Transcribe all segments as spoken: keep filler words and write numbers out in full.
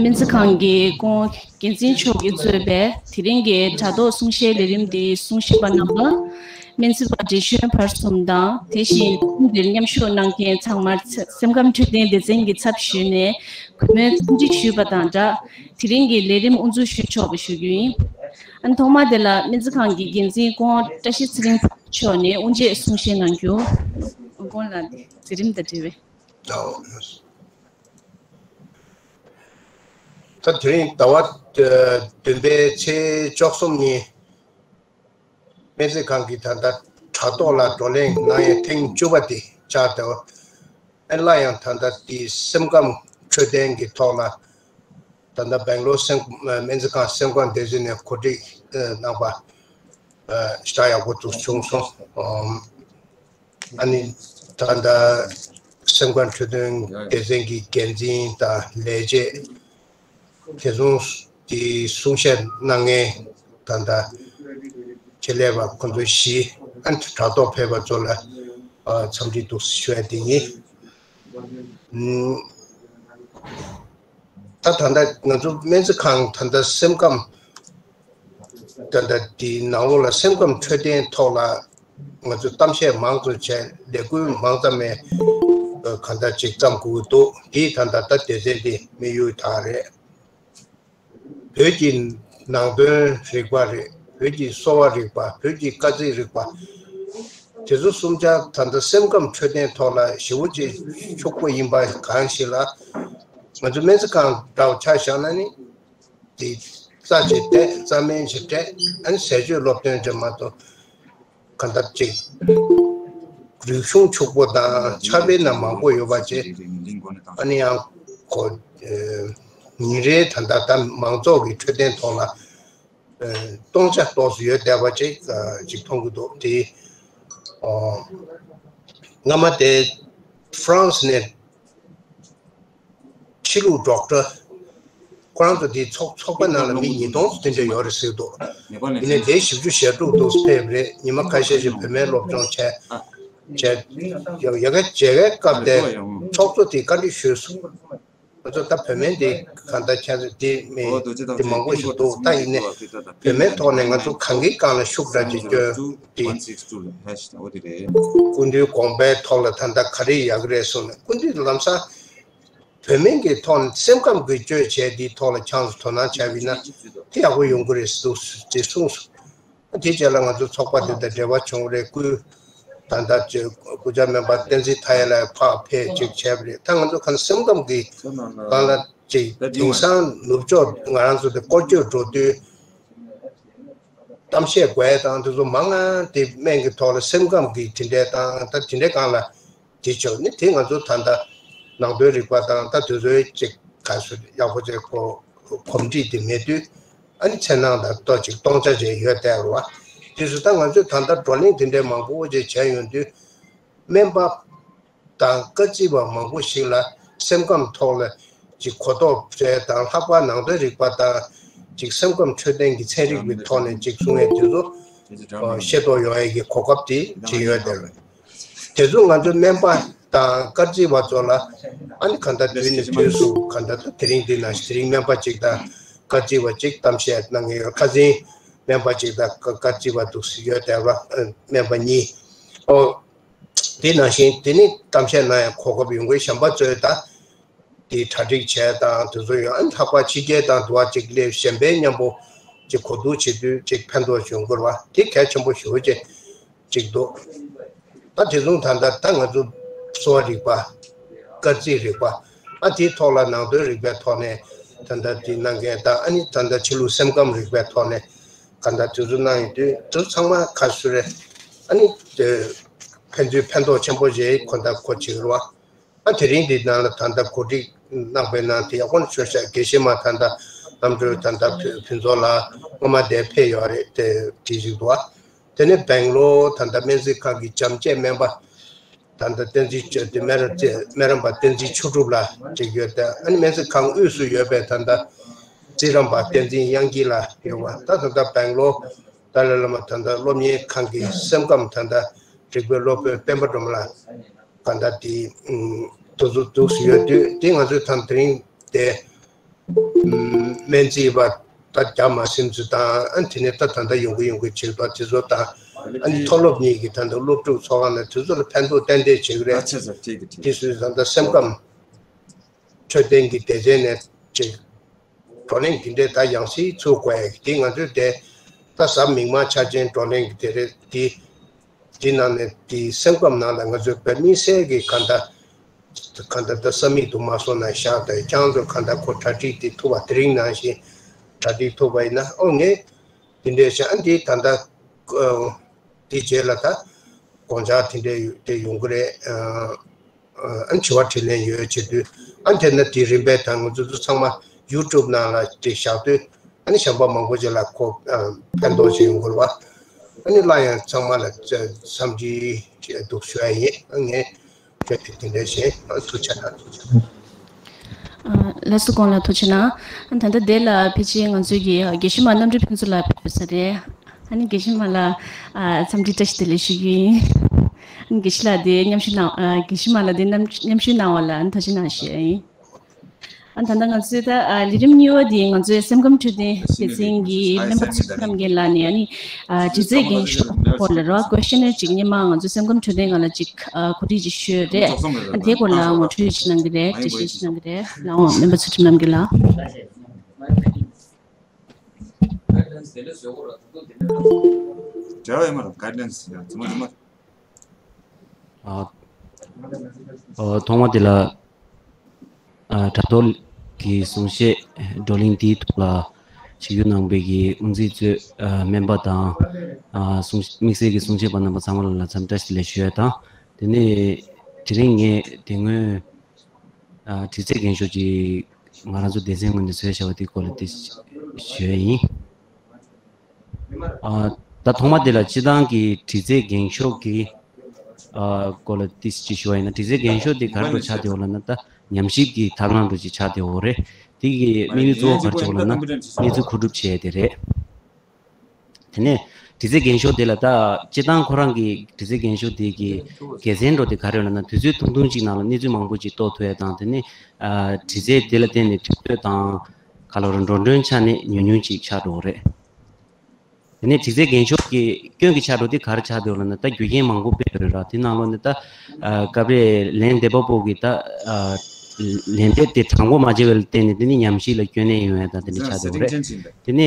སྨན་རྩིས་ཁང་གི་སྐུ་ངོ་འགན་འཛིན་མཆོག་གིས་གཙོས་པའི་དེ་རིང་གི་དྲ་ཐོག་གསུང་བཤད་ལས་རིམ་འདིའི་གསུང་བཤད་པ་རྣམས་ལ། སྨན་རྩིས་པ་བགྲེས་གཞོན་བར་གསུམ་དང་། དེ་བཞིན་འདིར་མཉམ་ཞུགས་གནང་མཁན་ཚང་མར་སེམས་ཁམས་འཕྲོད་བསྟེན་སྡེ་ཚན་གྱི་ཚབ་ཞུས་ནས་གུས་མོས་འཚམས་འདྲི་ཞུས་པ་དང་སྦྲགས། དེ་རིང་གི་ལས་རིམ་དབུ་འཛུགས་ཞུ་ཆོག་པ་ཞུ་རྒྱུ་ཡིན། ཨ་ནི་ཐོག་མ་དེ་ལ་སྨན་རྩིས་ཁང་གི་འགན་འཛིན་སྐུ་ངོ་བཀྲ་ཤིས་ཚེ་རིང་མཆོག་ནས་དབུ་འབྱེད་གསུང་བཤད་གནང་རྒྱུ། སྐུ་ངོ་ལགས་འདི་མཛད་རིམ་དང་འབྲེལ་བའི། ད་དེ་རིང་ཟླ་བ་བདུན་པའི་ཚེས་བཅུ་གསུམ་ཉིན་སྨན་རྩིས་ཁང་གི་ད་ལྟ་དྲ་ཐོག་ལ་བགྲོ་གླེང་གནང་ཡས་ཐེངས་བཅུ་པ་དེ་ཆགས་འདུག་ཨེ་སླར་ཡང་ད་ལྟ་དེ་སེམས་ཁམས་འཕྲོད་བསྟེན་གྱི་ཐོག་ལ་ད་ལྟ་སྦེང་ལོར་སེམས་སྨན་རྩིས་ཁང་སེམས་ཁམས་སྡེ་ཚན་ནས་གོ་སྒྲིག་གནང་པ་ཞེ་དྲག་ཡག་པོ་འདུག་བྱུང་སོང་། ཨ་ནི་ད་ལྟ་སེམས་ཁམས་འཕྲོད་བསྟེན་སྡེ་ཚན་གྱི་འགན་འཛིན་དང་ལས་བྱེད་དེ་ཚོ་དེ་གསུང་བཤད་གནང་མཁན་ད་ལྟ་ཆེད་ལས་པ་ཁོང་ཚོ་བཞི་ཨ་ནི་དྲ་ཐོག་ཕེབས་པ་ཚོ་ལ་འཚམས་འདྲི་འདུག་ཞུ་ཡ་དེ་ཡིན། ད་ད་ལྟ་ང་ཚོ་སྨན་རྩིས་ཁང་ད་ལྟ་སེམས་ཁམས་ད་ལྟ་དེའི་ནང་ལོགས་ལ་སེམས་ཁམས་འཕྲོད་བསྟེན་ཐོག་ལ་ང་ཚོས་གཏམ་བཤད་མང་ཙམ་བྱས་ལས་འགུལ་མང་ཙམ་མེད་གང་ལྟར་ཅིག་བརྩམས་དགོས་ཀྱི་འདུག་དེའི་ད་ལྟ་ད་སྡེ་ཚན་འདི་དམིགས་ཡུལ་དག་རེད། བོད་ཀྱི་ནང་དོན་རིག་པ་རེད། བོད་ཀྱི་གསོ་བ་རིག་པ། བོད་ཀྱི་སྐར་རྩིས་རིག་པ། དེ་ཚོ་གསུམ་ཆར་ད་ལྟ་སེམས་ཁམས་འཕྲོད་བསྟེན་ཐོག་ལ་ཞེ་པོ་ཅིག་ཕྱུག་པོ་ཡིན་པ་གང་ཞིག་ལ་ང་ཚོ་སྨན་རྩིས་ཁང་འདྲ་བོ་ཆ་བཞག་ན་ནི། དེ་རྩ་ཆེ་སྤྲད། རྩ་སྨན་ཆེ་སྤྲད། ཨ་ནི་ཟས་སྤྱོད་སློབ་སྟོན་ཅན་མ་གཏོགས་གང་ལྟར་ཅིག་རིག་གཞུང་ཕྱུག་པོ་དང་ཕྱག་དཔེ་སྣ་མང་པོ་ཡོད་པ་བྱས། ཨ་ནི་ཡང་ཁོ་ཉིན་རེའི་ད་ལྟ་ད་མང་ཚོགས་ཀྱི་འཕྲོད་བསྟེན་ཐོག་ལ་སྟོང་ཆ་ཏོག་ཙམ་ཡོད་བསྡད་པ་ཅིག་ཅིག་མཐོང་གི་འདུག་དེ་སྔ་མ་དེ་ཧྥ་རན་སི་ནས། ཕྱི་ལུགས་ཌོག་ཊར། ཁོ་རང་ཚོ་དེའི་ཚོགས་ཚོགས་པ་ནང་ལ་མི་ཉིས་སྟོང་དེ་འདྲ་ཡོད་རེད་ཟེར་འདུག་ཡིན་ནའི་དེ་བཞི་བཅུ་ཞེ་དྲུག་འདུག་ཕེབས་རེད། ཉི་མ་ཁ་ཤས་ཤིག་བོད་སྨན་སློབ་སྦྱོང་བྱས། བྱས། ཡ་ག་བྱས་པའི་སྐབས་དེ་ཚོགས་གཙོ་དེས་བཀའ་འདྲི་ཞུས་སོང་། ང་ཚོ་ད་བོད་སྨན་དེ་གང་ལྟར་ཁྱེད་ཚོ་དེ་མི་དེ་མང་པོ་ཞིག་འདུག་ད་ཡིན་ནའི་བོད་སྨན་ཐོག་ནས་ང་ཚོ་གང་གི་སྒང་ལ་ཤུགས་དྲག་ཅིག་སྐྱོན་དེ། སྐུ་མདུན་དགོངས་པའི་ཐོག་ལ་ད་ལྟ་ག་རེ་ཡག་གི་རེད་གསུངས་ནས། སྐུ་མདུན་ལམ་སང་བོད་སྨན་གྱི་ཐོག་ནས་སེམས་ཁམས་ཀྱི་བཅོས་བྱས་འདིའི་ཐོག་ལ་ཆང་དུ་དོ་སྣང་བྱས་པ་ཡིན་ན་དེ་ཡག་པོ་ཡོང་གི་རེད་འདུག་ཅེས་གསུངས་སོང་། དེའི་རྗེས་ལ་ང་ཚོ་ཚོགས་པ་དེ་དང་འབྲེལ་བ་བྱུང་རེད། སྐུའི་ད་ལྟ་ཅིག་སྐུ་བཅར་སྨན་པ་བསྟན་འཛིན་མཐའ་ཡས་ལགས་ཕར་ཕེབས་ཅིག་བྱས་པ་རེད། ད་ང་ཚོ་གང་སེམས་ཁམས་ཀྱི་སྒང་ལ་ཅིག་དེང་སང་ནུབ་ཕྱོགས་ང་རང་ཚོ་དེ་སྐོར་སྐྱོད་འགྲོ་དུས། གཏམ་བཤད་དགོས་དང་དེ་ཚོ་མང་ང་དེ་སྨན་གྱི་ཐོག་ལ་སེམས་ཁམས་ཀྱི་དེ་འདྲའི་དང་ད་དེ་འདྲའི་སྒང་ལ་དེ་ཆོག་ནི་དེ་ང་ཚོ་ད་ལྟ་ནང་དོན་རིག་པ་དང་ད་དེ་ཚོའི་ཅིག་ག་ཚོད་ཡག་པོ་ཅིག་གོ་གོམས་འདྲིས་དེ་མེད་དུས་ཨ་ནི་འཚེར་སྣང་དང་ཏོག་ཅིག་སྟོང་ཆ་ཅིག་ཡོད་བསྡད་རེད་བ། དེ་ཚོ་ད་ང་ཚོས་ད་ལྟ་བགྲོ་གླེང་དེ་འདྲའི་མང་པོ་ཅིག་བྱས་ཡོང་དུས་སྨན་པ། དང་སྐར་རྩིས་པ་མང་པོ་ཞིག་ལ་སེམས་ཁམས་ཐོག་ལ་ཅིག་གོ་རྟོགས་སྤྲད་དང་ལྷག་པར་ནང་དོན་རིག་པ་དང་ཅིག་སེམས་ཁམས་འཕྲོད་བསྟེན་གྱི་ཚན་རིག་པའི་ཐོག་ནས་ཅིག་གསུང་ཡས་དེ་ཚོ་ཤེས་རྟོགས་ཡོང་ཡས་ཀྱི་གོ་སྐབས་དེ་ཅིག་ཡོད་དེ། དེ་ཚོ་ང་ཚོ་སྨན་པ་དང་སྐར་རྩིས་པ་ཚོ་ལ་ཨ་ནི་གང་ལྟར་དུས་ནས་དུས་སུ་གང་ལྟར་དེ་རིང་འདི་ནང་དེ་རིང་སྨན་པ་ཅིག་དང་སྐར་རྩིས་པ་ཅིག་གཏམ་བཤད་གནང་གི་ཡོད། ཁ་སང་སྨན་པ་ཅིག་དང་སྐར་རྩིས་པ་འདུག་ཡོད་དེ་བ། སྨན་པ་གཉིས། ཨོ། དེ་ནང་བཞིན་དེ་ནི་གཏམ་བཤད་གནང་ཡ་གོ་སྐབས་ཡོང་གི་གཞན་པ་ཚོས་ད་དེ་གྲ་སྒྲིག་བྱས་དང་དེ་ཚོ་ཡོད། ཨ་ནི་ལྷག་པར་ཕྱི་རྒྱལ་དང་དུ་བ་ཅིག་སླེབས་གཞན་པའི་མཉམ་པོ་ཅིག་གོ་བསྡུར་བྱེད་དུས་ཅིག་ཕན་ཐོགས་བྱུང་དགོས་པ་དེ་གལ་ཆེན་པོ་ཞེ་པོ་ཅིག་ཅིག་འདུག་ད་དེ་ཚོ་ད་ལྟ་ད་ང་ཚོ་གསོ་བ་རིག་པ། སྐར་རྩིས་རིག་པ། ཨ་དེའི་ཐོག་ལ་ནང་དོན་རིག་པའི་ཐོག་ནས་ད་ལྟ་དེ་གནང་མཁན་དང་ཨ་ནི་ད་ལྟ་ཕྱི་ལུགས་སེམས་ཁམས་རིག་པའི་ཐོག་ནས་ག་ད་དེ་ཚོ་གནང་ཡོད་དུས་དེ་ཚོ་ཚང་མ་ག་ཚོད་རེད། ཨ་ནི་དེ་ཕན་ཚུན་ཕན་ཐོགས་ཆེན་པོ་རེད་ཁོ་ད་ཁོ་བྱེད་རོགས། ཨ་དེ་རིང་འདི་ནང་ལ་ད་ལྟ་གོ་སྒྲིག་གནང་པའི་ནང་དེ་ཡག་པོ་ཆོག་ཤག་དགེ་བཤེས་མ་ད་ལྟ་རྣམ་གྲོལ་ད་ལྟ་ཕུན་ཕུན་ཚོགས་ལགས་སྔོན་མ་དེ་ཕེབས་ཡོད་རེད། དེ་དེ་ཞིག་འདུག་ཨ་དེ་ནས་སྦེང་ལོར་ད་ལྟ་སྨན་རྩིས་ཁང་གི་བྱམས་བརྩེའི་སྨན་པ་ད་ལྟ་བསྟན་འཛིན་ཆོས་དེ་སྨན་རམས་རྩེ་སྨན་རམས་པ་བསྟན་འཛིན་ཆོས་གྲུབ་ལགས་ཅིག་ཡོད་དེ། ཨ་ནི་སྨན་རྩིས་ཁང་དབུས་སུ་ཡོད་པའི་ད་ལྟ་རྩིས་རམས་པ་བསྟན་འཛིན་དབྱངས་སྐྱིད་ལགས་ཡོད་པ། ད་ད་ལྟ་སྦེང་ལོར་ཏཱ་ལའི་བླ་མ་ད་ལྟ་སློབ་གཉེར་ཁང་གི་སེམས་ཁམས་ད་ལྟ་རིག་པའི་སློབ་དཔོན་སྤེན་པ་སྒྲོལ་མ་ལགས་ག་ད་དེ་དུ་ཚོ་འདུག་སུ་ཡོད་དུས་དེ་ང་ཚོས་ད་དེ་རིང་དེ་ སྨན་རྩིས་པ་ད་རྒྱ་མ་སིམ་ཚུལ་དང་ཨ་དེ་ནས་ད་ད་ལྟ་ཡོང་གི་ཡོང་གི་བྱེད་པ་དེ་ཚོ་དང་ཨ་ནི་མཐོ་སློབ་གཉིས་ཀྱི་ད་ལྟ་སློབ་ཕྲུག་ཚོགས་ཁང་ནས་དེ་ཚོ་ལ་ཕན་ཐོགས་ཏན་ཏན་བྱེད་ཀྱི་རེད། ཨ་ཆ་ཆ་ཁྲིད་ཀྱི་ཁྲིད། དེ་ཚོའི་ད་ལྟ་སེམས་ཁམས་འཕྲོད་བསྟེན་གྱི་སྡེ་ཚན་ནས་ཅིག་བགྲོ་གླེང་འདི་འདྲའི་ད་ཡང་སེ་ཚུགས་དགོས་ཡ་གི་དེ་ང་ཚོས་དེ་ད་གཟའ་མིག་དམར་འཆར་ཅན་བགྲོ་གླེང་གི་དེ་རེད་དེ། དེ་ནང་ནས་དེ་སེམས་ཁམས་ནང་ལ་ང་ཚོའི་བོད་མི་སེར་གྱི་ག་འདྲ་ག་འདྲ་ད་ས་མིག་ཏུ་མ་སོང་ན་བཞག་ད་ཁྱང་ཚོ་ག་འདྲ་ཁོ་གྲ་སྒྲིག་དེ་ཐུབ་པ་དེ་རིང་ནང་བཞིན་གྲ་སྒྲིག་ཐུབ་པ་ཡིན་ན་ཨོ་ངས་དེ་འདྲའི་བྱ་འདི་ད་ལྟ་དེ་རྗེས་ལ་ད་དགོངས་འཆར་དེ་འདྲའི་དེ་ཡོང་གི་རེད། ཨ་དྲི་བ་དྲིས་ལན་ཡོད་བྱེད་དུས་ཨ་དེ་ན་དེ་རིམ་པས་དང་ང་ཚོ་ཚོ་ཚང་མ་ཡུ་ཊུབ་ནང་ལ་དེ་བཞག་དུས་ཨ་ནི་གཞན་པ་མང་པོ་ཅིག་ལ་ཁོ་ཕན་ཐོགས་ཅིག་ཡོང་དགོས་པ་ཨ་ནི་སླར་ཡང་ཚང་མ་ལ་འཚམས་འདྲི་འདུག་ཞུ་ཡ་ཡིན། ཨ་ངས་བརྗོད་དེ་དེ་འདྲ་བྱས་ཨ་ཐུགས་རྗེ་གནང་། ཐུགས་རྗེ་གནང་། ལགས་སོ། དགོངས་ལ་ཐུགས་རྗེ་གནང་། ད་ལྟ་དེ་ལ་ཕལ་ཆེར་ང་ཚོའི་གི་དགེ་བཤེས་མ་རྣམ་གྲོལ་ཕུན་ཚོགས་ལགས་ཕེབས་ས་རེད། ཨ་ནི་དགེ་བཤེས་མ་ལགས་འཚམས་འདྲི་བཀྲ་ཤིས་བདེ་ལེགས་ཞུ་གི་ཡིན། ཨ་ནི་དགེ་བཤེས་ལགས་དེ་མཉམ་ཞུགས་གནང་དགེ་བཤེས་མ་ལགས་དེ་མཉམ་ཞུགས་གནང་བ་ལ་ཨ་ནི་ཐུགས་རྗེ་གནང་ཞུ་ཡ་ཡིན། ཨ་ད་ལྟ་ང་ཚོའི་ད་ལས་རིམ་གཉིས་པ་དེ་ང་ཚོའི་སེམས་ཁམས་འཕྲོད་བསྟེན་སྡེ་ཚན་གྱི་སྨན་པ་ཚུལ་ཁྲིམས་རྣམ་རྒྱལ་ལགས་ནས་ཨ་ནི་དྲི་རྩད་འགེངས་ཤོག་སྐོར་ལ་ར་ཀོ་ཤ་ནེར་ཅིག་སྔོན་མ་ང་ཚོའི་སེམས་ཁམས་འཕྲོད་བསྟེན་སྒང་ལ་ཅིག་གོ་སྒྲིག་ཅིག་ཞུས་རེད། ཨ་དེ་སྐོར་ལ་ངོ་སྤྲོད་ཅིག་གནང་གི་རེད། འགྲེལ་བཤད་ཅིག་གནང་གི་རེད། ལགས་འོང་སྨན་པ་ཚུལ་ཁྲིམས་རྣམ་རྒྱལ་ལགས། འབྲེལ་བ་ཡོད་མ་རེད། གའིཌ་ལའིན་ཡང་ཚང་མ་ཚང་མ། ཨ་ཨ་ཐོག་མ་དེ་ལ་ཨ་དྲ་ཐོག་གི་གསུང་བཤད་བགྲོ་གླེང་འདིའི་ཐོག་ལ་ཞུགས་གནང་བའི་གི་དབུ་འཛིན་གཙོས་ཨ་སྨན་པ་དང་ཨ་གསུང་དམིགས་བསལ་གྱི་གསུང་བཤད་པ་རྣམ་པ་ཚང་མ་ལ་འཚམས་འདྲི་བཀྲ་ཤིས་བདེ་ལེགས་ཞུ་ཡ་དང་། དེ་ནས་དེ་རིང་ངས་དེ་སྔོན་ཨ་དྲི་རྩད་འགེངས་ཤོག་ཅིག་ང་རང་ཚོ་སྡེ་ཚན་ངོས་ནས་བཟོས་བཞག་པ་དེའི་སྐོར་ལ་དེ་ཞུ་ཡ་ཡིན། ཨ་ད་ཐོག་མ་དེ་ལ་སྤྱི་བཏང་གི་དྲི་རྩད་འགེངས་ཤོག་གི་ཨ་སྐོར་ལ་ཏིས་ཅིག་ཞུ་བ་ཡིན་ན། དྲི་རྩད་འགེངས་ཤོག་དེ་ག་རེ་འདྲ་ཆགས་བསྡད་ཡོད་ལབ་ན། ད་ཉམས་ཞིབ་ཀྱི་ཐབས་ལམ་འདྲ་ཅིག་ཆགས་བསྡད་ཡོད་རེད། དེ་གི་དམིགས་ཡུལ་གཙོ་བོ་ག་རེ་ཆགས་ཡོད་ལབ་ན་གནས་ཚུལ་མཁོ་སྒྲུབ་བྱེད་ཡ་དེ་རེད། དེ་ནས་དྲི་རྩད་འགེངས་ཤོག་དེ་ལ་ད་སྤྱི་བཏང་ཁོ་རང་གི་དྲི་རྩད་འགེངས་ཤོག་དེ་གི་དགེ་མཚན་འདྲ་དེ་ག་རེ་ཡོད་ལབ་ན། དུས་ཚོད་ཐུང་ཐུང་ཅིག་ནང་ལ་གནས་ཚུལ་མང་པོ་ཅིག་རྟོགས་ཐུབ་ཡ་དང་། དེ་ནས་ཨ་དྲི་རྩད་དེ་ལ་བརྟེན་ནས་དྲི་འདོད་དང་ག་ལ་རུ་འགྲོ་གྲོན་ཆ་ནས་ཉུང་ཉུང་ཅིག་ཆགས་འགྲོ་གི་རེད། དེ་ནས་དྲི་རྩད་འགེངས་ཤོག་གི་སྐྱོན་གྱི་ཆ་འགྲོ་དེ་ག་རེ་ཆགས་འདུག་ལབ་ན། ད་རྒྱུ་རྐྱེན་མང་པོ་དཔེ་ཡོད་རེད་ར། དེ་ནང་ལོགས་ནས་ད་ཨ་སྐབས་རེ་ལན་འདེབས་པ་པོ་གིས་ད་ཨ་ལན་འདེབས་དེ་དྲང་པོ་མ་བྱས་པ་ལ་བརྟེན་ནས་དེ་ནི་ཉམས་ཞིབ་ལ་སྐྱོན་གནས་ཡོང་ཡ་དང་དེ་འདྲ་ཆགས་འདུག་རེད། དེ་ནས་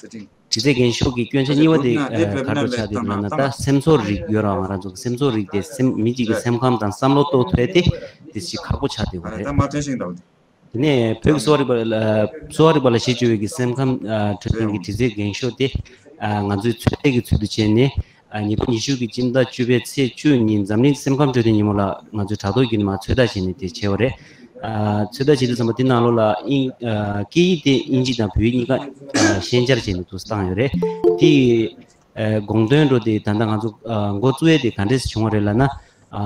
དྲི་རྩད་འགེངས་ཤོག་གི་སྐྱོན་ཆ་གཉིས་པ་དེ་ཨ་ག་རེ་ཆགས་འདུག་ལབ་ན། ད་སེམས་ཚོར་རིག་ཡོད་ར། ང་རང་ཚོ་གི་སེམས་ཚོར་རིག་དེ་སེམས་མི་གཅིག་གི་སེམས་ཁམས་དང་བསམ་བློ་རྟོགས་ཐུབ་ཡ་དེ་དེ་ཞིག་ཁག་པོ་ཆགས་འདུག་རེད། དེ་ནས་བོད་ཀྱི་གསོ་བ་རིག་པ་ལ་གསོ་བ་རིག་པ་ལ་གཞི་བཅོལ་བའི་གི་སེམས་ཁམས་ཨ་འཕྲོད་བསྟེན་གྱི་དྲི་རྩད་འགེངས་ཤོག་དེ་ཨ་ང་ཚོའི་ཚོད་ལྟའི་གི་ཚུལ་དུ་བྱས་ནས། ཨ་ཉིས་སྟོང་ཉི་ཤུ་གི་སྤྱི་ཟླ་བཅུ་པའི་ཚེས་བཅུ་ཉིན་འཛམ་གླིང་སེམས་ཁམས་འཕྲོད་བསྟེན་ཉིན་མོ་ལ་ང་ཚོའི་དྲ་ཐོག་བརྒྱུད་ནས་མར་ཚོད་ལྟ་བྱས་ནས་དེ་བྱས་པ་རེད། ཨ་ཚོད་ལྟ་བྱེད་དུས་ཙམ་པ་དེ་ནང་ལོགས་ལ་དབྱིན་ཨ་སྐད་ཡིག་དེ་དབྱིན་ཇི་དང་བོད་ཡིག་གཉིས་ཀ་ཨ་ཤན་སྦྱར་བྱས་ནས་འདུག་སེ་བཏང་ཡོད་རེད། དེ་ཨ་དགོངས་དོན་འདྲ་དེ་ད་ལྟ་ང་ཚོ་ཨ་འགོ་བཙུགས་ཡས་དེ་ག་འདྲས་བྱུང་བ་རེད་ལབ་ན། ཨ་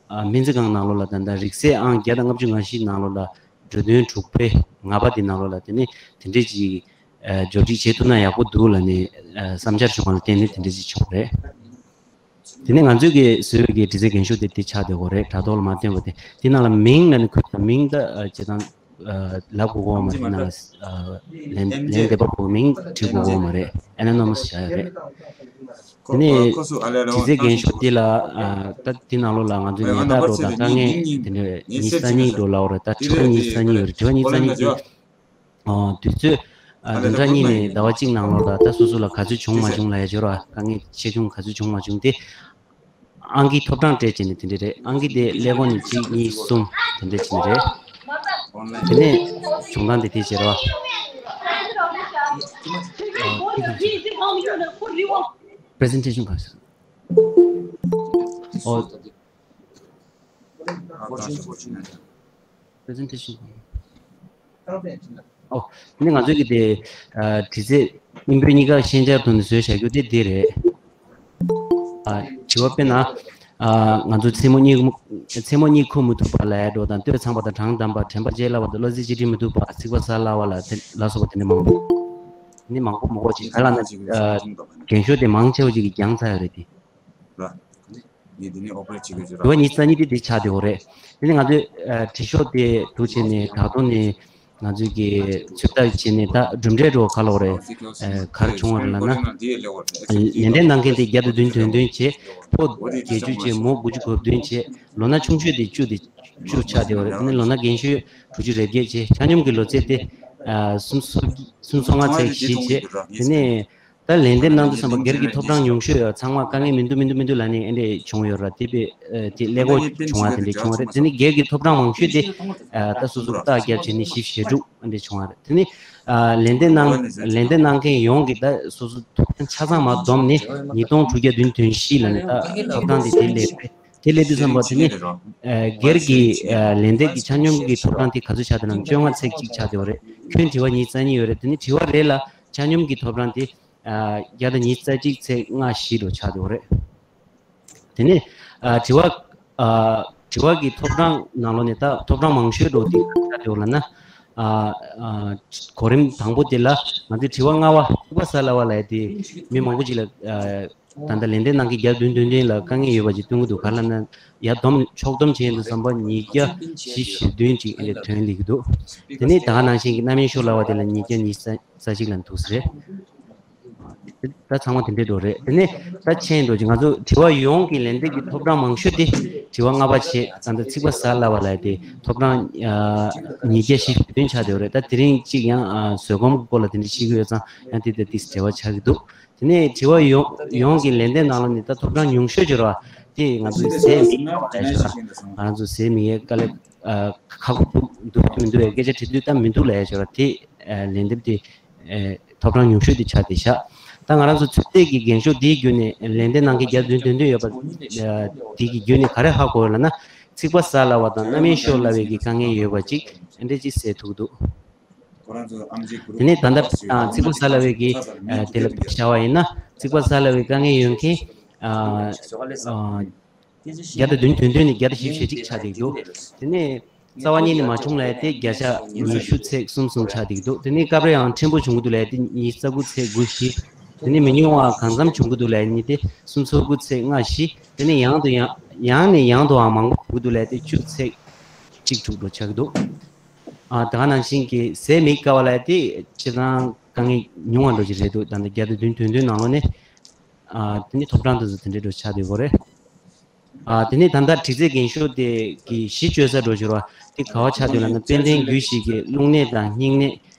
ཨ་སྨན་རྩིས་ཁང་ནང་ལོགས་ལ་ད་ལྟ་རིགས་སྲས་ཨང་བརྒྱ་དང་ལྔ་བཅུ་ང་བཞི་ནང་ལོགས་ལ། འབྲུ་དོན་དྲུག་པའི་ང་པ་དེ་ནང་ལོགས་ལ་དེ་ནས་དེ་འདྲས་ཅིག་ཨ་འབྱོར་འབྲིང་བྱེད་ཐུབ་ན་ཡག་པོ་འདུག་ལབ་ནས་ཨ་བསམ་འཆར་བྱུང་བ་ལ་བརྟེན་ནས་དེ་འདྲས་ཅིག་བྱུང་བ་རེད། དེ་ནས་ང་ཚོས་ཀྱི་བཟོས་པའི་གི་དྲི་རྩད་འགེངས་ཤོག་དེ་དེ་ཆགས་བསྡད་ཡོད་རེད། དྲ་ཐོག་ལ་མ་བཏོན་པ་དེ། དེ་ནང་ལ་མིང་ལབ་ནས་འཁོད་ཀྱང་མིང་ད་ཨ་སྤྱིར་བཏང་ཨ་ལབ་དགོས་ཀྱི་ཡོད་མ་རེད། དེ་ནང་ལ་ཨ་ལན་ལན་འདེབས་པ་པོ་མིང་བྲིས་དགོས་ཀྱི་ཡོད་མ་རེད། ཨེ་ན་ནོ་མ་སི་བཞག་ཡོད་རེད། དེ་ནས་དྲི་རྩད་འགེངས་ཤོག་དེ་ལ་ཨ་ད་དེ་ནང་ལོགས་ལ་ང་ཚོའི་ཉེན་བརྡ་འདྲ་དང་དཀའ་ངལ་དེ་འདྲ་ཉི་ཤུ་རྩ་གཉིས་འདྲ་ལབ་པ་རེད། ད་དྲི་བ་ཉི་ཤུ་རྩ་གཉིས་ཡོད་རེད། དྲི་བ་ཉི་ཤུ་རྩ་གཉིས་དེ་ཨ་དུས་ཚོད་ཨ་བདུན་ཕྲག་གཉིས་ནས་ཟླ་བ་གཅིག་ནང་ལོགས་ལ་ད་སོ་སོ་ལ་ག་ཚོད་བྱུང་མ་བྱུང་ལབ་ཡ་ཡོད་རེད་བ། དཀའ་ངལ་ཆེ་ཆུང་ག་ཚོད་བྱུང་མ་བྱུང་དེ་ཨང་ཀི་ཐོབ་གྲངས་སྤྲད་བྱས་ནས་དེ་འདྲ་རེད། ཨང་ཀི་དེ་ཀླད་ཀོར་ནས་གཅིག་གཉིས་གསུམ་དེ་འདྲ་བྱས་ནས་རེད། དེ་ནས་བྱུང་སྟངས་དེ་དེ་བྱས་རེད་བ། པི་རི་ཟེན་ཊེ་ཤན་ག་ཨོ། པི་རི་ཟེན་ཊེ་ཤན། ཨོ། ནི་ང་ཚོས་ཀྱི་དེ་ཨ་དྲི་རྩད་ཨིན་བོད་གཉིས་ཀ་ཤན་སྦྱར་ཐོག་ནས་བཟོས་བཞག་རྒྱུ་དེ་འདི་རེད། ཨ་དྲི་བ་དཔེར་ན་ཨ་ང་ཚོ་མཚན་མོ་གཉིད་མཚན་མོ་གཉིད་ཁུག་མི་ཐུབ་པ་ལབ་ཡ་འདྲ་དང་། ལྟོས་ཚང་བ་དང་གྲང་དམ་པ། དྲན་པ་བརྗེད་སླ་བ་དང་། བློ་རྩེ་གཅིག་སྒྲིལ་མི་ཐུབ་པ། ཚིག་པ་ཟ་སླ་བ་ལ་དེ་ལ་སོགས་པ་དེ་འདྲ་མང་པོ། ནི་མང་པོ་མང་པོ་ཅིག་ག་ལ་ན་ཨ་རྒན་ཤོས་དེ་མང་ཆེ་བ་ཅིག་གིས་འགྱངས་ཚར་ཡོད་རེད་དེ། ར། ངས་འདི་ནས་ཨོ་པ་རེ་བྱེད་དགོས་ཀྱི་ར། དྲི་བ་ཉི་ཤུ་རྩ་གཉིས་དེ་དེ་ཆགས་བསྡད་ཡོད་རེད། དེ་ནས་ང་ཚོས་ཨ་དྲི་ཤོག་དེ་འདུག་བྱས་ནས་དྲ་ཐོག་ནས་ ང་ཚོས་ཀྱི་ཚོད་ལྟ་བྱས་ནས་ད་གྲུབ་འབྲས་འགྲོ་ག་ལོག་རེད། ཨ་ག་རེ་བྱུང་བ་རེད་ལབ་ན། ལེན་འདེབས་གནང་མཁན་དེ་བརྒྱ་དང་བདུན་དོན་བདུན་བྱས། ཕོ་བརྒྱད་ཅུ་བྱས། མོ་དགུ་བཅུ་གོ་བདུན་བྱས། ལོ་ན་ཆུང་ཤོས་དེ་བཅུ་དེ་བཅུ་ཆགས་བསྡད་པ་རེད། དེ་ནས་ལོ་ན་རྒན་ཤོས་དྲུག་ཅུ་རེ་བརྒྱད་བྱས། ཆ་སྙོམས་ཀྱི་ལོ་ཚད་དེ་ཨ་སུམ་སུམ་སུམ་སོ་ལྔ་ཚེག་བཞི་བྱས། དེ་ནས་ད་ལེན་འདེབས་གནང་དུས་ཙམ་པ་སྒེར་གྱི་ཐོབ་ཐང་ཉུང་ཤོས་ཡོད་ཚང་མ་དཀའ་ངལ་མི་འདུག་མི་འདུག་མི་འདུག་ལབ་ནས་ཨེ་འདྲས་བྱུང་ཡོད་ར། དེ་པས་ཨ་དེ་ཀླད་ཀོར་བྱུང་བ་དེ་འདྲས་བྱུང་བ་རེད། དེ་ནས་སྒེར་གྱི་ཐོབ་ཐང་མང་ཤོས་དེ་ཨ་ད་སོ་སོ་རྟགས་བརྒྱབ་བྱས་ནས་བཞི་བཅུ་ཞེ་དྲུག་ཨེ་འདྲས་བྱུང་བ་རེད། དེ་ནས་ཨ་ལེན་འདེབས་གནང་ལེན་འདེབས་གནང་མཁན་ཡོངས་ཀྱི་ད་སོ་སོ་ཐོབ་ཐང་ཆ་ཚང་མར་བསྡོམས་ནས་ཉིས་སྟོང་དྲུག་བརྒྱ་བདུན་དོན་བཞི་ལབ་ནས་ད་ཐོབ་ཐང་དེ་དེ་སླེབས་རེད། དེ་སླེབས་དུས་ཙམ་པ་དེ་ནི་ཨ་སྒེར་གྱི་ཨ་ལེན་འདེབས་ཀྱི་ཆ་སྙོམས་ཀྱི་ཐོབ་ཐང་དེ་ག་ཚོད་ཆགས་འདུག་ན་བཅོ་ལྔ་ཚེག་གཅིག་ཆགས་བསྡད་ཡོད་རེད། ཁྱོན་དྲི་བ་ཉིས་རྩ་གཉིས་ཡོད་རེད། དེ་ནི་དྲི་བ་རེ་ལ་ཆ་སྙོམས་ཀྱི་ཐོབ་ཐང་དེ་ཨ་བརྒྱ་དང་ཉི་ཤུ་རྩ་གཅིག་ཚེག་ལྔ་བཞི་འགྲོ་ཆགས་བསྡད་ཡོད་རེད། དེ་ནས་ཨ་དྲི་བ་ཨ་དྲི་བ་གི་ཐོབ་ཐང་ནང་ལོགས་ནས་ད་ཐོབ་ཐང་མང་ཤོས་འགྲོ་དེ་ཆགས་བསྡད་ཡོད་ལབ་ན། ཨ་ཨ་གོ་རིམ་དང་པོ་དེ་ལ་ང་ཚོས་དྲི་བ་ལྔ་པ་ཚིག་པ་ཟ་སླ་བ་ལབ་ཡ་དེ་མི་མང་པོ་ཅིག་ལ་ཨ་ད་ལྟ་ལེན་འདེབས་གནང་མཁན་བརྒྱ་དང་བདུན་དོན་བདུན་ལ་དཀའ་ངལ་ཡོད་པ་ཅིག་སྟོན་གྱི་འདུག་ག་རེ་ལབ་ན་ཡར་བསྡོམས་ཕྱོགས་བསྡོམས་བྱས་ཡོང་དུས་ཙམ་པ་ཉིས་བརྒྱ་བཞི་བཅུ་ཞེ་བདུན་ཅིག་ཨེ་འདྲས་ཐོན་སླེབས་ཀྱི་འདུག་དེ་ནས་ད་ག་ནང་བཞིན་གྱི་རྣམ་གཡེང་ཤོར་སླ་བ་དེ་ལ་ཉིས་བརྒྱ་ཉི་ཤུ་རྩ་གཅིག་ལ་འདུག་ཟེར། ད་ཚང་མ་དེ་འདྲས་འགྲོ་རེད། དེ་ནས་ད་ཆེན་འགྲོ་ཅིག་ང་ཚོ་དྲི་བ་ཡོངས་ཀྱི་ལན་འདེབས་ཀྱི་ཐོབ་ཐང་མང་ཤོས་དེ་དྲི་བ་ལྔ་པ་བྱས། ད་ལྟ་ཚིག་པ་ཟ་སླ་བ་ལབ་ཡ་དེ་ཐོབ་ཐང་ཨ་ཉིས་བརྒྱ་བཞི་བཅུ་དོན་ཆགས་བསྡད་ཡོད་རེད། ད་དེ་རིང་གཅིག་ཡང་ཨ་བཟོད་སྒོམ་གྱི་སྐོར་ལ་དེ་འདྲས་བཤད་ཀྱི་ཡོད་ཙང་ཡང་དེ་ལྟ་ཏིས་འབྲེལ་བ་ཆགས་ཀྱི་འདུག་དེ་ནས་དྲི་བ་ཡོངས་ཡོངས་ཀྱི་ལན་འདེབས་ནང་ལོགས་ནས་ད་ཐོབ་ཐང་ཉུང་ཤོས་ཅིག་རེད་བ། དེ་ང་ཚོའི་ཟས་མི་ང་རང་ཚོ་ཟས་མི་ཡས་དཀའ་ལས་ཨ་ཁག་པོ་འདུག་འདུག་མི་འདུག་ཡ་སྐད་ཆ་དྲི་དུས་ད་མི་འདུག་ལབ་ཡ་ཅིག་རེད་བ། དེ་ཨ་ལན་འདེབས་དེ་ཨ་ཐོབ་ཐང་ཉུང་ཤོས་དེ་ཆགས་བསྡད་ཤག་ད་ང་རང་ཚོ་ཚོད་ལྟའི་གི་འགེངས་ཤོག་འདིའི་བརྒྱུད་ནས་ལན་འདེབས་གནང་མཁན་བརྒྱ་དང་བདུན་དོན་བདུན་ཡོད་པ། ཨ་དེ་གི་བརྒྱུད་ནས་ག་རེ་ཧ་གོ་ཡོད་ལབ་ན། ཚིག་པ་ཟ་སླ་བ་དང་རྣམ་གཡེང་ཤོར་སླ་བའི་གི་དཀའ་ངལ་ཡོད་པ་ཅིག་ཨེ་འདྲས་ཅིག་ཟེར་ཐུབ་འདུག་དེ་ནས་ད་ལྟ་ཨ་ཚིག་པ་ཟ་སླ་བའི་གི་ཨ་དེ་ལ་བྱ་བ་ཡིན་ན་ཚིག་པ་ཟ་སླ་བའི་དཀའ་ངལ་ཡོད་མཁན་ཨ་ཨ་བརྒྱ་དང་བདུན་དོན་བདུན་ནས་བརྒྱ་དང་བཞི་བཅུ་ཞེ་གཅིག་ཆགས་བསྡད་འདུག་དེ་ནས་རྩ་བ་ཉིད་ནས་མ་བྱུང་ལབ་ཡ་དེ་བརྒྱ་ཆ་ཉི་ཤུ་ཚེག་གསུམ་གསུམ་ཆགས་བསྡད་འདུག་དེ་ནས་སྐབས་རེ་ཡང་ཕྲན་བུ་བྱུང་གི་འདུག་ལབ་ཡ་དེ་ཉི་ཤུ་རྩ་དགུ་ཚེག་དགུ་བཞི། དེ་ནས་མི་ཉུང་བ་གང་འཚམ་བྱུང་གི་འདུག་ལབ་ཡ་གཉིས་དེ་སུམ་ཅུ་སོ་དགུ་ཚེག་ལྔ་བཞི། དེ་ནས་ཡང་དུ་ཡང་ཡང་ནས་ཡང་དུའང་མང་པོ་བྱུང་གི་འདུག་ལབ་ཡ་དེ་བཅུ་ཚེག་གཅིག་དྲུག་འགྲོ་ཆགས་ཀྱི་འདུག་ཨ་ད་ག་ནང་བཞིན་གྱི་ཟས་མི་དཀའ་བ་ལབ་ཡ་དེ་སྤྱིར་བཏང་དཀའ་ངལ་ཉུང་བ་འགྲོ་གི་རེད་འདུག་ད་ལྟ་བརྒྱ་དང་བདུན་དོན་བདུན་ནང་ལོགས་ནས་ཨ་དེ་ནས་ཐོབ་ཐང་དེ་ཚོ་དེ་འདྲའི་འགྲོ་ཆགས་བསྡད་ཡོད་རེད། ཨ་དེ་ནས་ད་ལྟ་དྲི་རྩད་འགེངས་ཤོག་དེ་གི་གཞི་བཅོལ་ས་འགྲོ་ཞོར་བ་དེ་ག་བ་ཆགས་འདུག་ལབ་ན། དཔལ་ལྡན་རྒྱུད་བཞི་གི་རླུང་ནད་དང་སྙིང་ནད།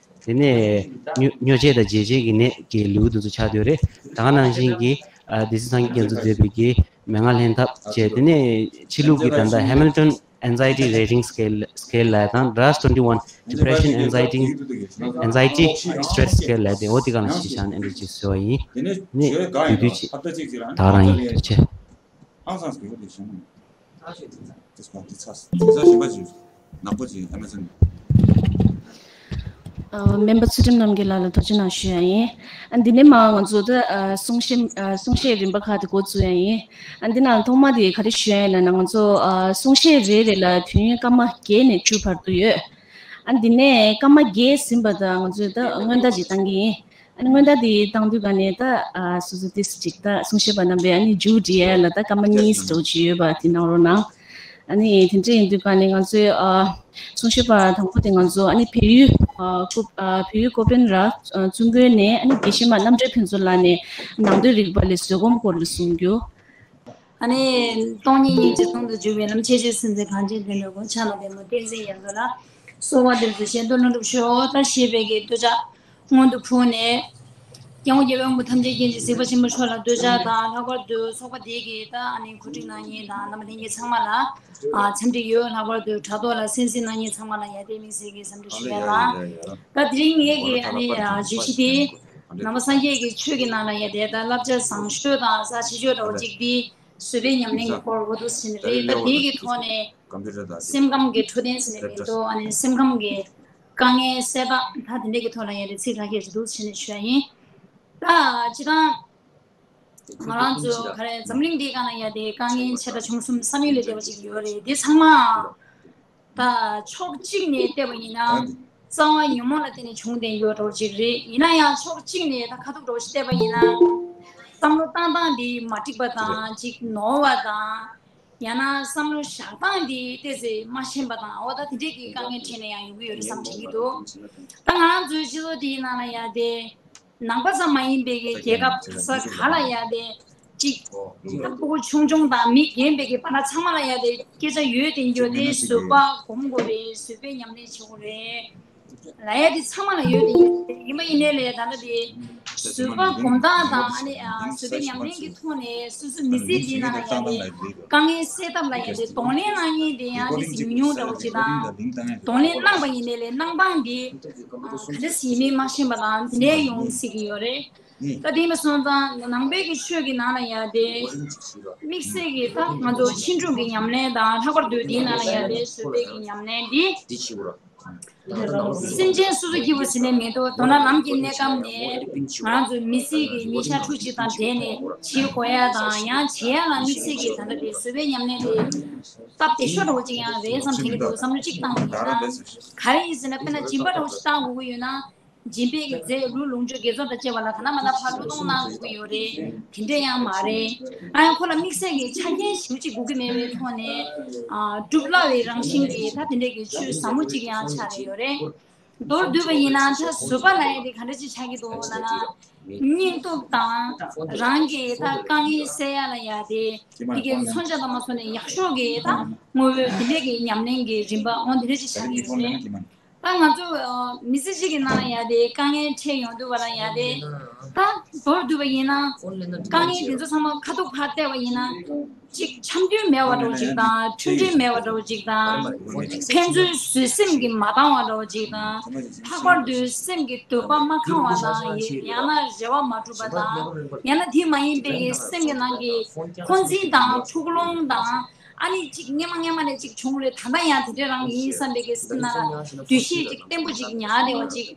དེ་ནས་སྨྱོ་སྨྱོ་བྱད་དང་འབྱེད་བྱེད་ཀྱི་ནད་ཀྱི་ལེའུ་དེ་ཚོ་ཆགས་བསྡད་རེད། ད་ག་ནང་བཞིན་གྱི་ཨ་སྡེ་སྲིད་སངས་རྒྱས་མཁྱེན་བརྩེ་མཛད་པའི་གི་མན་ངག་ལྷན་ཐབས་བཅས། དེ་ནས་ཕྱི་ལུགས་ཀྱི་ད་ལྟ་Hamilton Anxiety Rating Scale Scale ལབ་དང་DRASS twenty one Depression Anxiety Anxiety Stress Scale ལབ་དེ་འོ་དེ་ག་ལ་གཞི་བཞག་ནས་འདི་ཅིག་བཟོས་པ་ཡིན། ནི་དུས་དུས་ཅིག་ད་རང་ཡིན། ཐུགས་རྗེ་ཆེ། ཨང་སང་སྐྱོ་བོ་དེ་བཞིན་ནི། དེ་སྐོང་དེ་ཚ་དེ་ཚ་ཞིམ་པ་ཅིག་ནག་པོ་ཅིག་ཨ་མ་ཚང་། ཨ་སྨན་པ་ཚུལ་ཁྲིམས་རྣམ་རྒྱལ་ལགས་ལ་ཐུགས་རྗེ་གནང་ཞུ་ཡ་ཡིན། ཨ་འདི་ནས་མ་ང་ཚོ་ད་ཨ་གསུང་བཤད་ཨ་གསུང་བཤད་རིམ་པ་ཁག་དེ་འགོ་བཙུགས་ཡ་ཡིན། ཨ་འདི་ནང་ཐོག་མ་དེ་ག་རེ་ཞུ་ཡ་ཡིན་ལབ་ན། ང་ཚོ་ཨ་གསུང་བཤད་རེ་རེ་ལ་དུས་ཡུན་སྐར་མ་བརྒྱད་ནས་བཅུ་བར་དུ་ཡོད། ཨ་འདི་ནས་སྐར་མ་བརྒྱད་ཟིན་པ་དང་ང་ཚོས་ད་སྔོན་བརྡ་ཅིག་བཏང་གི་ཡིན། ཨ་ནི་སྔོན་བརྡ་དེ་བཏང་དུས་ག་ནས་ད་ཨ་སོ་སོ་ཏིས་ཅིག་ད་གསུང་བཤད་པ་རྣམ་པས་ཨ་ནི་མཇུག་སྒྲིལ་ཡ་ལ་ད་སྐར་མ་གཉིས་ཙམ་ཅིག་ཡོད་པ་དེ་གནང་རོགས་གནང་། ཨ་ནི་དེ་འདྲ་ཡིན་དུས་ག་ནས་ང་ཚོའི་ཨ་གསུང་བཤད་པ་དང་པོ་དེ་ང་ཚོ་ཨ་ནི་བལ་ཡུལ་ཨ་ཀོ་ཨ་བལ་ཡུལ་ཀོ་པན་ར་ཨ་བཙུན་དགོན་ནས་ཨ་ནི་དགེ་བཤེས་མ་རྣམ་གྲོལ་ཕུན་ཚོགས་ལགས་ནས་ནང་དོན་རིག་པ་ལས་བཟོད་སྒོམ་སྐོར་ལ་གསུང་རྒྱུ། ཨ་ནི་སྟོང་ཉིད་སྙིང་རྗེ་ཟུང་དུ་འཇུག་པའི་ལམ། ཁྱད་ཆོས་སེམས་ཙམ་གངས་ཅན་བསྟན་པའི་སྒོ། ཕྱག་ན་པདྨོ་བསྟན་འཛིན་རྒྱ་མཚོ་ལ། གསོལ་བ་འདེབས་སོ་གཞན་དོན་ལྷུན་གྲུབ་ཤོག་ད་ཞེས་པའི་གི་བསྟོད་ཕྱག་སྔོན་དུ་ཕུལ་ནས། སྐྱབས་མགོན་རྒྱལ་བའི་དབང་པོ་ཐམས་ཅད་མཁྱེན་ཅིང་གཟིགས་པ་ཆེན་པོ་མཆོག་ལ་བསྟོད་ཕྱག་དང་། ལྷག་པར་དུ་ཚོགས་པ་འདི་གི་ད་ཨ་ནི་གོ་སྒྲིག་གནང་མཁན་དང་རྣམ་པ་ལྷན་རྒྱས་ཚང་མ་ལ་ཨ་འཚམས་འདྲི་ཡོད། ལྷག་པར་དུ་དྲ་ཐོག་ལ་གསན་གཟིགས་གནང་མཁན་ཚང་མ་ལ་ཡ་དེ་དམིགས་བསལ་གྱི་འཚམས་འདྲི་ཞུ་ཡ་དང་། ད་དེ་རིང་ངེད་ཀྱི་ཨ་ནི་བརྗོད་གཞི་དེ་ནང་པ་སངས་རྒྱས་ཀྱི་ཆོས་ཀྱི་ནང་ལ་ཡ་དེ་ད་བསླབ་བྱ་བཟང་ཤོས་དང་རྩ་ཆེ་ཤོས་འདྲ་བོ་ཅིག་དེ་བཟོད་པའི་ཉམས་ལེན་གྱི་སྐོར་འོ་འདུག་ཟེར་ནས་རེད། ད་དེ་གི་ཐོག་ནས་སེམས་ཁམས་ཀྱི་འཕྲོད་བསྟེན་ཟེར་ནས་མི་འདུག་ཨ་ནི་སེམས་ཁམས་ཀྱི་དཀའ་ངལ་སེལ་ཐབས་ད་དེ་འདྲ་གི་ཐོག་ལ་ཡ་དེ་ཚིག་ལྷག་གི་རེད་འདུག་ཟེར་ནས་ཞུ་ཡ་ཡིན། ད་སྤྱིར་བཏང་ང་རང་ཚོ་ག་རེ་འཛམ་གླིང་འདིའི་སྒང་ལ་ཡ་དེ་དཀའ་ངལ་ཆེ་ཕྲ་ཆུང་གསུམ་བསམ་ཡུལ་ལས་འདས་པ་ཅིག་ཡོད་རེད། དེ་ཚང་མ་ད་ཕྱོགས་གཅིག་ནས་བལྟས་པ་ཡིན་ན་རྩ་བ་ཉོན་མོངས་ལ་བརྟེན་ནས་བྱུང་བསྡད་ཡོད་འདྲ་བོ་ཅིག་རེད། ཡིན་ན་ཡང་ཕྱོགས་གཅིག་ནས་ད་ཁ་ཐུག་འདྲ་བོ་ཞིག་བལྟས་པ་ཡིན་ན་བསམ་བློ་བཏང་སྟངས་འདི་མ་འགྲིག་པ་དང་ཅིག་ནོར་བ་དང་། ཡང་ན་བསམ་བློ་བཞག་སྟངས་དེ་ཏོག་ཙམ་མ་ཤེས་པ་དང་། འོ་ད་དེ་འདྲས་ཀྱི་དཀའ་ངལ་འཕྲད་ནས་ཡང་ཡོང་གི་ཡོད་རེད་བསམ་དྲན་གྱི་འདུག་ད་ང་རང་ཚོའི་སྤྱི་ཚོགས་དེའི་ནང་ལ་ཡ་དེ། ནང་པ་ཙམ་མ་ཡིན་པའི་གི་རྒྱལ་ཁབ་ག་ས་ག་ལ་ཡ་དེ་གཅིག་ད་སྤུ་གུ་ཆུང་ཆུང་དང་མི་རྒན་པའི་གི་བར་ན་ཚང་མ་ལ་ཡ་དེ་སྐད་ཆ་ཡོད་དེ་ཡོད་དེ། བཟོད་པ་སྒོམ་དགོས་རེད། བཟོད་པའི་ཉམས་ལེན་བྱེད་དགོས་རེད་ལབ་ཡ་དེ་ཚང་མ་ལ་ཡོད་དེ་ཡོད་དེ། ཡིན་པ་ཡིན་ནའི་ལས་ད་ལྟ་དེ་བཟོད་པ་སྒོམ་སྟངས་དང་། ཨ་ནི་ཨ་བཟོད་པའི་ཉམས་ལེན་གྱི་ཐོག་ནས་སོ་སོའི་མི་ཚེ་འདིའི་ནང་ལ་ཡ་དེ་དཀའ་ངལ་སེལ་ཐབས་ལ་ཡ་དེ་གདོང་ལེན་གནང་མཁན་དེ་ཡང་ཏོག་ཙམ་ཉུང་ཉུང་འདྲ་བོ་ཅིག་དང་། གདོང་ལེན་གནང་པ་ཡིན་ནའི་ལས་གནང་སྟངས་དེ་ག་འདྲ་ཞིག་ཡིན་མིན་མ་ཤེས་པ་དང་དེ་འདྲ་ཡོང་སྲིད་ཀྱི་ཡོད་རེད། ད་དེ་མ་སོང་ཙང་ནང་པའི་གི་ཆོས་ཀྱི་ནང་ལ་ཡ་དེ་དམིགས་བསལ་གྱི་ད་ང་ཚོ་ཕྱིན་དྲུག་གི་ཉམས་ལེན་དང་། ལྷག་པར་དུ་དེའི་ནང་ལ་ཡ་དེ་བཟོད་པའི་གི་ཉམས་ལེན་འདི། སེམས་ཅན་སོ་སོ་སྐྱིད་པོ་ཟེར་ནས་མི་འདུག་མདོར་ན་ལམ་གྱི་གནས་སྐབས་ནས་ང་རང་ཚོའི་མི་ཚེ་གི་ཉིན་ཞག་ཕྲུགས་གཅིག་དང་བསྡད་ནས་བྱེད་དགོས་ཡ་དང་། ཡང་བྱེད་ཡ་ལ་དམིགས་བསལ་གྱི་ད་ལྟ་དེ་བཟོད་པའི་ཉམས་ལེན་དེ་སྟབས་བདེ་ཤོས་འདྲ་བོ་ཅིག་ཡང་རེད་བསམ་དྲན་གྱི་འདུག་བསམ་བློ་གཅིག་བཏང་བ་ཡིན་ན། ག་རེ་ཡིན་ཟེར་ན། དཔེར་ན་སྦྱིན་པ་འདྲ་བོ་ཞིག་བཏང་དགོས་ཀྱི་ཡོད་ན། སྦྱིན་པའི་གི་རྫས་ལུས་ལོངས་སྤྱོད་དགེ་ཚོགས་དང་བཅས་པ་ལ་ག་ན་མ་ན་ཕར་བློས་གཏོང་གནང་དགོས་ཀྱི་ཡོད་རེད། དེ་འདྲ་ཡང་མ་རེད། ཨ་ཡང་ཁོ་ལ་དམིགས་བསལ་གྱི་ཆ་རྐྱེན་ཞེ་པོ་ཅིག་དགོས་ཀྱི་མེད་པའི་ཐོག་ནས། ཨ་སྒྲུབ་སླ་བའི་རང་བཞིན་གྱི་ད་དེ་འདྲའི་གི་ཆོས་ཟབ་མོ་ཅིག་ཡང་ཆགས་བསྡད་ཡོད་རེད། མདོར་བསྡུས་པ་ཡིན་ན་ད་བཟོད་པ་ལབ་ཡ་དེ་ག་འདྲ་ཅིག་ཆགས་ཀྱི་འདུག་ལབ་ན། སྙིང་སྟོབས་དང་རང་གི་ད་དཀའ་ངལ་སེལ་ཡ་ལ་ཡ་དེ་དེ་གའི་མཚོན་ཆ་དང་མ་སོང་ནས་ཡག་ཤོས་ཀྱི་ད་དངོས་པོའི་དེ་འདྲའི་གི་ཉམས་ལེན་གྱི་རིམ་པ་འོ་དེ་འདྲ་ཅིག་ཆགས་ཀྱི་ཡོད་རེད། ད་ང་ཚོ་ཨ་མི་ཚེ་གཅིག་གི་ནང་ལ་ཡ་དེ་དཀའ་ངལ་འཕྲད་ཡོང་དུས་བ་ལ་ཡ་དེ། ད་མདོར་བསྡུས་པ་ཡིན་ན། དཀའ་ངལ་དེ་ཚོ་ཚང་མ་ཁ་ཐུག་ཕར་བལྟས་པ་ཡིན་ན། གཅིག་འཆམ་མཐུན་མེད་པ་འདྲ་བོ་ཅིག་དང་། མཐུན་སྒྲིལ་མེད་པ་འདྲ་བོ་ཅིག་དང་། ཕན་ཚུན་བཟོད་སེམས་ཀྱིས་མ་འདང་བ་འདྲ་བོ་ཅིག་དང་། ལྷག་པར་དུ་སེམས་ཀྱི་འདོད་པ་མ་ཁེངས་པ་དང་། ཡང་ན་རེ་བ་མ་འགྲུབ་པ་དང་། ཡང་ན་དེ་མ་ཡིན་པའི་སེམས་ཀྱི་ནང་གི་འཁོན་འཛིན་དང་འཁྲུག་ལོང་དང་། ཨ་ནི་གཅིག་སྔན་མ་སྔན་མ་ནས་གཅིག་བྱུང་རེད། ད་ལྟ་ཡང་དེ་འདྲ་རང་ཡིན་བསམ་པའི་གི་སེམས་ནང་ལ་འདུ་ཤེས་གཅིག་བརྟན་པོ་གཅིག་ཉར་བསྡད་པ་གཅིག་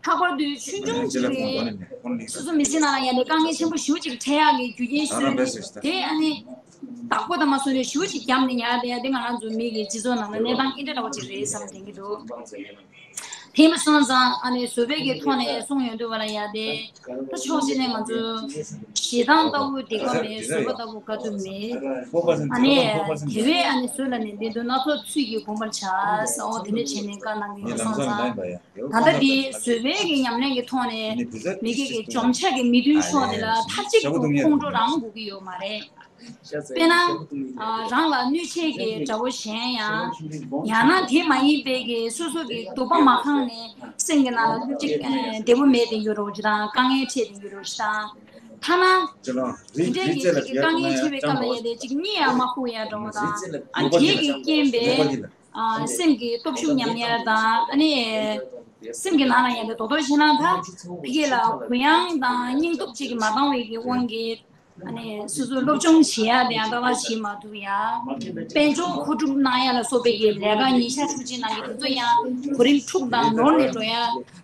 ལྷག་པར་དུ་ཆུང་ཆུང་གཅིག་རེད། སོ་སོ་མི་ཚེ་ནང་ལ་ཡང་དེ་དཀའ་ངལ་ཆེན་པོ་ཞེ་པོ་གཅིག་འཕྲད་ཡག་གི་རྒྱུ་རྐྱེན་ཞུ་ཡ་དེ། ཨ་ནི་བདག་པོ་དང་མ་སོང་ནས་ཞེ་པོ་གཅིག་བརྒྱབ་ནས་ཉར་བསྡད་ཡ་དེ་ང་རང་ཚོ་མི་གི་སྤྱི་ཚོགས་ནང་ལ་གནས་སྟངས་ཨེ་འདྲ་འདྲ་བོ་གཅིག་རེད་བསམ་དྲན་གྱི་འདུག་དེ་མ་སོང་ཙང་ཨ་ནི་བཟོད་པའི་གི་ཐོག་ནས་གསུངས་ཡོང་དུས་བ་ལ་ཡ་དེ། ད་ཕྱོགས་གཅིག་ནས་ང་ཚོ་ཞེ་སྡང་ལྟ་བུ་སྡིག་པ་མེད། བཟོད་པ་ལྟ་བུ་དཀའ་ཐུབ་མེད། ཨ་ནི་དེ་བས་ཨ་ནི་བཟོད་ལ་ནི་བདེ་སྡུག་སྣ་ཚོགས་ཚུལ་གྱིས་བསྒོམ་པར་བྱ་ཟེར། འོ་དེ་འདྲ་བྱས་ནས་བཀའ་གནང་གི་ཡོད་སོང་ཙང་། ད་ལྟ་འདི་བཟོད་པའི་གི་ཉམས་ལེན་གྱི་ཐོག་ནས་མི་སྒེར་གྱི་འཇོམས་ཆག་གི་མི་མཐུན་ཕྱོགས་དེ་ལ་མཐའ་གཅིག་ཏུ་ཁོང་ཁྲོ་རང་དགོས་ཀྱི་ཡོད་མ་རེད། དཔེར་ན། ཨ་རང་ལ་གནོད་བྱེད་ཀྱི་དགྲ་བོ་གཞན་ཡང་། ཡང་ན་དེ་མ་ཡིན་པའི་གི་སོ་སོ་གི་འདོད་པ་མ་ཁེངས་ནས་སེམས་ཀྱི་ནང་ལ་གཅིག་ཨ་བདེ་པོ་མེད་དེ་ཡོད་རོགས་ཅིག་དང་། དཀའ་ངལ་འཕྲད་དེ་ཡོད་རོགས་ཅིག་དང་། ཐ་ན། དེ་འདྲའི་གི་གཅིག་གི་དཀའ་ངལ་འཕྲད་པའི་སྐབས་ལ་ཡ་དེ་གཅིག་གཉིད་ཡང་མ་ཁུག་ཡ་འདྲ་བོ་དང་། ཨ་དེ་གི་རྐྱེན་པས་ཨ་སེམས་ཀྱི་སྟོབས་ཤུགས་ཉམས་ཡ་དང་། ཨ་ནི་སེམས་ཀྱི་ནང་ལ་ཡ་དེ་རྡོག་རྡོག་བྱས་ན་ད་ཕ་གི་ལ་གུ་ཡངས་དང་སྙིང་སྟོབས་གཅིག་གི་མ་འདང་བའི་གི་དབང་གིས། ཨ་ནི་སོ་སོ་སློབ་སྦྱོང་བྱེད་ཡ་དེ་ཡང་ཏག་ཏག་བྱེད་མ་ཐུབ་ཡ། དཔལ་འབྱོར་མཁོ་སྒྲུབ་གནང་ཡ་ལ་སོགས་པའི་གི་ལས་ཀ་ཉིན་ཞག་ཕྲུགས་གཅིག་ནང་གི་དེ་ཚོ་ཡང་གོ་རིམ་འཁྲུག་དང་ནོར་ནས་འགྲོ་ཡ།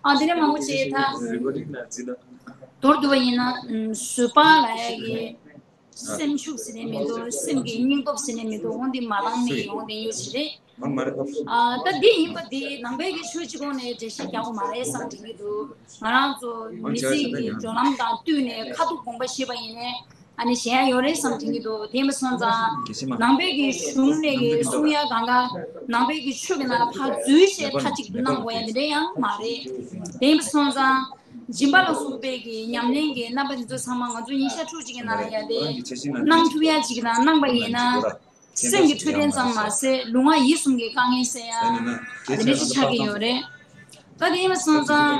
ཨ་དེ་འདྲ་མང་པོ་བྱས། ད་མདོར་བསྡུ་བ་ཡིན་ན་བཟོད་པ་ལབ་ཡ་གི་སེམས་ཤུགས་ཟེར་ནས་མི་འདུག་སེམས་ཀྱི་སྙིང་སྟོབས་ཟེར་ནས་མི་འདུག་འོ་འདི་མ་འདང་མི་འོ་འདི་ཡོད་ཞིག་རེད། ཨ་ད་འདི་ཡིན་པ་འདི་ནང་པའི་གི་ཆོས་གཅིག་གོང་ནས་འགྲེལ་བཤད་རྒྱག་དགོས་མ་རེད་བསམ་དྲན་གྱི་འདུག་ང་རང་ཚོ་མི་ཚེ་གི་འགྲོ་ལམ་དང་བསྟུན་ནས་ཁ་ཐུག་དགོངས་པ་བཞེས་པ་ཡིན་ནའི་ཨ་ནི་གཞན་ཡང་ཡོད་རེད་བསམ་དྲན་གྱི་འདུག་དེ་མ་སོང་ཙང་ནང་པའི་གི་གཞུང་ནས་གི་གསུང་ཡ་གང་ག་ནང་པའི་གི་ཆོས་ཀྱི་ནང་ལ་ཕར་འཛུལ་བྱས་མཐའ་གཅིག་ཏུ་གནང་དགོས་ཡ་དེ་འདྲ་ཡང་མ་རེད། དེ་མ་སོང་ཙང་སྦྱིན་པ་ལ་སོགས་པའི་གི་ཉམས་ལེན་གྱི་རྣམ་པ་འདི་ཚོ་ཚང་མ་ང་ཚོ་ཉིན་ཞག་ཕྲུགས་གཅིག་གི་ནང་ལ་ཡ་དེ་གནང་ཐུབ་ཡ་གཅིག་དང་གནང་པ་ཡིན་ན། སེམས་ཀྱི་འཕྲོད་བསྟེན་ཙམ་མ་ཟད་ལུས་ངག་ཡིད་གསུམ་གྱི་དཀའ་ངལ་སེལ་ཡ་དེ་འདྲ་ཞིག་ཆགས་ཀྱི་ཡོད་རེད། ད་དེ་ཡིན་པ་སོང་ཙང་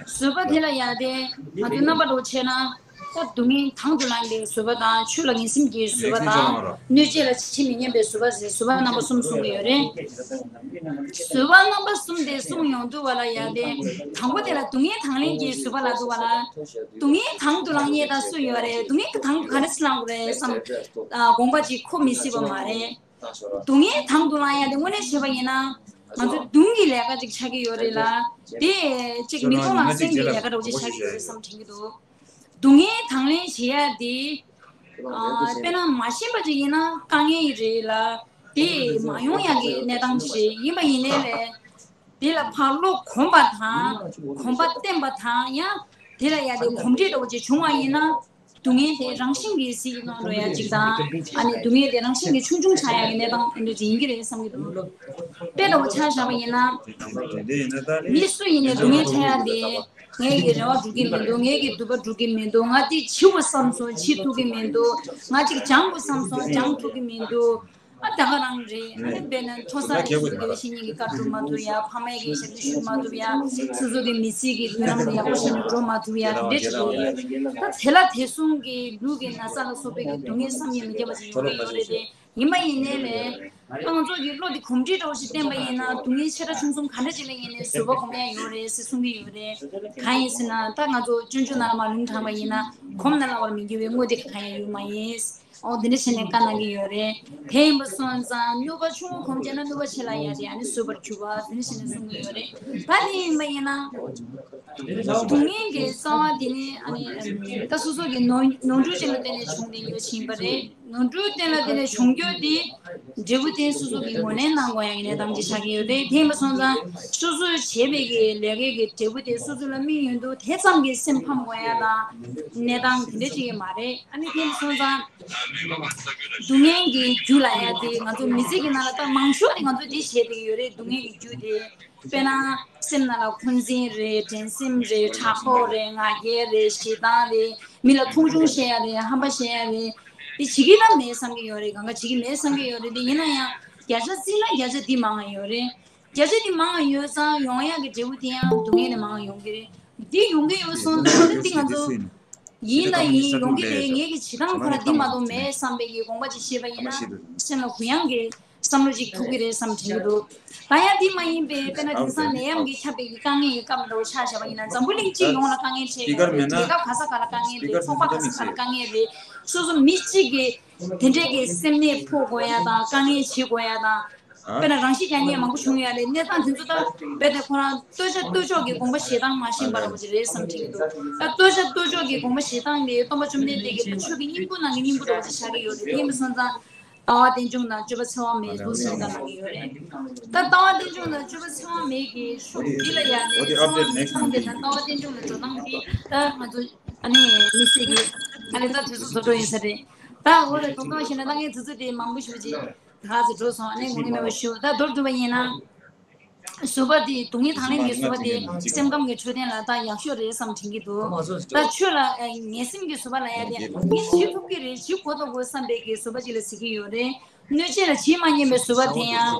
བཟོད་པ་དེ་ལ་ཡ་དེ་ང་ཚོའི་རྣམ་པ་འདྲ་བོ་བྱས་ན། ད་སྡུག་བསྔལ་དང་དུ་བླངས་པའི་བཟོད་པ་དང་། ཆོས་ལ་ངེས་སེམས་ཀྱི་བཟོད་པ་དང་། གནོད་བྱེད་ལ་ཇི་མི་སྙམ་པའི་བཟོད་པ་ཟེར་བཟོད་པ་རྣམ་པ་གསུམ་གསུང་གི་ཡོད་རེད། བཟོད་པ་རྣམ་པ་གསུམ་དེ་གསུང་ཡོང་དུས་བ་ལ་ཡ་དེ། དང་པོ་དེ་ལ་སྡུག་བསྔལ་དང་ལེན་གྱི་བཟོད་པ་ལབ་དུས་བ་ལ། སྡུག་བསྔལ་དང་དུ་བླངས་མཁན་ད་སུ་ཡོད་རེད། སྡུག་བསྔལ་གྱི་དང་དུ་ག་རེ་བླངས་དགོས་རེད་བསམ། ཨ་དགོངས་པ་ཅིག་འཁོར་མི་སྲིད་པ་མ་རེད། སྡུག་བསྔལ་དང་དུ་བླངས་ཡ་དེ་དངོས་གནས་བྱས་པ་ཡིན་ན། ང་ཚོ་མདུན་གྱི་ལས་ཀ་ཅིག་ཆགས་ཀྱི་ཡོད་རེད་ལ། དེ་ཅིག་མིག་མཐོང་ལག་ཟིན་གྱི་ལས་ཀ་འདྲ་བོ་ཅིག་ཆགས་ཀྱི་ཡོད་རེད་བསམ་དྲན་གྱི་འདུག་སྡུག་བསྔལ་དང་ལེན་བྱེད་ཡ་དེ། ཨ་དཔེར་ན་མ་ཤེས་པ་ཅིག་ཡིན་ན་དཀའ་ངལ་རེད་ལ། དེ་མ་ཡོང་ཡ་གི་གནས་སྟངས་ཅིག་རེད། ཡིན་པ་ཡིན་ནའི་ལས། དེ་ལ་ཕར་བློ་གོམས་པ་དང་། གོམས་པ་བརྟན་པ་དང་། ཡང་དེ་ལ་ཡ་དེ་གོམས་འདྲིས་འདྲ་བོ་ཅིག་བྱུང་བ་ཡིན་ན། སྡུག་བསྔལ་དེ་རང་བཞིན་གྱིས་ཟིལ་གྱིས་གནོན་འགྲོ་ཡ་ཅིག་དང་། ཨ་ནི་སྡུག་བསྔལ་དེ་རང་བཞིན་གྱིས་ཆུང་ཆུང་ཆགས་ཡ་གི་གནས་སྟངས་ཨ་འདྲ་ཅིག་ཡིན་གྱི་རེད་བསམ་གྱི་འདུག་དཔེ་འདྲ་བོ་ཆ་བཞག་པ་ཡིན་ན། མི་སུ་ཡིན་ནའི་སྡུག་བསྔལ་འཕྲད་ཡ་དེ། ངའི་གི་རེ་བ་འགྲུབ་ཀྱི་མི་འདུག་ངའི་གི་འདོད་པ་འགྲུབ་ཀྱི་མི་འདུག་ང་འདི་འཆི་དགོས་བསམ་སོང་འཆི་ཐུབ་ཀྱི་མི་འདུག་ང་ཅིག་སྦྱང་དགོས་བསམ་སོང་སྦྱང་ཐུབ་ཀྱི་མི་འདུག་ཨ་ད་ག་རང་རེད། ཨ་ནི་དཔེར་ན་མཐོ་ས་ནས་སུ་དགེ་བའི་བཤེས་གཉེན་གྱི་བཀའ་སྒྲུབ་མ་ཐུབ་ཡ། ཕ་མའི་གི་ཞབས་ཕྱི་ཞུ་མ་ཐུབ་ཡ། སོ་སོ་གི་མི་ཚེ་གི་མདུན་ལམ་ཡག་པོ་ཞིག་ནས་འགྲོ་མ་ཐུབ་ཡ་དེ་འདྲ་ཅིག་རེད། ད་དེ་ལ་དེ་གསུམ་གྱི་ལུས་ཀྱི་ན་ཚ་ལ་སོགས་པའི་གི་སྡུག་བསྔལ་བསམ་གྱིས་མི་ཁྱབ་པ་ཅིག་ཡོང་གི་ཡོད་རེད་དེ། ཡིན་པ་ཡིན་ནའི་ལས། ང་ཚོ་གི་བློ་འདི་གོམས་འདྲིས་འདྲ་བོ་ཞིག་བསྟེན་པ་ཡིན་ན་སྡུག་བསྔལ་ཆེ་ཕྲ་ཆུང་གསུམ་ག་འདྲ་ཅིག་ལ་ཡིན་ནའི་བཟོད་པ་སྒོམ་ཡ་ཡོད་རེད་ཟེར་གསུང་གི་ཡོད་རེད། གང་ཡིན་ཟེར་ན་ད་ང་ཚོ་སྤྱོད་འཇུག་ནང་ལ་མར་ལུང་དྲངས་པ་ཡིན་ན་གོམས་ན་སླ་བར་མི་འགྱུར་བའི་དངོས་དེ་གང་ཡང་ཡོད་མ་ཡིན། ཨོ་འདི་འདྲ་བྱས་ནས་བཀའ་གནང་གི་ཡོད་རེད། དེ་ཡིན་པ་སོང་ཙང་ནུས་པ་ཆུང་ངུ་གོམས་བྱས་ན་ནུས་པ་ཆེ་ལ་ཡ་དེ་ཨ་ནི་བཟོད་པར་གྱུར་པ་འདི་འདྲ་བྱས་ནས་གསུང་གི་ཡོད་རེད། ད་དེ་ཡིན་པ་ཡིན་ན། སྡུག་བསྔལ་གྱི་རྩ་བ་དེ་ནི་ཨ་ནི་ད་སོ་སོ་གི་ནོར་ནོར་འཁྲུལ་ཅིག་ལ་བརྟེན་ནས་བྱུང་བསྡད་ཡོད་ཕྱིན་པ་རེད། ནོར་འཁྲུལ་བརྟེན་ལ་བརྟེན་ནས་བྱུང་རྒྱུ་དེ་འབྲས་བུ་དེ་སོ་སོ་གི་ངོས་ལེན་གནང་དགོས་ཡ་གི་གནས་སྟངས་ཅིག་ཆགས་ཀྱི་ཡོད་རེད། དེ་ཡིན་པ་སོང་ཙང་སོ་སོས་བྱས་པའི་གི་ལས་ཀའི་གི་འབྲས་བུ་དེ་སོ་སོ་ལ་དམིགས་ཡོད་དུས་དེ་ཙམ་གྱིས་སེམས་ཕམ་དགོས་ཡ་དང་གནས་སྟངས་དེ་འདྲ་ཅིག་ཡོད་མ་རེད། ཨ་ནི་དེ་ཡིན་པ་སོང་ཙང་སྡུག་བསྔལ་གྱི་རྒྱུ་ལ་ཡ་དེ་ང་ཚོ་མི་ཚེ་གི་ནང་ལ་ད་མང་ཤོས་དེ་ང་ཚོ་འདི་བྱས་བསྡད་ཀྱི་ཡོད་རེད། སྡུག་བསྔལ་གྱི་རྒྱུ་དེ། དཔེར་ན། སེམས་ནང་ལ་འཁོན་འཛིན་རེད། འགྲན་སེམས་རེད། ཕྲག་དོག་རེད། ང་རྒྱལ་རེད། ཞེ་སྡང་རེད། མི་ལ་མཐོང་ཆུང་བྱེད་ཡ་རེད། ཧམ་པ་བཤད་ཡ་རེད། དེ་བྱེད་ཀྱི་ན་མེད་བསམ་གྱི་ཡོད་རེད། གང་ག་བྱེད་ཀྱི་མེད་བསམ་གྱི་ཡོད་རེད། དེ་ཡིན་ན་ཡང་བརྒྱ་ཆ་བརྩིས་ན་བརྒྱ་ཆ་འདི་མང་ང་ཡོད་རེད། བརྒྱ་ཆ་འདི་མང་ང་ཡོད་ཙང་ཡོང་ཡ་གི་འབྲས་བུ་དེ་ཡང་སྡུག་བསྔལ་ནས་མང་ང་ཡོང་གི་རེད། འདི་ཡོང་གི་ཡོད་སོང་ཙང་འདི་ང་ཚོ། ཡིན་ལ་ཡིན་ཡོང་གི་རེད། ངེད་ཀྱི་བྱེད་སྟངས་ཁོ་ལ་འདི་མ་གཏོགས་མེད་བསམ་པའི་གི་དགོངས་པ་ཅིག་བཞེས་པ་ཡིན་ན་སེམས་ལ་གུ་ཡངས་ཀྱི་བསམ་བློ་ཅིག་ཐུག་གི་རེད་བསམ་དྲན་གྱི་འདུག་ད་ཡང་འདི་མ་ཡིན་པའི་དཔེར་ན་དེང་སང་ནད་ཡམས་ཀྱི་ཁྱབ་པའི་གི་དཀའ་ངལ་གྱི་སྐབས་འདྲ་བོ་ཆ་བཞག་པ་ཡིན་ན་འཛམ་བུ་གླིང་སྤྱི་ཡོངས་ལ་དཀའ་ངལ་འཕྲད་ཡོད་རེད། རྒྱལ་ཁབ་ག་ས་ག་ལ་དཀའ་ངལ་འཕྲད། ཚོགས་པ་ག་ས་ག་ལ་དཀའ་ངལ་རེད། སོ་སོ་མི་གཅིག་གི་དེ་འདྲས་ཀྱི་སེམས་ནད་ཕོག་དགོས་ཡ་དང་དཀའ་ངལ་འཕྱད་དགོས་ཡ་དང་། དཔེར་ན་རང་ཤི་རྒྱག་མཁན་མང་པོ་བྱུང་ཡོད་རེད། གནས་སྟངས་དེ་ཚོ་ད་རྦད་དེ་ཁོ་རང་ལྟོས་བཅས་ལྟོས་འཇོག་གི་དགོངས་པ་བཞེས་སྟངས་མ་ཤེས་པ་འདྲ་བོ་ཅིག་རེད་བསམ་དྲན་གྱི་འདུག་ད་ལྟོས་བཅས་ལྟོས་འཇོག་གི་དགོངས་པ་བཞེས་སྟངས་དེ་སྟོན་པ་བཅོམ་ལྡན་འདས་ཀྱིས་ད་ཆོས་ཀྱི་སྙིང་པོ་ནང་གི་སྙིང་པོ་འདྲ་བོ་ཅིག་ཆགས་ཀྱི་ཡོད་རེད། དེ་ཡིན་པ་སོང་ཙང་ལྟ་བ་རྟེན་འབྱུང་དང་སྤྱོད་པ་འཚེ་བ་མེད་ལུགས་ཟེར་ཡ་གནང་གི་ཡོད་རེད། ད་ལྟ་བ་རྟེན་འབྱུང་དང་སྤྱོད་པ་འཚེ་བ་མེད་ཀྱི་ཤུགས་འདི་ལ་ཡ་ནས་འཚེ་བ་མེད་སྟངས་དེ་དང་ལྟ་བ་རྟེན་འབྱུང་ལ་འགྲོ་སྟངས་འདི་ད་ང་ཚོ་ཨ་ནི་མི་སེར་གྱི་ཨ་ནི་ད་དུས་ཚོད་བཟོ་འགྲོ་ཡིན་ས་རེད། ད་འོ་རེད། དོ་དགོང་ཞིག་ན་ད་ངའི་དུས་ཚོད་དེ་མང་པོ་ཞེ་པོ་ཅིག་ད་ག་ཚོད་འགྲོ་སོང་། ཨ་ནི་ངོ་ངེས་མེད་པ་ཞུ། ད་མདོར་བསྡུས་པ་ཡིན་ན། བཟོད་པ་དེ་སྡུག་བསྔལ་དང་ལེན་གྱི་བཟོད་པ་དེ་སེམས་ཁམས་ཀྱི་འཕྲོད་བསྟེན་ལ་ད་ཡག་ཤོས་རེད་བསམ་དྲན་གྱི་འདུག་ད་ཆོས་ལ་ངན་སེམས་ཀྱི་བཟོད་པ་ལ་ཡ་དེ་ངས་བྱེད་ཐུབ་ཀྱི་རེད། བྱེད་དགོས་ཐུབ་དགོས་བསམ་པའི་གི་བཟོད་པ་ཅིག་ལ་ཟེར་གྱི་ཡོད་རེད། གནོད་བྱེད་ལ་ཇི་མ་སྙམ་པའི་བཟོད་པ་དེ་ཡང་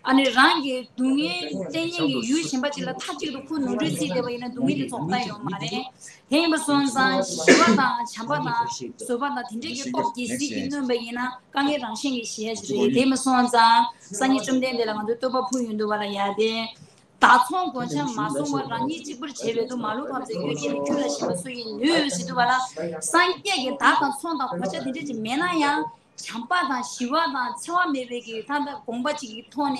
ཨ་ནི་རང་གི་སྡུག་བསྔལ་བསྟེན་མཁན་གྱི་ཡུལ་གཞན་པ་ཅིག་ལ་མཐའ་གཅིག་ཏུ་ཁོ་ནོར་འཁྲུལ་བརྩིས་བསྡད་པ་ཡིན་ན་སྡུག་བསྔལ་དེ་རྫོགས་མཐའ་ཡོད་མ་རེད། དེ་ཡིན་པ་སོང་ཙང་ཞི་བ་དང་བྱམས་པ་དང་བཟོད་པ་དང་དེ་འདྲའི་གི་སྟོབས་རྒྱལ་སྲིད་ཀྱིས་གནོན་པ་ཡིན་ན་དཀའ་ངལ་རང་བཞིན་གྱིས་ཞི་ཡ་ཞིག་རེད། དེ་ཡིན་པ་སོང་ཙང་སངས་རྒྱས་བཅོམ་ལྡན་འདས་ལ་ང་ཚོས་བསྟོད་པ་ཕུལ་ཡོང་དུས་བ་ལ་ཡ་དེ། བདག་ཚོང་སྒོ་ལྕགས་མ་བཟུང་བར་རང་ཉིད་གཅིག་པུར་བྱས་པའི་དུས་མ་ལུས་འཕགས་པའི་གཡུལ་རྒྱལ་ལ་ཁྱོད་ལ་ཞེན་པ་སུ་ཡིས་ནུས་ཟེར་དུས་བ་ལ་སངས་རྒྱས་ཀྱིས་བདག་དང་ཚོང་དང་སྒོ་ལྕགས་དེ་འདྲ་ཅིག་མེད་ན་ཡང་། བྱམས་པ་དང་ཞི་བ་དང་འཚེ་བ་མེད་པའི་གི་ད་ལྟ་དགོངས་པ་གཅིག་གི་ཐོག་ནས་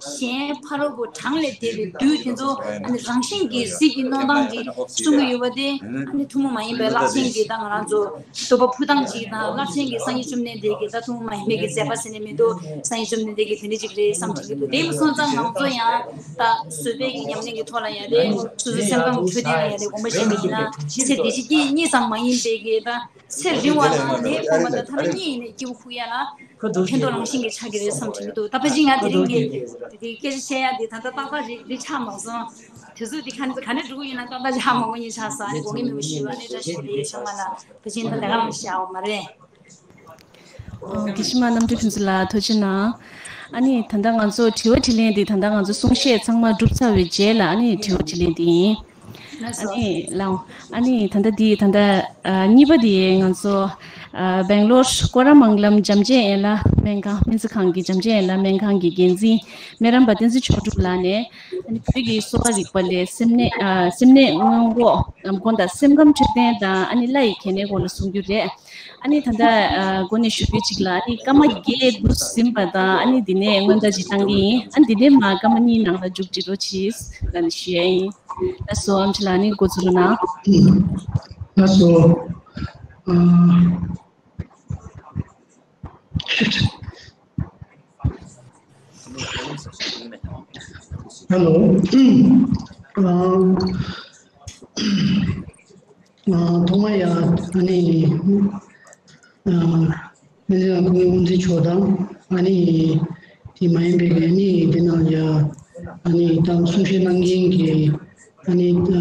གཞན་ཕ་རོལ་པོ་གྲངས་ལས་འདས་པའི་བདུད་དེ་ཚོ་ཨ་ནི་རང་བཞིན་གྱིས་ཟིལ་གྱིས་གནོན་སྟངས་ཀྱི་གསུང་གི་ཡོད་པ་དེ་ཨ་ནི་ཐུན་མོང་མ་ཡིན་པའི་རླབས་ཆེན་གྱི་ད་ང་རང་ཚོ་བསྟོད་པ་ཕུལ་སྟངས་གཅིག་དང་རླབས་ཆེན་གྱི་སངས་རྒྱས་བཅོམ་ལྡན་འདས་ཀྱི་ད་ཐུན་མོང་མ་ཡིན་པའི་གི་མཛད་པ་ཟེར་ནས་མི་འདུག་སངས་རྒྱས་བཅོམ་ལྡན་འདས་ཀྱི་དེ་འདྲ་ཅིག་རེད་བསམ་དྲན་གྱི་འདུག་དེ་མ་སོང་ཙང་ང་ཚོ་ཡང་ད་བཟོད་པའི་གི་ཉམས་ལེན་གྱི་ཐོག་ལ་ཡང་རེད། སོ་སོའི་སེམས་ཁམས་འཕྲོད་བསྟེན་ལ་ཡང་རེད། དགོངས་པ་བཞེས་པ་ཡིན་ན་ཚེ་འདི་ཕྱི་གཉིས་ཙམ་མ་ཡིན་པའི་གི་ད། ཚེ་རིང་བ་དང་ནད་ཕོག་པ་དང་ཐ་ན་གཉིད་ཡིན་ནས་སྐྱིད་པོ་ཁུག་ཡ་ལ་ཕན་ཐོགས་རང་བཞིན་གྱིས་ཆགས་ཀྱི་རེད་བསམ་དྲན་གྱི་འདུག་ད་ཕལ་ཆེར་ང་དེ་རིང་གི་དེ་སྐད་ཆ་བཤད་ཡ་དེ་ད་ལྟ་ཏག་ཏག་རེད་རེད་ཆགས་མ་སོང་། དུས་ཚོད་དེ་ག་ནས་ག་ནས་འགྲོ་གི་ཡོད་ན་ཏག་ཏག་ཆགས་མ་དགོས་ཉེན་ཆགས་སོང་། ཨ་ནི་དགོངས་ཀྱི་མེད་པ་ཞུ་བ་ནས་བཀྲ་ཤིས་བདེ་ལེགས་ཚང་མ་ལ་ཕལ་ཆེར་ད་ལྟ་ག་རང་བཤད་འོ་མ་རེད། ཨོ་དགེ་བཤེས་མ་རྣམ་གྲོལ་ཕུན་ཚོགས་ལགས་ཐུགས་རྗེ་གནང་། ཨ་ནི་ད་ལྟ་ང་ཚོ་དྲི་བ་དྲིས་ལན་དེ་ད་ལྟ་ང་ཚོ་གསུང་བཤད་ཚང་མ་གྲུབ་ཚར་བའི་རྗེས་ལ་ཨ་ནི་དྲི་བ་དྲིས་ལན་དེ་ཡིན། ཨ་ནི་ལགས། ཨ་ནི་ད་ལྟ་འདི་ད་ལྟ་ཨ་གཉིས་པ་དེ་ང་ཚོ་ཨ་སྦེང་ལོར་ཀོ་ར་མང་གླམ་བྱམས་ཆེན་ཨེ་ལ་སྨན་ཁང་སྨན་རྩིས་ཁང་གི་བྱམས་ཆེན་ཨེ་ལ་སྨན་ཁང་གི་འགན་འཛིན་སྨན་རམས་པ་བསྟན་འཛིན་མཆོག་གྲུབ་ལགས་ནས་ཨ་ནི་བོད་ཀྱི་གསོ་བ་རིག་པ་ལས་སེམས་ནད་ཨ་སེམས་ནད་སྔོན་འགོག་ལམ་སྒོ་དང་སེམས་ཁམས་འཕྲོད་བསྟེན་དང་ཨ་ནི་བླ་ཡི་གལ་གནད་སྐོར་ལ་གསུང་རྒྱུ་རེད། ཨ་ནི་ད་ལྟ་ཨ་འགོ་ནས་ཞུ་རྒྱུ་གཅིག་ལ་ཨ་ནི་སྐར་མ་བརྒྱད་འགོར་ཟིན་པ་དང་ཨ་ནི་འདི་ནས་སྔོན་བརྡ་ཅིག་བཏང་གི་ཡིན། ཨ་ནི་འདི་ནས་མར་སྐར་མ་གཉིས་ནང་ལ་མཇུག་སྒྲིལ་རོགས་གྱིས་ལབ་ནས་ཞུ་ཡ་ཡིན། ལགས་སོ། ཨམ་ཆི་ལགས་ནི་འགོ་འཛུགས་རོགས་གནང་། ལགས་སོ། ཨ། ཧེ་ལོ། ཨ། ཐོག་མར་ཡ་ཨ་ནི་སྨན་རྩིས་ཁང་ཁོང་གི་དབུ་འཛིན་མཆོག་དང་ཨ་ནི་དེ་མ་ཡིན་པའི་ཨ་ནི་དེ་ནང་ཡ་ཨ་ནི་གཏམ་གསུང་བཤད་གནང་མཁན་གྱི་ཨ་ནི་དགེ་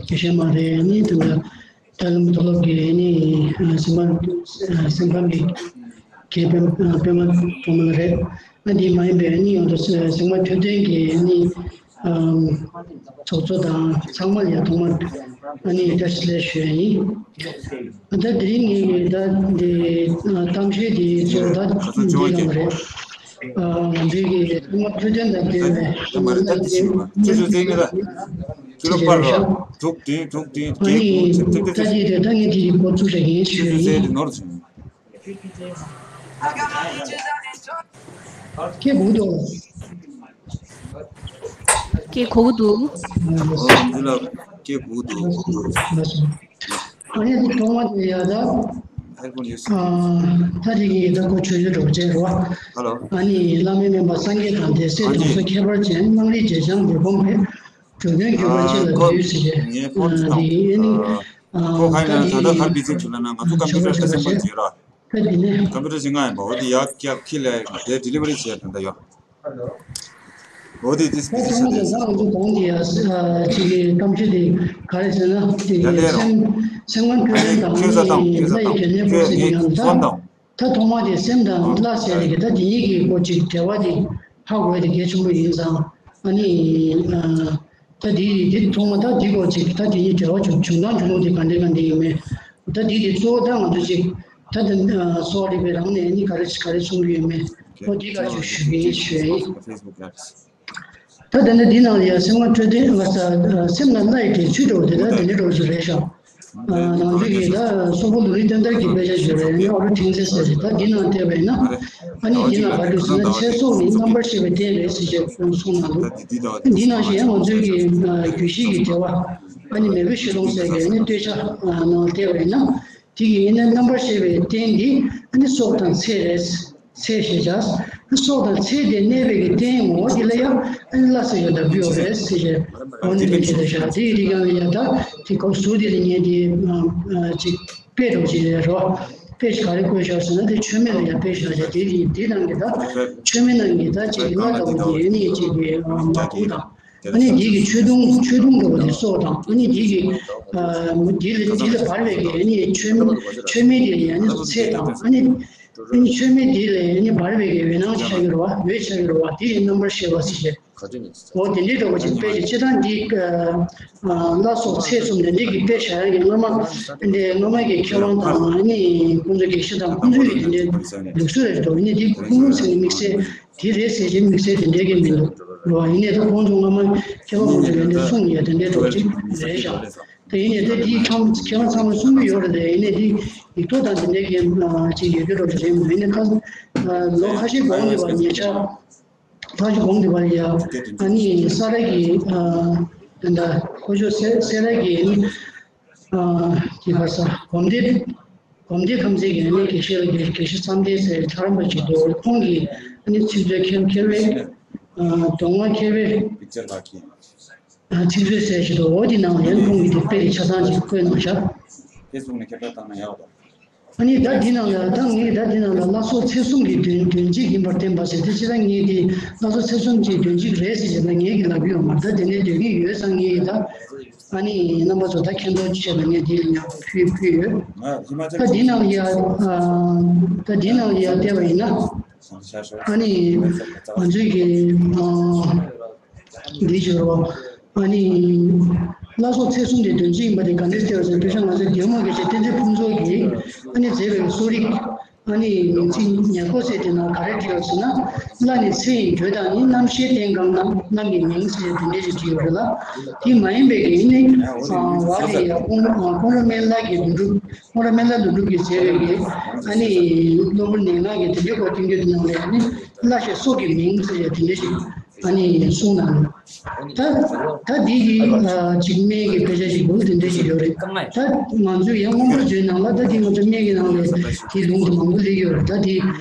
བཤེས་མ་རེད། ཨ་ནི་དེ་འདྲ་ད་ལམ་མཐོ་སློབ་ཀྱི་ཨ་ནི་སེམས་པ་སེམས་ཁམས་ཀྱི་དགེ་སྤེལ་པད་མ་ཐོགས་མེད་རེད། ཨ་འདི་མ་ཡིན་པའི་ཨ་ནི་ཡོངས་སུ་གཟིགས་མ་འཕྲོད་བསྟེན་གྱི་ཨ་ནི་ཚོགས་གཙོ་དང་ཚང་མ་ལ་ཡང་ཐོག་མར་ཨ་ནི་བཀྲ་ཤིས་བདེ་ལེགས་ཞུ་ཡ་ཡིན། ད་དེ་རིང་ངས་ད་འདི་གཏམ་བཤད་འདི་གཙོ་བོ་ད་འདི་ལ་རེད། ང་ཚོའི་གི་ཚང་མ་འཕྲོད་བསྟེན་དང་འབྲེལ་བའི་ང་ཚོ་ད་འདི་ཆུ་ཚོད་ཚན་གཉིས་ད་ཆུ་ཚོད་དྲུག་བདུན་དྲུག་བདུན་ཨ་ནི་ད་འདི་དེ་ད་ངས་འདི་གི་འགོ་བཙུགས་བྱ་གི་ཡིན་ཞུ་ཡ་ཡིན། ནོར་སོང་། ཁྱེད་གུག་འདུག་ཁྱེད་གུག་འདུག་ཨོ་འདི་ལ་ཁྱེད་གུག་འདུག་ཨ་ནི་ཐོག་མ་དེ་ཡ་ད་ཧེ་ལོ་ཡོད་ས། ད་རིག་གི་ད་ཁོ་ཆོས་ཆོས་འགྲོ་བྱས་རོ། ཧེ་ལོ། ཨ་ནི་བླ་མའི་སྨན་པ་སངས་རྒྱས་དང་དེ་སྲས་ཨ་དུང་ནི་སོ་ཁྱད་པར་ཅན་སྣང་རིག་རྗེས་འཇམ་འབྲུ་སྦོམ་པས། འགྲོ་དོན་འགྱུར་བར་ཅི་ལ་ཨ་ཁོ་འདུས་ཟེར་བྱས། ངའི་ཕོན་ཨ་ཅིག་དང་། འདི་ཨ་ནི་ཨ་ཁོ་ག་ཡིན་ན་ད་ལྟ་གར་བི་ཛི་བྱུང་ལ་ན་ང་ཚོ་ཀམ་པུ་ཊར་ད་སེམས་པ་བརྗེ་ར། ད་འདི་ནས། ཀམ་པུ་ཊར་ཞིག་ང་ཡིན་པ་འོ་དེ་ཡག་ཀྱག་ཁི་ལ་དེ་ཌི་ལི་བ་རི་བྱས་ད་ལྟ་ཡོད། འོ་དེ་དེ་ད་སྤི་ཅི་ཚང་མ་ས་དེ་ད་ང་ཚོ་གོང་གི་ཨ་ཅིག་གི་ཀམ་ཆུ་དེ་ག་རེ་ཟེར་ན་དེ་ཡ་ལས་རོ། སེམས་སེམས་ཁམས་འཕྲོད་བསྟེན་དང་ཁྱོད་ས་དང་ཁྱོད་ས་ལ་ཡི་དང་གལ་གནད་སྤོ་ཁྱོད་ཟེར་གྱི་ངའི་ཡང་ད། ཚོན་དང་། ད་ཐོག་མ་དེ་སེམས་དང་བླ་ཟེར་ཡ་གི་ད་དེ་གཉིས་ཀྱི་སྐོར་ཅིག་འབྲེལ་བ་དེ་ཧ་གོ་ཡ་དེ་གལ་ཆེན་པོ་ཡིན་ཙང་ཨ་ནི་ཨ་ད་དེ་དེ་ཐོག་མ་ད་དེ་སྐོར་ཅིག་ད་དེ་གཉིས་འབྲེལ་བ་བྱུང་བྱུང་སྟངས་བྱུང་ལུགས་དེ་ག་འདྲ་ག་འདྲ་ཡིན་མེད། ད་དེ་དེ་གཙོ་བོ་ད་ང་ཚོ་ཅིག་ད་དེ་གསོ་བ་རིག་པའི་རང་ནས་ཨ་ནི་ག་རེ་ག་རེ་གསུང་གི་ཡོད་མེད་ཨོ་དེ་ག་ཅིག་ཞུ་གི་ཡིན་ཞུ་ཡ་ཡིན། ད་དེ་ནས་འདི་ནང་ལ་ཡང་སེམས་ཁམས་འཕྲོད་བསྟེན་ང་ཚ་སེམས་ལ་སྣ་ཡི་དེ་ཆུ་འགྲོ་དེ་ད་དེ་འདྲ་འགྲོ་ཞིག་རེད་ཤག་ནང་ཆོས་ཀྱི་ད་སོག་པོ་ལུ་རིགས་བསྟན་དར་གྱི་དཔེ་ཆ་ཞུ་བའི་ནི་ཨོ་རུ་ཁྲིང་ཚེ་ཟེར་ཞིག་ད་འདི་ནང་བལྟས་པས་ན་ཨ་ནི་འདི་ནང་ག་འདུག་ཟེར་ན་ཚེ་སྲོག་ནི་རྣམ་པར་ཤེས་པའི་རྟེན་རེད་ཟེར་ཞིག་གསུངས་གནང་འདུག་འདི་ནང་བཞིན་ང་ཚོའི་གི་རྒྱུད་བཞི་གི་འབྲེལ་བ་ཨ་ནི་མེས་པོ་ཤེས་ལོང་ཟེར་གྱི་ནི་བསྟོད་ཆ་ནང་བལྟས་པས་ན། དེ་གི་ཡིན་ན་རྣམ་པར་ཤེས་པའི་རྟེན་འདི་ཨ་ནི་སྲོག་དང་ཚེ་རེད། ཚེ་ཞེས་བྱ། སྲོག་དང་ཚེ་དེ་གནས་པའི་གི་རྟེན་ངོ་བོ་དེ་ལ་ཡང་ཨ་ནི་བླ་ཟེར་ཡོད་ད་བུ་ཡོད་རེད་ཟེར་བྱས་འོ་ནི་ལས་བྱེད་ད་བཞག་དེ་ཡི་རིགས་ཀྱང་ཡ་ད་དེ་གོ་ཟུར་དེ་ལ་ཉན་དེ་ཅིག་དཔེ་རོགས་ཅིག་རེད་རོ། དཔེ་ཞིག་ག་རེ་བཀོད་བཞག་ཟེར་ན་དེ་མཆོད་མེ་ལ་ཡང་དཔེ་བཞག་བྱས་དེ་ཡི་དེ་ནང་གི་ད་མཆོད་མེ་ནང་གི་ད་ཅིག་གི་བླ་ལྟ་བུ་དེ་ཨ་ནི་ཅིག་གི་མ་བུ་དང་། ཨ་ནི་འདི་གི་ཆོས་དུང་ཆོས་དུང་འགྲོ་བ་དེ་སྲོག་དང་ཨ་ནི་འདི་གི་ཨ་འདི་ལ་འདི་ལ་བར་བའི་གི་ཨ་ནི་མཆོད་མེ་མཆོད་མེ་དེ་ལ་ཡང་ཨ་ནི་ཚེ་དང་ཨ་ནི་ཨ་ནི་མཆོད་མེ་དེ་ལ་ཨ་ནི་བར་བའི་གི་འོད་སྣང་ཆགས་ཀྱི་རེད་བ། འོད་ཆགས་ཀྱི་རེད་བ། དེ་ཡི་རྣམ་པར་ཤེས་པ་ཟེར་བྱས། འོ་དེ་འདྲའི་འགྲོ་བ་ཅིག་དཔེ་ཅིག་སྤྱིར་བཏང་འདི་ཨ་བླ་སྲོག་ཚེ་གསུམ་དེ་འདྲའི་གི་དཔེ་བཞག་ཡ་གི་སྔ་མ་འདི་སྔ་མ་གི་མཁས་དབང་དང་ཨ་ནི་ཁོང་ཚོ་གི་ཤི་དང་ཁོང་ཚོའི་གི་དེ་འདྲའི་ལུགས་སྲོལ་རེད་འགྲོ། ཨ་ནི་འདི་ཁུངས་ལུང་ཟེར་ནས་དམིགས་བསལ། དེ་རེད་ཟེར་གྱི་དམིགས་བསལ་དེ་འདྲའི་གི་མི་འདུག་རེད་བ། ཡིན་ནའི་ད་ཁོང་ཚོ་སྔ་མ་མཁས་པ་ཁོང་ཚོ་ཡོན་ཏན་གསུང་ཡས་དེ་འདྲའི་འགྲོ་ཅིག་རེད་ཤག་ད་ཡིན་ནའི་ད་དེའི་ཁྱམས་མཁས་པ་ཚང་མ་གསུང་གི་ཡོད་རེད་དེ། ཡིན་ནའི་དེ་ཡིག་ཐོག་དང་དེ་འདྲའི་གི་ཅིག་ཡོད་རྒྱུ་འགྲོ་ཅིག་རེད་མོད། ཡིན་ནའི་ད་ལོ་ཁ་ཤས་གོང་གི་བར་ཉེ་ཆར་ཁ་ཤས་གོང་གི་བར་ཡ་ཨ་ནི་ས་ར་གི་ད་ལྟ་ཁོ་ཚོ་སེ་སེ་ར་གི་ཨ་ནི་ཨ་དེ་ག་ས་གོམ་བདེ་གོམ་བདེ་ཁམས་ཚན་གྱི་ཨ་ནི་དགེ་བཤེས་ལ་དགེ་དགེ་བཤེས་མཚམས་བསྟན་ཟེར་ལྷ་རམས་པ་ཅིག་འདུག་ཁོང་གིས་ཨ་ནི་ཚིག་མཛོད་ཁྱེར་ཁྱེར་བས་ཨ་མདོ་སྔགས་ཁྱེར་བས་པིག་ཅར་ལགས་ཀྱིས་ཨ་ཚིག་མཛོད་ཟེར་ཞིག་འདུག་འོ་དེ་ནང་ལ་ཡང་ཁོང་གིས་དེ་དཔེ་གི་ཆ་ཚང་ཅིག་བཀོད་གནང་ཤག་ཕེ་སི་བུག་ནས་ཁྱབ་བསྒྲགས་བཏང་ན་ཡག་འདུག་ཨ་ནི་ད་འདི་ནང་ལ་ད་ངས་ད་འདི་ནང་ལ་བླ་སྲོག་ཚེ་གསུམ་གྱི་དོན་དོན་གཅིག་ཡིན་པར་བསྟན་པ་ཟེར་དེ་ཅི་ད་ངས་དེ་བླ་སྲོག་ཚེ་གསུམ་གྱི་དོན་གཅིག་རེད་ཟེར་བྱས་ན་ངས་ཀྱི་ལབ་ཡོད་མ་རེད། ད་དེ་འདྲའི་འདོད་ཀྱི་ཡོད་ཙང་ངས་ཀྱི་ད་ཨ་ནི་རྣམ་པ་ཚོ་ད་མཁྱེན་རྟོགས་བྱས་ན་ངས་དེ་ཡང་ཕུལ་ཕུལ་ཡོད། ད་འདི་ནང་ལ་ཡ་ད་འདི་ནང་ལ་ཡ་བལྟས་པ་ཡིན་ན་ཨ་ནི་ང་ཚོའི་གི་འདི་བྱོས་རོགས། ཨ་ནི། བླ་སྲོག་ཚེ་གསུམ་དེ་དོན་ཅི་ཡིན་པ་དེ་ག་འདྲས་བལྟས་པ་ཟེར་ན་དཔེ་ཆ་ང་ཚོའི་རྒྱལ་བ་དམག་གི་ཆེ་བསྟན་འཛིན་ཕུན་ཚོགས་ཀྱིས་ཨ་ནི་མཛད་པའི་གསོ་རིག་ཨ་ནི་མིང་ཚིག་ཉེར་མཁོ་ཟེར་དེ་ནང་ག་རེ་བྲིས་ཡོད་ཟེར་ན། བླ་ནི་ཚེ་ཡི་འགྲོས་དང་ནི། རྣམ་ཤེས་རྟེན་གང་ན་རྣམ་གྱི་མིང་ཟེར་དེ་འདྲས་ཅིག་བྲིས་ཡོད་རེད་ལ། དེ་མ་ཡིན་པའི་གི་ནི་བ་དེ་ཡ་ཀོང་ཀོང་རོ་སྨན་བླ་གི་ལུང་སྒྲུབ་ཀོང་རོ་སྨན་བླ་ལུང་སྒྲུབ་ཀྱིས་མཛད་པའི་གི་ཨ་ནི་གློ་བུར་ནད་ངག་གི་དེ་འདྲས་སྐོར་བསྟན་རྒྱུ་དེ་ནང་ལ་ཡ་ནི་བླ་ཞེས་སྲོག་གི་མིང་ཟེར་དེ་འདྲས་ཅིག་ཨ་ནི་གསུངས་གནང་། ད་ད་འདི་གི་ཅིག་སྨན་གྱི་དཔེ་ཆ་ཞིག་འདུག་དེ་འདྲ་ཞིག་ཡོད་རེད། ད་ང་ཚོས་ཡང་སྔོན་འགྲོ་བརྗོད་ནང་ལ་ད་འདི་ང་ཚོ་སྨན་གྱི་ནང་ལས་དེ་ལུང་དུ་མང་པོ་སླེབས་ཡོད་རེད། ད་འདི་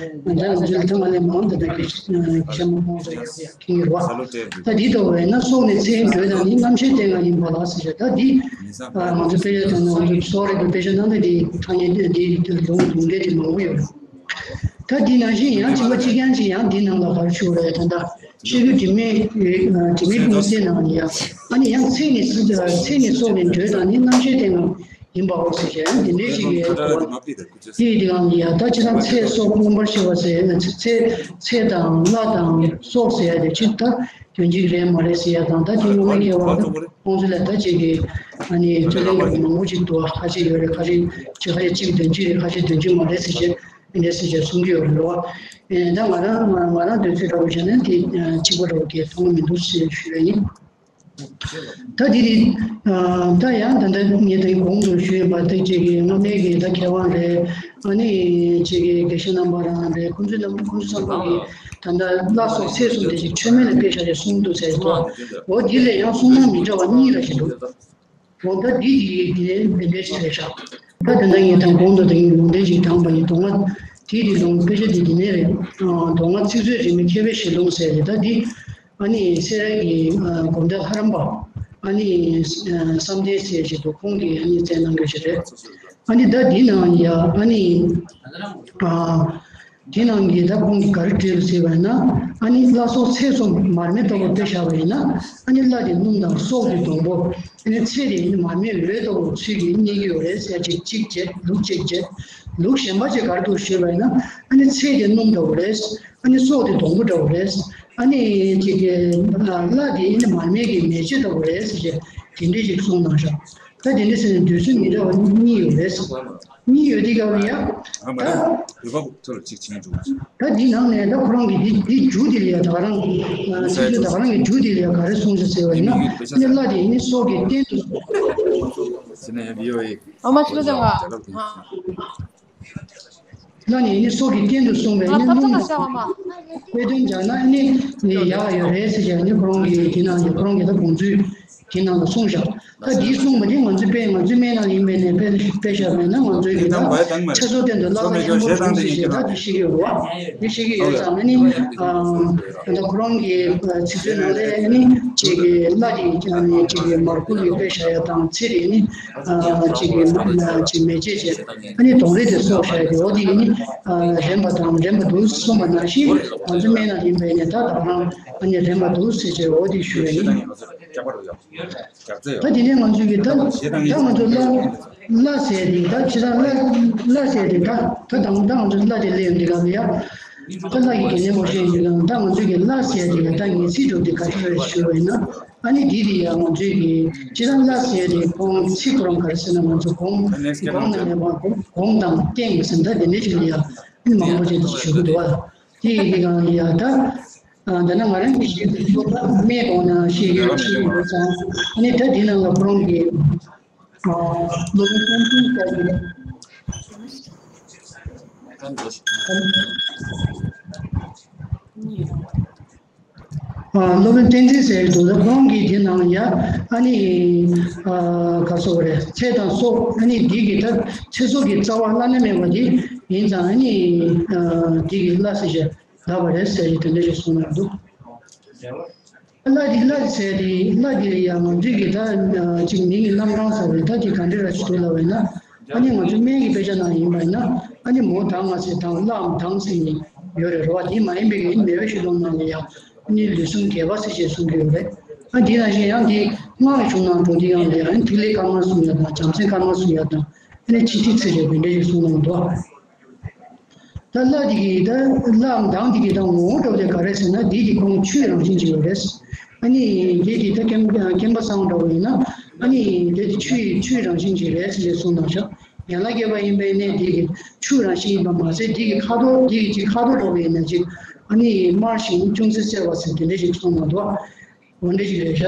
ང་ཚོ་ལ་ད་ང་ལས་མང་དུ་ད་གི་ཤ་མ་ཕོང་ཚོ་ཡོད་ཡོད་ཁྱེད་ཡོད་བ། ད་འདི་ལྟ་བས་ན་སྲོག་ནི་ཚེའི་འགྲོས་དང་ནི། རྣམ་ཤེས་ལྟས་ངན་ཡིན་པ་ལ་ཟེར་བྱས། ད་འདི་ང་ཚོ་དཔེ་ཆ་དང་ང་ཚོ་གསོ་རིག་གི་དཔེ་ཆ་ནང་ལ་འདི་ཐ་སྙད་འདི་ལུང་ལུང་འདྲེན་དེ་མང་པོ་ཡོད་རེད། ད་འདི་ནང་བཞིན་ཡང་གཅིག་པ་གཅིག་རྐྱང་གཅིག་ཡང་འདི་ནང་ལ་ག་རེ་ཞུ་རེད། ད་ལྟ་ཤེས་རྒྱུད་དྲི་མེད་དྲི་མེད་ཀུན་གསལ་ནང་ཡང་ཨ་ནི་ཡང་ཚེ་ནི་ཚེ་ནི་སྲོག་ནི་འགྲོས་དང་ནི། རྣམ་ཤེས་ལྟས་ངན་ཡིན་པའོ་ཟེར་བྱས་ཡང་འདི་འདྲའི་ཞིག་ཡོད་དེ་དེའི་སྟེང་ལ་ཡ་ད་ཅི་ད་ཚེ་སྲོག་མངོན་པར་ཤེས་པ་ཟེར་ཚེ་ཚེ་དང་བླ་དང་སྲོག་ཟེར་ཡ་དེ་ཅི་ད་དོན་གཅིག་རེད་མ་རེད་ཟེར་ཡ་དང་། ད་དེ་སྔོན་མའི་སྐྱེ་བ་ཁོང་ཚོ་ལ་ད་ཅིག་གི་ཨ་ནི་རྩོད་གླེང་མང་པོ་ཅིག་འདུག་ཁ་ཤས་ཡོད་རེད། ཁ་ཤས་ཅིག་ཁ་ཤས་གཅིག་དོན་གཅིག་རེད། ཁ་ཤས་དོན་གཅིག་མ་རེད་ཟེར་བྱས་འདི་འདྲ་ཟེར་བྱས་གསུང་གི་ཡོད་རེད་བ། ཨེ་ད་ང་རང་ང་རང་འདོད་ཚུལ་འདྲ་བོ་བྱས་ན་དེ་གཅིག་པ་འདྲ་བོ་གི་མཐོང་གི་མི་འདུག་ཞེས་ཞུ་ཡ་ཡིན། ད་དེ་རེད། ད་ཡང་ད་ལྟ་ངས་ད་གོང་དུ་ཞུས་པ་དེ་ཅིག་གི་སྔ་མའི་གི་ད་མཁས་དབང་རེད། ཨ་ནི་ཅིག་གི་དགེ་བཤེས་རྣམ་པ་རང་རེད། ཁོང་ཚོའི་རྣམ་ཁོང་ཚོ་ཚང་མ་གི་ད་ལྟ་བླ་སྲོག་ཚེ་གསུམ་དེ་ཅིག་མཆོད་མེ་ལ་དཔེ་བཞག་ནས་གསུངས་འདུག་ཟེར་ཏོ། འོ་འདི་ལས་ཡང་གསུང་སྟངས་མི་འདྲ་བ་གཉིས་ར་ཞིག་འདུག་འོ་ད་འདི་ཡི་དེ་འདི་འདྲའི་ཞིག་རེད་ཤག་ད་དེ་འདྲ་ངས་ད་གོང་དུ་ད་ཡིན་ལུང་འདྲེན་ཞིག་དྲངས་པ་ཡིན། མདོ་སྔགས་དེ་དེ་ལུང་དཔེ་ཆ་དེ་དེ་ནས་རེད། མདོ་སྔགས་ཚིག་མཛོད་རིས་མེད་མཁས་པའི་ཞལ་ལུང་ཟེར་རེད། ད་འདི་ཨ་ནི་སེ་ར་གི་ཨ་དགོན་བདག་ལྷ་རམས་པ་ཨ་ནི་ཨ་བསམ་གཏན་ཟེར་ཞིག་འདུག་ཁོང་གིས་ཨ་ནི་བསྩལ་གནང་གི་ཞིག་རེད། ཨ་ནི་ད་འདི་ནང་ཡ་ཨ་ནི་ཨ་འདི་ནང་གི་ད་ཁོང་གིས་ག་རེ་བྲིས་ཟེར་བ་ཡིན་ན། ཨ་ནི་བླ་སྲོག་ཚེ་གསུམ་མར་མེ་ལྟ་བུ་དཔེ་བཞག་པ་ཡིན་ན། ཨ་ནི་བླ་དེ་སྣུམ་དང་སྲོག་དེ་སྡོང་པོ། ཨ་ནི་ཚེ་དེ་ཨ་ནི་མར་མེའི་འོད་ལྟ་བུ་ཚུལ་གྱིས་བརྙེས་ཀྱི་ཡོད་རེད་ཟེར་ཅིག་གཅིག་བྱས། ལུགས་གཅིག་བྱས། ལུགས་གཞན་པ་ཅིག་ག་རེ་འདུག་ཞུས་པ་ཡིན་ན། ཨ་ནི་ཚེ་དེ་སྣུམ་འདྲ་བོ་རེད། ཨ་ནི་སྲོག་དེ་སྡོང་པོ་འདྲ་བོ་རེད། ཨ་ནི་ཅིག་གི་བླ་དེ་ཨ་ནི་མར་མེ་གི་མེ་ལྕེ་ལྟ་བུ་རེད་ཟེར་ཅིག་དེ་འདྲས་ཅིག་གསུངས་གནང་ཤག་ད་དེ་འདྲས་ཟེར་ནས་འདོད་ཚུལ་མི་འདྲ་བ་གཉིས་ཡོད་རེད། གཉིས་ཡོད་དེ་ག་རེ་ཡ། ད་ད་འདི་ནང་ནས་ད་ཁོ་རང་གི་འདི་འདི་རྒྱུ་དེ་ལ་ཡ་ད་ག་རང་ཚིག་མཛོད་ད་ག་རང་གི་རྒྱུ་དེ་ལ་ཡ་ག་རེ་གསུངས་ཤག་ཟེར་བ་ཡིན་ན། ཨ་ནི་བླ་དེ་ཨ་ནི་སྲོག་གི་རྟེན་དུ། ཨ་མ་ཤི་ལོ་ཅང་ག་བླ་ནི་ཨ་ནི་སྲོག་གི་རྟེན་དུ་གསུངས་པའི་ཨ་ནི་སྣུམ་དང་། དཔེ་དོན་སྦྱར་ན་ཨ་ནི་ཡག་ཡོད་རེད་ཟེར་བྱས་ཨ་ནི་ཁོ་རང་གི་དེ་ནང་གི་ཁོ་རང་གི་ད་དགོངས་ཚུལ་དེ་ནང་ལ་གསུངས་བཞག་ད་འདིའི་གསུངས་པ་འདི་ང་ཚོའི་དཔེ་ང་ཚོའི་སྨན་ནང་ཡིན་པའི་ནས་དཔེ་དཔེ་བཞག་པ་ཡིན་ན། ང་ཚོའི་གི་ད་ཚེ་སྲོག་རྟེན་དུ་བླ་མ་ཡང་མོ་བུ་ཟེར་ཞེས་ད་འདི་ཤེས་ཀྱི་ཡོད་རེད་བ། འདི་ཤེས་ཀྱི་ཡོད་ཙང་ཨ་ནི་ད་ཁོ་རང་གི་ཚིག་མཛོད་ནང་ལ་ཨ་ནི་ཅིག་གི་བླ་དེ་ཨ་ནི་ཅིག་གི་མར་ཁུ་ལི་དཔེ་བཞག་ཡ་དང་། ཚེ་རེ་ནི་ཅིག་གི་ཅིག་མེ་ལྕེ་བྱས། ཨ་ནི་དོང་རེ་དེ་སྲོག་ཤ་ཡ་དེ་འོ་དེ་ནི་རན་པ་དང་རན་པ་འདུག་གསུངས་པ་ནང་བཞིན་ང་ཚོ་སྨན་ནང་ཡིན་པའི་ནས་ད་ད་རང་ཨ་ནི་རན་པ་འདུག་ཟེར་བྱས་འོ་དེ་ཞུ་བ་ཡིན། ད་དེ་ནས་ང་ཚོས་ཀྱི་ད་ད་ང་ཚོ་བླ་བླ་ཟེར་དེ་ད་ཇི་ལྟར་བླ་བླ་ཟེར་དེ་ད་ད་དང་ད་ང་ཚོ་བླ་དེ་སླེབས་འདི་ག་ལ་ཡ། ད་བླ་ཡི་གེ་ནས་མ་ཤེས་འདི་ག་ད་ང་ཚོས་ཀྱི་བླ་ཟེར་དེ་ད་ངེས་ཚིག་གྲུབ་དེ་ག་ཚོད་རེད་ཞུ་བ་ཡིན་ན། ཨ་ནི་འདི་དེ་ཡང་ང་ཚོས་ཀྱི་ཇི་ལྟར་བླ་ཟེར་དེ་གོང་ཚིག་ཁོ་རང་ག་རེ་ཟེར་ན་ང་ཚོ་གོང་གོང་ན་མེད་པ་གོང་དང་རྐྱེན་གྱི་སེམས་ད་དེ་འདྲ་ཞིག་ལ་ཡ་ཨ་ནི་མང་པོ་ཅིག་ཞུ་གི་འདུག་བ། དེ་ཡི་གེ་གང་ཡ་ད། ཨ་འདི་ན་ང་རང་གི་ཞིག་སློབ་གྲྭ་སྨད་གོང་ན་ཞིག་ཡོད་ཞིག་ཡོད་ཙང་ཨ་ནི་ད་འདི་ནང་ལ་ཁོ་རང་གི་ཨ་སློབ་དཔོན་བསྟན་འཛིན་ལྟ་བུ་ཨ་སློབ་དཔོན་བསྟན་འཛིན་ཟེར་དུས་ད་ཁོང་གིས་འདི་ནང་ཡ་ཨ་ནི་ཨ་ག་སོགས་རེད། ཚེ་དང་སྲོག་ཨ་ནི་འདི་གི་ད་ཚེ་སྲོག་གི་རྩ་བ་བླ་ན་མེད་པ་འདི་ཡིན་ཙང་ཨ་ནི་ཨ་འདི་གི་བླ་ཟེར་བྱས། ལབ་པ་རེད་ཟེར་ཡི་དེ་འདྲ་ཞིག་གསུངས་གནང་འདུག་བླ་འདི་བླ་ཟེར་དེ་བླ་འདི་ལ་ཡང་ང་ཚོས་ཀྱི་ད་ཅིག་མིང་གི་རྣམ་གྲངས་ཟེར་བའི་ད་དེ་ག་འདྲ་ར་ཞིག་འདུག་ལབ་པ་ཡིན་ན། ཨ་ནི་ང་ཚོ་སྨན་གྱི་དཔེ་ཆ་ནང་ཡིན་པ་ཡིན་ན་ཨ་ནི་མོ་དང་ང་ཟེར་དང་བླའམ་དང་ཟེར་ནི་ཡོད་རེད། རེད་བ། དེ་མ་ཡིན་པའི་གི་མེས་པོའི་ཤིང་སྡོང་ནང་ལ་ཡང་ཨ་ནི་ལུས་ཟུངས་རྒྱས་པ་ཟེར་བྱས་གསུང་གི་ཡོད་རེད། ཨ་དེ་ནང་བཞིན་ཡང་དེ་སྔགས་ཀྱི་གཞུང་ནང་འགྲོ་དུས་ཡང་ལ་ཡང་ཐིག་ལེ་དཀར་དམར་གསུང་ཡ་དང་བྱམས་སེམས་དཀར་དམར་གསུང་ཡ་དང་ཨ་ནི་ཕྱི་ཐིག་ཚེ་རེ་དེ་འདྲ་ཞིག་གསུང་གནང་འདུག་ད་བླ་འདི་གི་ད་བླའམ་དང་འདི་གི་ད་ངོ་བོ་འདྲ་བོ་དེ་ག་རེ་ཟེར་ན། འདི་གི་ཁོང་ཆུའི་རང་བཞིན་ཅིག་ཡོད་རེད། ཨ་ནི་འདི་གི་ད་སྐེམ་སྐེམ་པ་སངས་འདྲ་བོ་ཡིན་ན་ཨ་ནི་འདི་དེ་ཆུའི་ཆུའི་རང་བཞིན་ཅིག་རེད་ཟེར་གསུངས་གནང་ཤག་ཡན་ལག་བརྒྱད་པ་ཡིན་པའི་ནས་འདི་གི་ཆུའི་རང་བཞིན་ཡིན་པ་མ་ཟད་འདི་གི་ཁ་དོག་འདི་གི་ཅིག་ཁ་དོག་འདྲ་བོ་ཡིན་ན་ཅིག་ཨ་ནི་དམར་ཞིང་ཅུང་ཟད་སེར་བ་ཟེར་དེ་འདྲ་ཞིག་གསུངས་གནང་འདུག་འོ་འདྲ་ཞིག་རེད་ཤག་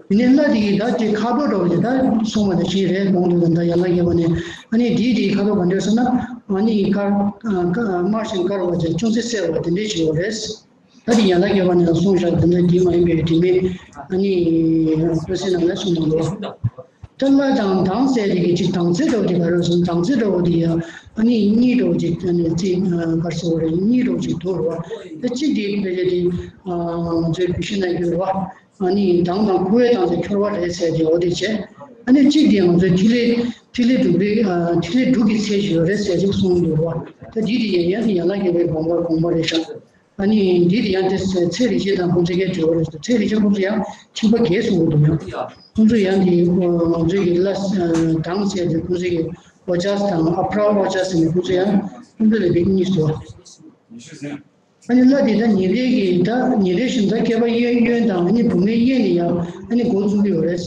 དེ་ནས་བླ་དེ་གི་ད་ཅིག་ཁ་དོག་འདྲ་བོ་ཅིག་ད་གསུངས་པ་དང་ཅིག་རེད། གོང་དུ་ད་ཡན་ལག་བརྒྱད་པ་ནས་ཨ་ནི་དེའི་དེའི་ཁ་དོག་ག་འདྲ་ཟེར་ན་ཨ་ནི་དཀར་དམར་ཞིང་དཀར་བ་ཅིག་ཅུང་ཟད་སེར་བ་དེ་འདྲས་ཅིག་ཡོད་རེད། ད་དེ་ཡན་ལག་བརྒྱད་པ་ནས་གསུངས་བཞག་དེ་འདྲ་དེ་མ་ཡིན་པའི་དྲི་མེད་ཨ་ནི་ཨ་ཀུན་གསལ་ནང་ལ་གསུངས་གནང་འདུག་ད་བླ་དང་དང་ཟེར་དེ་གི་ཅིག་དང་ཚིག་འདྲ་བོ་དེ་ག་རེ་སོང་། དང་ཚིག་འདྲ་བོ་དེ་ཡང་ཨ་ནི་གཉིས་འདྲ་བོ་ཅིག་ཨ་ནི་ཚིག་ག་རེ་ཟེར་དགོས་རེད། གཉིས་འདྲ་བོ་ཅིག་འདུག་རེད་བ། ད་གཅིག་དེ་ཕལ་ཆེར་དེ་ང་ཚོའི་བོད་གཞས་ནང་ཡོད་རེད་བ། ཨ་ནི་དང་དང་ཁུ་བའི་དང་ཚིག་འཁྱོར་བ་རེད་ཟེར་དེ་འོ་དེ་བྱས། ཨ་ནི་གཅིག་དེ་ང་ཚོའི་ཐིག་ལེ་ཐིག་ལེ་དྲུག་པའི་ཨ་ཐིག་ལེ་དྲུག་གི་ཚད་ཅིག་ཡོད་རེད་ཟེར་ཅིག་གསུངས་འདུག་རེད་བ། ད་འདི་དེ་ཡང་ཡང་ཡན་ལག་བརྒྱད་པའི་དགོངས་པ་དགོངས་པ་རེད་ཤག་ཨ་ནི་འདི་དེ་ཡང་དེ་ཚེ་རིང་ཆེན་དང་ཁོང་ཚོའི་སྐད་བྲིས་པ་རེད། ཚེ་རིང་ཆེན་ཁོང་ཚོ་ཡང་ཁྱིམ་པ་བརྒྱད་གསུང་གི་འདུག་ཡང་ཁོང་ཚོ་ཡང་དེ་ང་ཚོའི་གི་བླ་དང་ཟེར་དེ་ཁོང་ཚོའི་གི་ཨོ་ཅག་དང་ཨ་ཕྲ་ཨོ་ཅག་ཟེར་ནས་ཁོང་ཚོ་ཡང་ཁོང་ཚོ་ལས་པའི་གཉིས་སུ། ཨ་ནི་བླ་དེ་ད་ཉེ་འབྲེལ་གི་ད་ཉེ་འབྲེལ་ཞིག་ད་སྐྱེས་པ་གཡོན་གཡོན་དང་ཨ་ནི་བུད་མེད་གཡས་ནས་ཡང་ཨ་ནི་འགོ་བཙུགས་ཀྱི་ཡོད་རེད།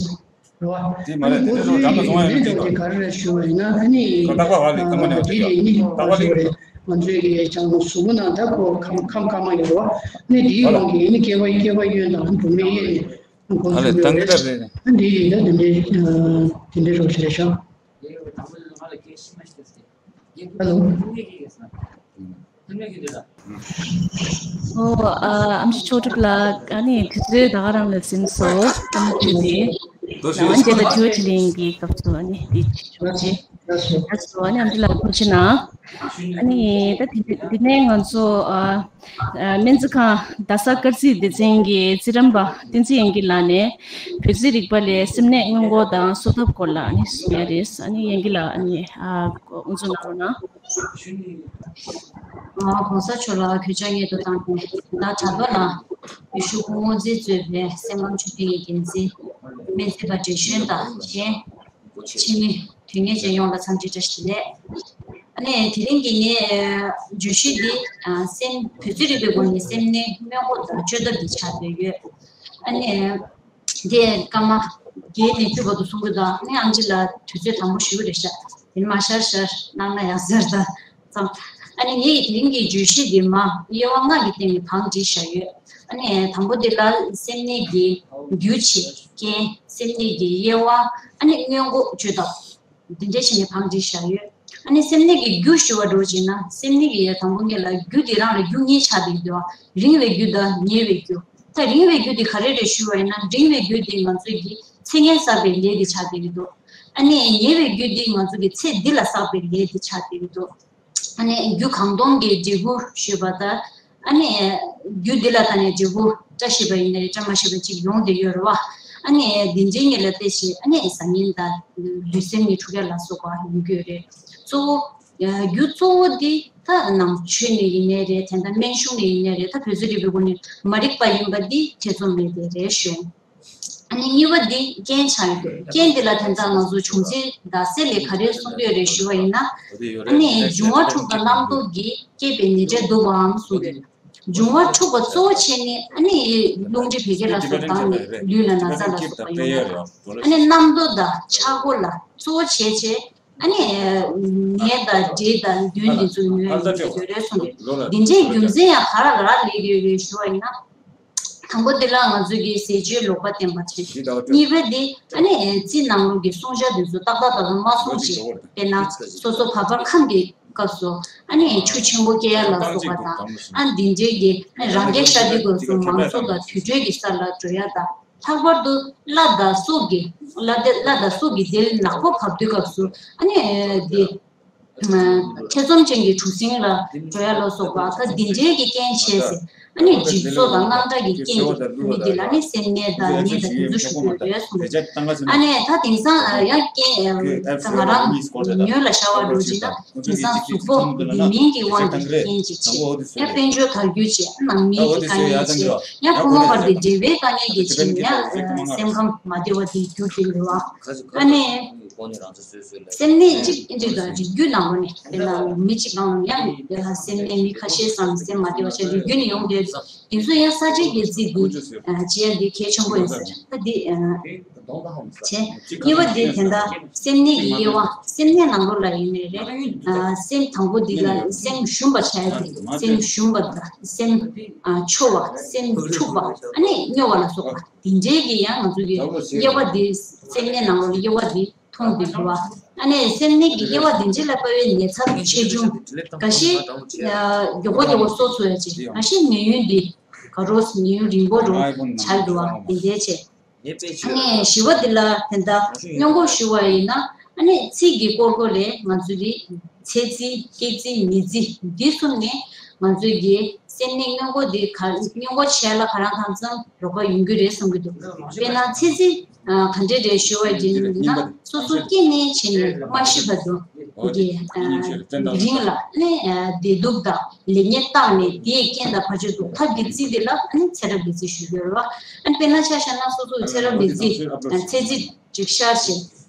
རེད་བ། དེ་མ་རེད། དེ་འདྲ་ལོ་འདྲ་མ་སོང་བ་ཡིན་དེ་ག་རེ་རེད་ཞུ་བ་ཡིན་ན་ཨ་ནི་ད་ལྟ་བ་ལས་ད་མ་ནས་དེ་རེད་ནི་ད་ལྟ་བ་ཞུ་བ་རེད། ང་ཚོའི་གི་ཅང་གཟུགས་པོ་ནང་ད་ཁོ་ཁམ་ཁམ་ཁམ་མ་ཡོད་རེད་བ། ཨ་ནི་དེའི་དབང་གིས་ཨ་ནི་སྐྱེས་པ་སྐྱེས་པ་གཡོན་དང་ཨ་ནི་བུད་མེད་གཡས་ནས་འགོ་ད་ལས་བཙུགས་ཀྱི་ཡོད་རེད། ཨ་ནི་དེ་ཡིན་ད་དེ་འདྲའི་དེ་འདྲའི་རོགས་ཞེས་ཤག་ཨ་ལོ། ཨོ། ཨ་ཨམ་ཆི་ཆོས་གྲུབ་ལགས། ཨ་ནི་དུས་ཚོད་ད་ག་རང་ལ་ཟིན་སོང་། ཨ་ནི་ཁྱོད་ནི་ལ་ཨ་ནི་དེ་ལ་དྲི་བ་དྲིས་ལན་གྱི་སྐབས་སུ་ཨ་ནི་དེ་ཅིག་ཆོག་ཅེས། ལགས་སོ། ཨ་ནི་ཨམ་ཆི་ལགས་ཐུགས་རྗེ་གནང་། ཨ་ནི་ད་དེ་དེ་ནས་ང་ཚོ་ཨ་ཨ་སྨན་རྩིས་ཁང་རྡ་ས་སྐར་རྩིས་སྡེ་ཚན་གྱི་རྩིས་རམས་པ་བསྟན་འཛིན་དབྱངས་སྐྱིད་ལགས་ནས་བོད་རྩིས་རིག་པ་ལས་སེམས་ནད་སྔོན་འགོག་དང་གསོ་ཐབས་སྐོར་ལ་ཨ་ནི་གསུང་ཡ་རེད། ཨ་ནི་དབྱངས་སྐྱིད་ལགས་ཨ་ནི་ཨ་དབུ་འཛུགས་གནང་རོགས་གནང་། ཨ་གོང་ས་མཆོག་ལ་གུས་ཕྱག་སྔོན་དུ་བཏང་སྟེ་ད་དྲ་ཐོག་ལ་ཡེ་ཤེས་སྐུ་ངོ་མཛད་གཙོས་པའི་སེམས་ཁམས་ཆོས་ལྡན་གྱི་འགན་འཛིན་སྨན་རྩིས་པ་བགྲེས་གཞོན་དང་གཞན་ཕྱི་མི་དོན་གཉེར་ཅན་ཡོངས་ལ་འཚམས་འདྲི་བཀྲ་ཤིས་བདེ་ལེགས། ཨ་ནི་དེ་རིང་གི་ངའི་བརྗོད་གཞི་འདི་སེམས་བོད་རྩིས་རིག་པའི་སྒོ་ནས་སེམས་ནད་སྔོན་འགོག་དང་བཅོས་ཐབས་འདི་ཆགས་བསྡད་ཡོད། ཨ་ནི། དེ་སྐར་མ་བརྒྱད་ནས་བཅུ་བར་དུ་གསུང་གི་འདུག་ཨ་ནི་ཨམ་ཆི་ལགས་དུས་ཚོད་དང་པོ་ཞུ་གི་རེད་ཤག་དེ་ནས་མ་ཤར་ཤར་གནང་ན་ཡག་ཟེར་ད་ཙང་། ཨ་ནི་ངས་དེ་རིང་གི་བརྗོད་གཞི་འདི་མ་དབྱེ་བ་ལྔ་གི་སྟེང་ནས་བང་བསྒྲིགས་བཞག་ཡོད། ཨ་ནི་དང་པོ་དེ་ལ་སེམས་ནད་ཀྱི་རྒྱུ་བྱེད་རྐྱེན། སེམས་ནད་ཀྱི་དབྱེ་བ། ཨ་ནི་སྔོན་འགོག་བཅོས་ཐབས། འདི་འདྲ་བྱས་ནས་བང་བསྒྲིགས་བཞག་ཡོད། ཨ་ནི་སེམས་ནད་ཀྱི་རྒྱུ་ཞུ་བ་འདྲ་བྱས་ན་སེམས་ནད་ཀྱི་ཡ་དང་པོ་ངེད་ལ་རྒྱུ་དེ་རང་ལ་རྒྱུ་གཉིས་ཆགས་བསྡད་ཀྱི་འདུག་རིང་བའི་རྒྱུ་དང་ཉེ་བའི་རྒྱུ། ད་རིང་བའི་རྒྱུ་དེ་ག་རེ་རེད་ཞུ་བ་ཡིན་ན་རིང་བའི་རྒྱུ་དེ་ང་ཚོས་ཀྱི་ཚེ་སྔོན་བསགས་པའི་ལས་དེ་ཆགས་བསྡད་ཀྱི་འདུག་ཨ་ནི་ཉེ་བའི་རྒྱུ་དེ་ང་ཚོ་གི་ཚེ་འདི་ལ་བསགས་པའི་ལས་དེ་ཆགས་བསྡད་ཀྱི་འདུག་ཨ་ནི་རྒྱུ་གང་སྟོང་གི་འབྲས་བུ་ཞུས་པ་ད། ཨ་ནི་རྒྱུ་འདི་ལ་ད་ནི་འབྲས་བུ་བཀྲ་ཤིས་པ་ཡིན་ནའི་བཀྲ་མ་ཤིས་པ་ཅིག་ཡོང་བསྡད་ཡོད་རེད་བ། ཨ་ནི་འདི་འདྲའི་ཉིད་ལ་བལྟས་ཤིང་ཨ་ནི་བཟང་ངན་དང་ལུས་སེམས་ཀྱི་འཁྲུག་ཡ་ལ་སོགས་པ་ཡོང་གི་ཡོད་རེད། གཙོ་བོ་རྒྱུ་གཙོ་བོ་འདི་ད་ནང་ཆོས་ནས་ཡིན་ནའི་རེད། དེ་འདྲ་སྨན་གཞུང་ནས་ཡིན་ནའི་རེད། ད་བོད་རྩིས་རིག་པའི་སྒོ་ནས་མ་རིག་པ་ཡིན་པ་འདི་ཐེ་ཚོམ་མེད་པ་རེད་ཞུ། ཨ་ནི་གཉིས་པ་འདི་རྐྱེན་ཆགས་ཡོད། རྐྱེན་འདི་ལ་དེ་འདྲ་ང་ཚོ་བྱུང་འཛིན་ཟླ་ཟེར་ལས་ག་རེ་གསུང་གི་ཡོད་རེད་ཞུ་བ་ཡིན་ན། ཨ་ནི་འབྱུང་བ་འཁྲུགས་པ་རྣམ་རྟོག་གིས་བསྐྱེད་པའི་ནད་འབྲས་ལྡོག་པའམ་གསུངས་ཡོད། འབྱུང་བ་འཁྲུགས་པ་གཙོ་བོ་བྱས་ནས་ཨ་ནི་རླུང་མཁྲིས་བད་ཀན་ལ་སོགས་དང་ནི་ལུས་ལ་ན་ཚ་ལ་སོགས་པ་ཡོང་ཡ་རེད། ཨ་ནི་རྣམ་རྟོག་དང་ཆག་སྒོ་ལ་གཙོ་བོ་བྱས་བྱས། ཨ་ནི་ནད་དང་འདྲེ་དང་བདུད་འདི་ཚོ་ཉོ་ཡ་ཡིན་གྱི་ཡོད་རེད་གསུངས་ཏེ། འདི་འདྲའི་རྒྱུ་མཚན་ཡང་ག་ར་ལ་རག་ལས་ཀྱི་ཡོད་རེད་ཞུ་བ་ཡིན་ན། དང་པོ་འདི་ལ་ང་ཚོས་ཀྱི་ཟས་སྤྱོད་ལོག་པ་བསྟེན་པ་བྱེད། གཉིས་པ་འདི་ཨ་ནི་རྩིས་ནང་ལོགས་ཀྱི་བསྲུང་བྱ་འདི་ཚོ་ཏག་ཏག་ཏག་ཏག་མ་བསྲུངས་ཅིག་དཔེར་ན་སོ་སོ་བར་པ་ཁམས་ཀྱི་སྐབས་སུ་ཨ་ནི་ཆུ་ཆེན་པོ་སྐྱེ་ཡ་ལ་སོགས་པ་དང་། ཨ་འདི་འདྲའི་གི་ཨ་ནི་རང་སྐྱེ་ཤ་དུས་སྐབས་སུ་མང་ཚོགས་དང་དུར་ཁྲོད་ཀྱི་ས་ལ་འགྲོ་ཡ་དང་། ལྷག་པར་དུ་བླ་དང་སྲོག་གི་བླ་དེ་བླ་དང་སྲོག་གི་དེ་ནག་པོ་བབས་དུས་སྐབས་སུ་ཨ་ནི་འདི་ཐེ་ཚོམ་ཅན་གྱི་གྲུ་གཟིངས་ལ་འགྲོ་ཡ་ལ་སོགས་པ་ད་འདི་འདྲའི་གི་རྐྱེན་བྱས་ཟེར། ཨ་ནི་འཇིགས་ཚོགས་དང་དངངས་སྐྲག་གི་རྐྱེན་གྱིས་མི་འདི་ལ་ནི་སེམས་ནད་དང་ནད་དང་དེ་ཚོ་ཞུ་དགོས་ཡོད་གསུངས་ཏེ། ཨ་ནི་ད་དེང་སང་ཡང་རྐྱེན་ང་རང་ཉོན་ལ་ཤར་བ་འགྲོ་ཅིག་ན་དེང་སང་གཟུགས་པོ་འདི་མིན་གྱི་དབང་གིས་རྐྱེན་གྱིས་བྱེད། ཡང་དཔལ་འབྱོར་དར་རྒྱས་བྱེད། ནང་མིའི་གི་དཀའ་ངལ་བྱེད། ཡང་ཕོ་མོ་བར་གྱི་འབྲེལ་བའི་དཀའ་ངལ་གྱིས་བྱེད། ཡང་སེམས་ཁམས་མ་བདེ་བ་དེ་འགྱུར་གྱི་ཡོད་པ། ཨ་ནི་སེམས་ནད་གཅིག་གཅིག་དང་རིགས་རྒྱུད་ནང་ལོགས་ནས་དཔེར་ན་མི་གཅིག་ནང་ལ་ཡང་སེམས་ནད་མི་ཁ་ཤས་སམ་སེམས་མ་བདེ་བ་བྱས་རིགས་རྒྱུད་ནས་ཡོང་བསྡད་དེ་ཚོ་ཡང་ས་བཅད་ཀྱི་རྩིས་འདི་བྱེད་ཡ་འདི་གལ་ཆེན་པོ་ཡིན་ཟེར། ད་འདི་བྱས། གཉིས་པ་འདི་དེ་འདྲ་སེམས་ནད་ཀྱི་དབྱེ་བ། སེམས་ནད་ནང་ལོགས་ལ་ཡིན་ནའི་རེད། ཨ་སེམས་དང་པོ་འདི་ལ་སེམས་ཞུམ་པ་བྱ་ཡ་དེ། སེམས་ཞུམ་པ་དང་སེམས་ཨ་འཕྱོ་བ། སེམས་འཁྲུགས་པ། ཨ་ནི་སྨྱོ་བ་ལ་སོགས་པ་འདི་འདྲའི་གི་ཡང་ང་ཚོ་གི་དབྱེ་བ་འདི་སེམས་ནད་ནང་ལོགས་ལ་དབྱེ་བ་འདི་མཐོང་དགོས་འདུག་བ། ཨ་ནི་སེམས་ནད་ཀྱི་དབྱེ་བ་འདི་འདྲ་ལ་དཔག་པའི་ཉེན་ཚབས་ཆེ་ཆུང་འགའ་ཤས་མགྱོགས་པོ་མགྱོགས་པོ་གསོ་ཚུགས་ཡ་ཅིག་འགའ་ཤས་ཉེན་གཡོལ་འདི་ རོ་ཉུང་རིང་པོ་རོ་ཆགས་འདུག་བ། དེ་འདྲའི་བྱས། ཨ་ནི་བཞི་པ་འདི་ལ་དེ་འདྲ་སྔོན་འགོག་ཞུ་བ་ཡིན་ན། ཨ་ནི་ཚིག་གི་སྐོར་སྐོར་ལས་ང་ཚོ་འདི་ཚད་རྩི་སྐྱེད་རྩི་ནད་རྩི་འདི་གསུམ་ནས་ང་ཚོའི་གི་སེམས་ནད་སྔོན་འགོག་འདི་ག་སྔོན་འགོག་བྱས་ལ་ག་རང་གང་འཚམ་རོགས་པ་ཡོང་གི་རེད་བསམ་གྱི་འདུག་དཔེར་ན་ཚད་རྩི་ག་འདྲས་རེད་ཞུ་བ་ཡིན་ན། སོ་སོ་སྐྱེས་ནས་བྱས་ནས་མ་ཤི་བར་དུ་གི་རིང་ལ་ནི་བདེ་སྡུག་དང་ལེགས་ཉེས་བརྟག་ནས་དེའི་རྐྱེན་དང་བར་ཆད་ཟློག་ཐབས་ཀྱི་རྩི་འདི་ལ་ནི་ཚེ་རབས་ཀྱི་རྩི་ཞུ་གི་ཡོད་རེད་བ། ཨ་ནི་དཔེར་ན་ཆ་བཞག་ན་སོ་སོ་ཚེ་རབས་ཀྱི་རྩི་ཚད་རྩི་ཅིག་ཤར་བྱས།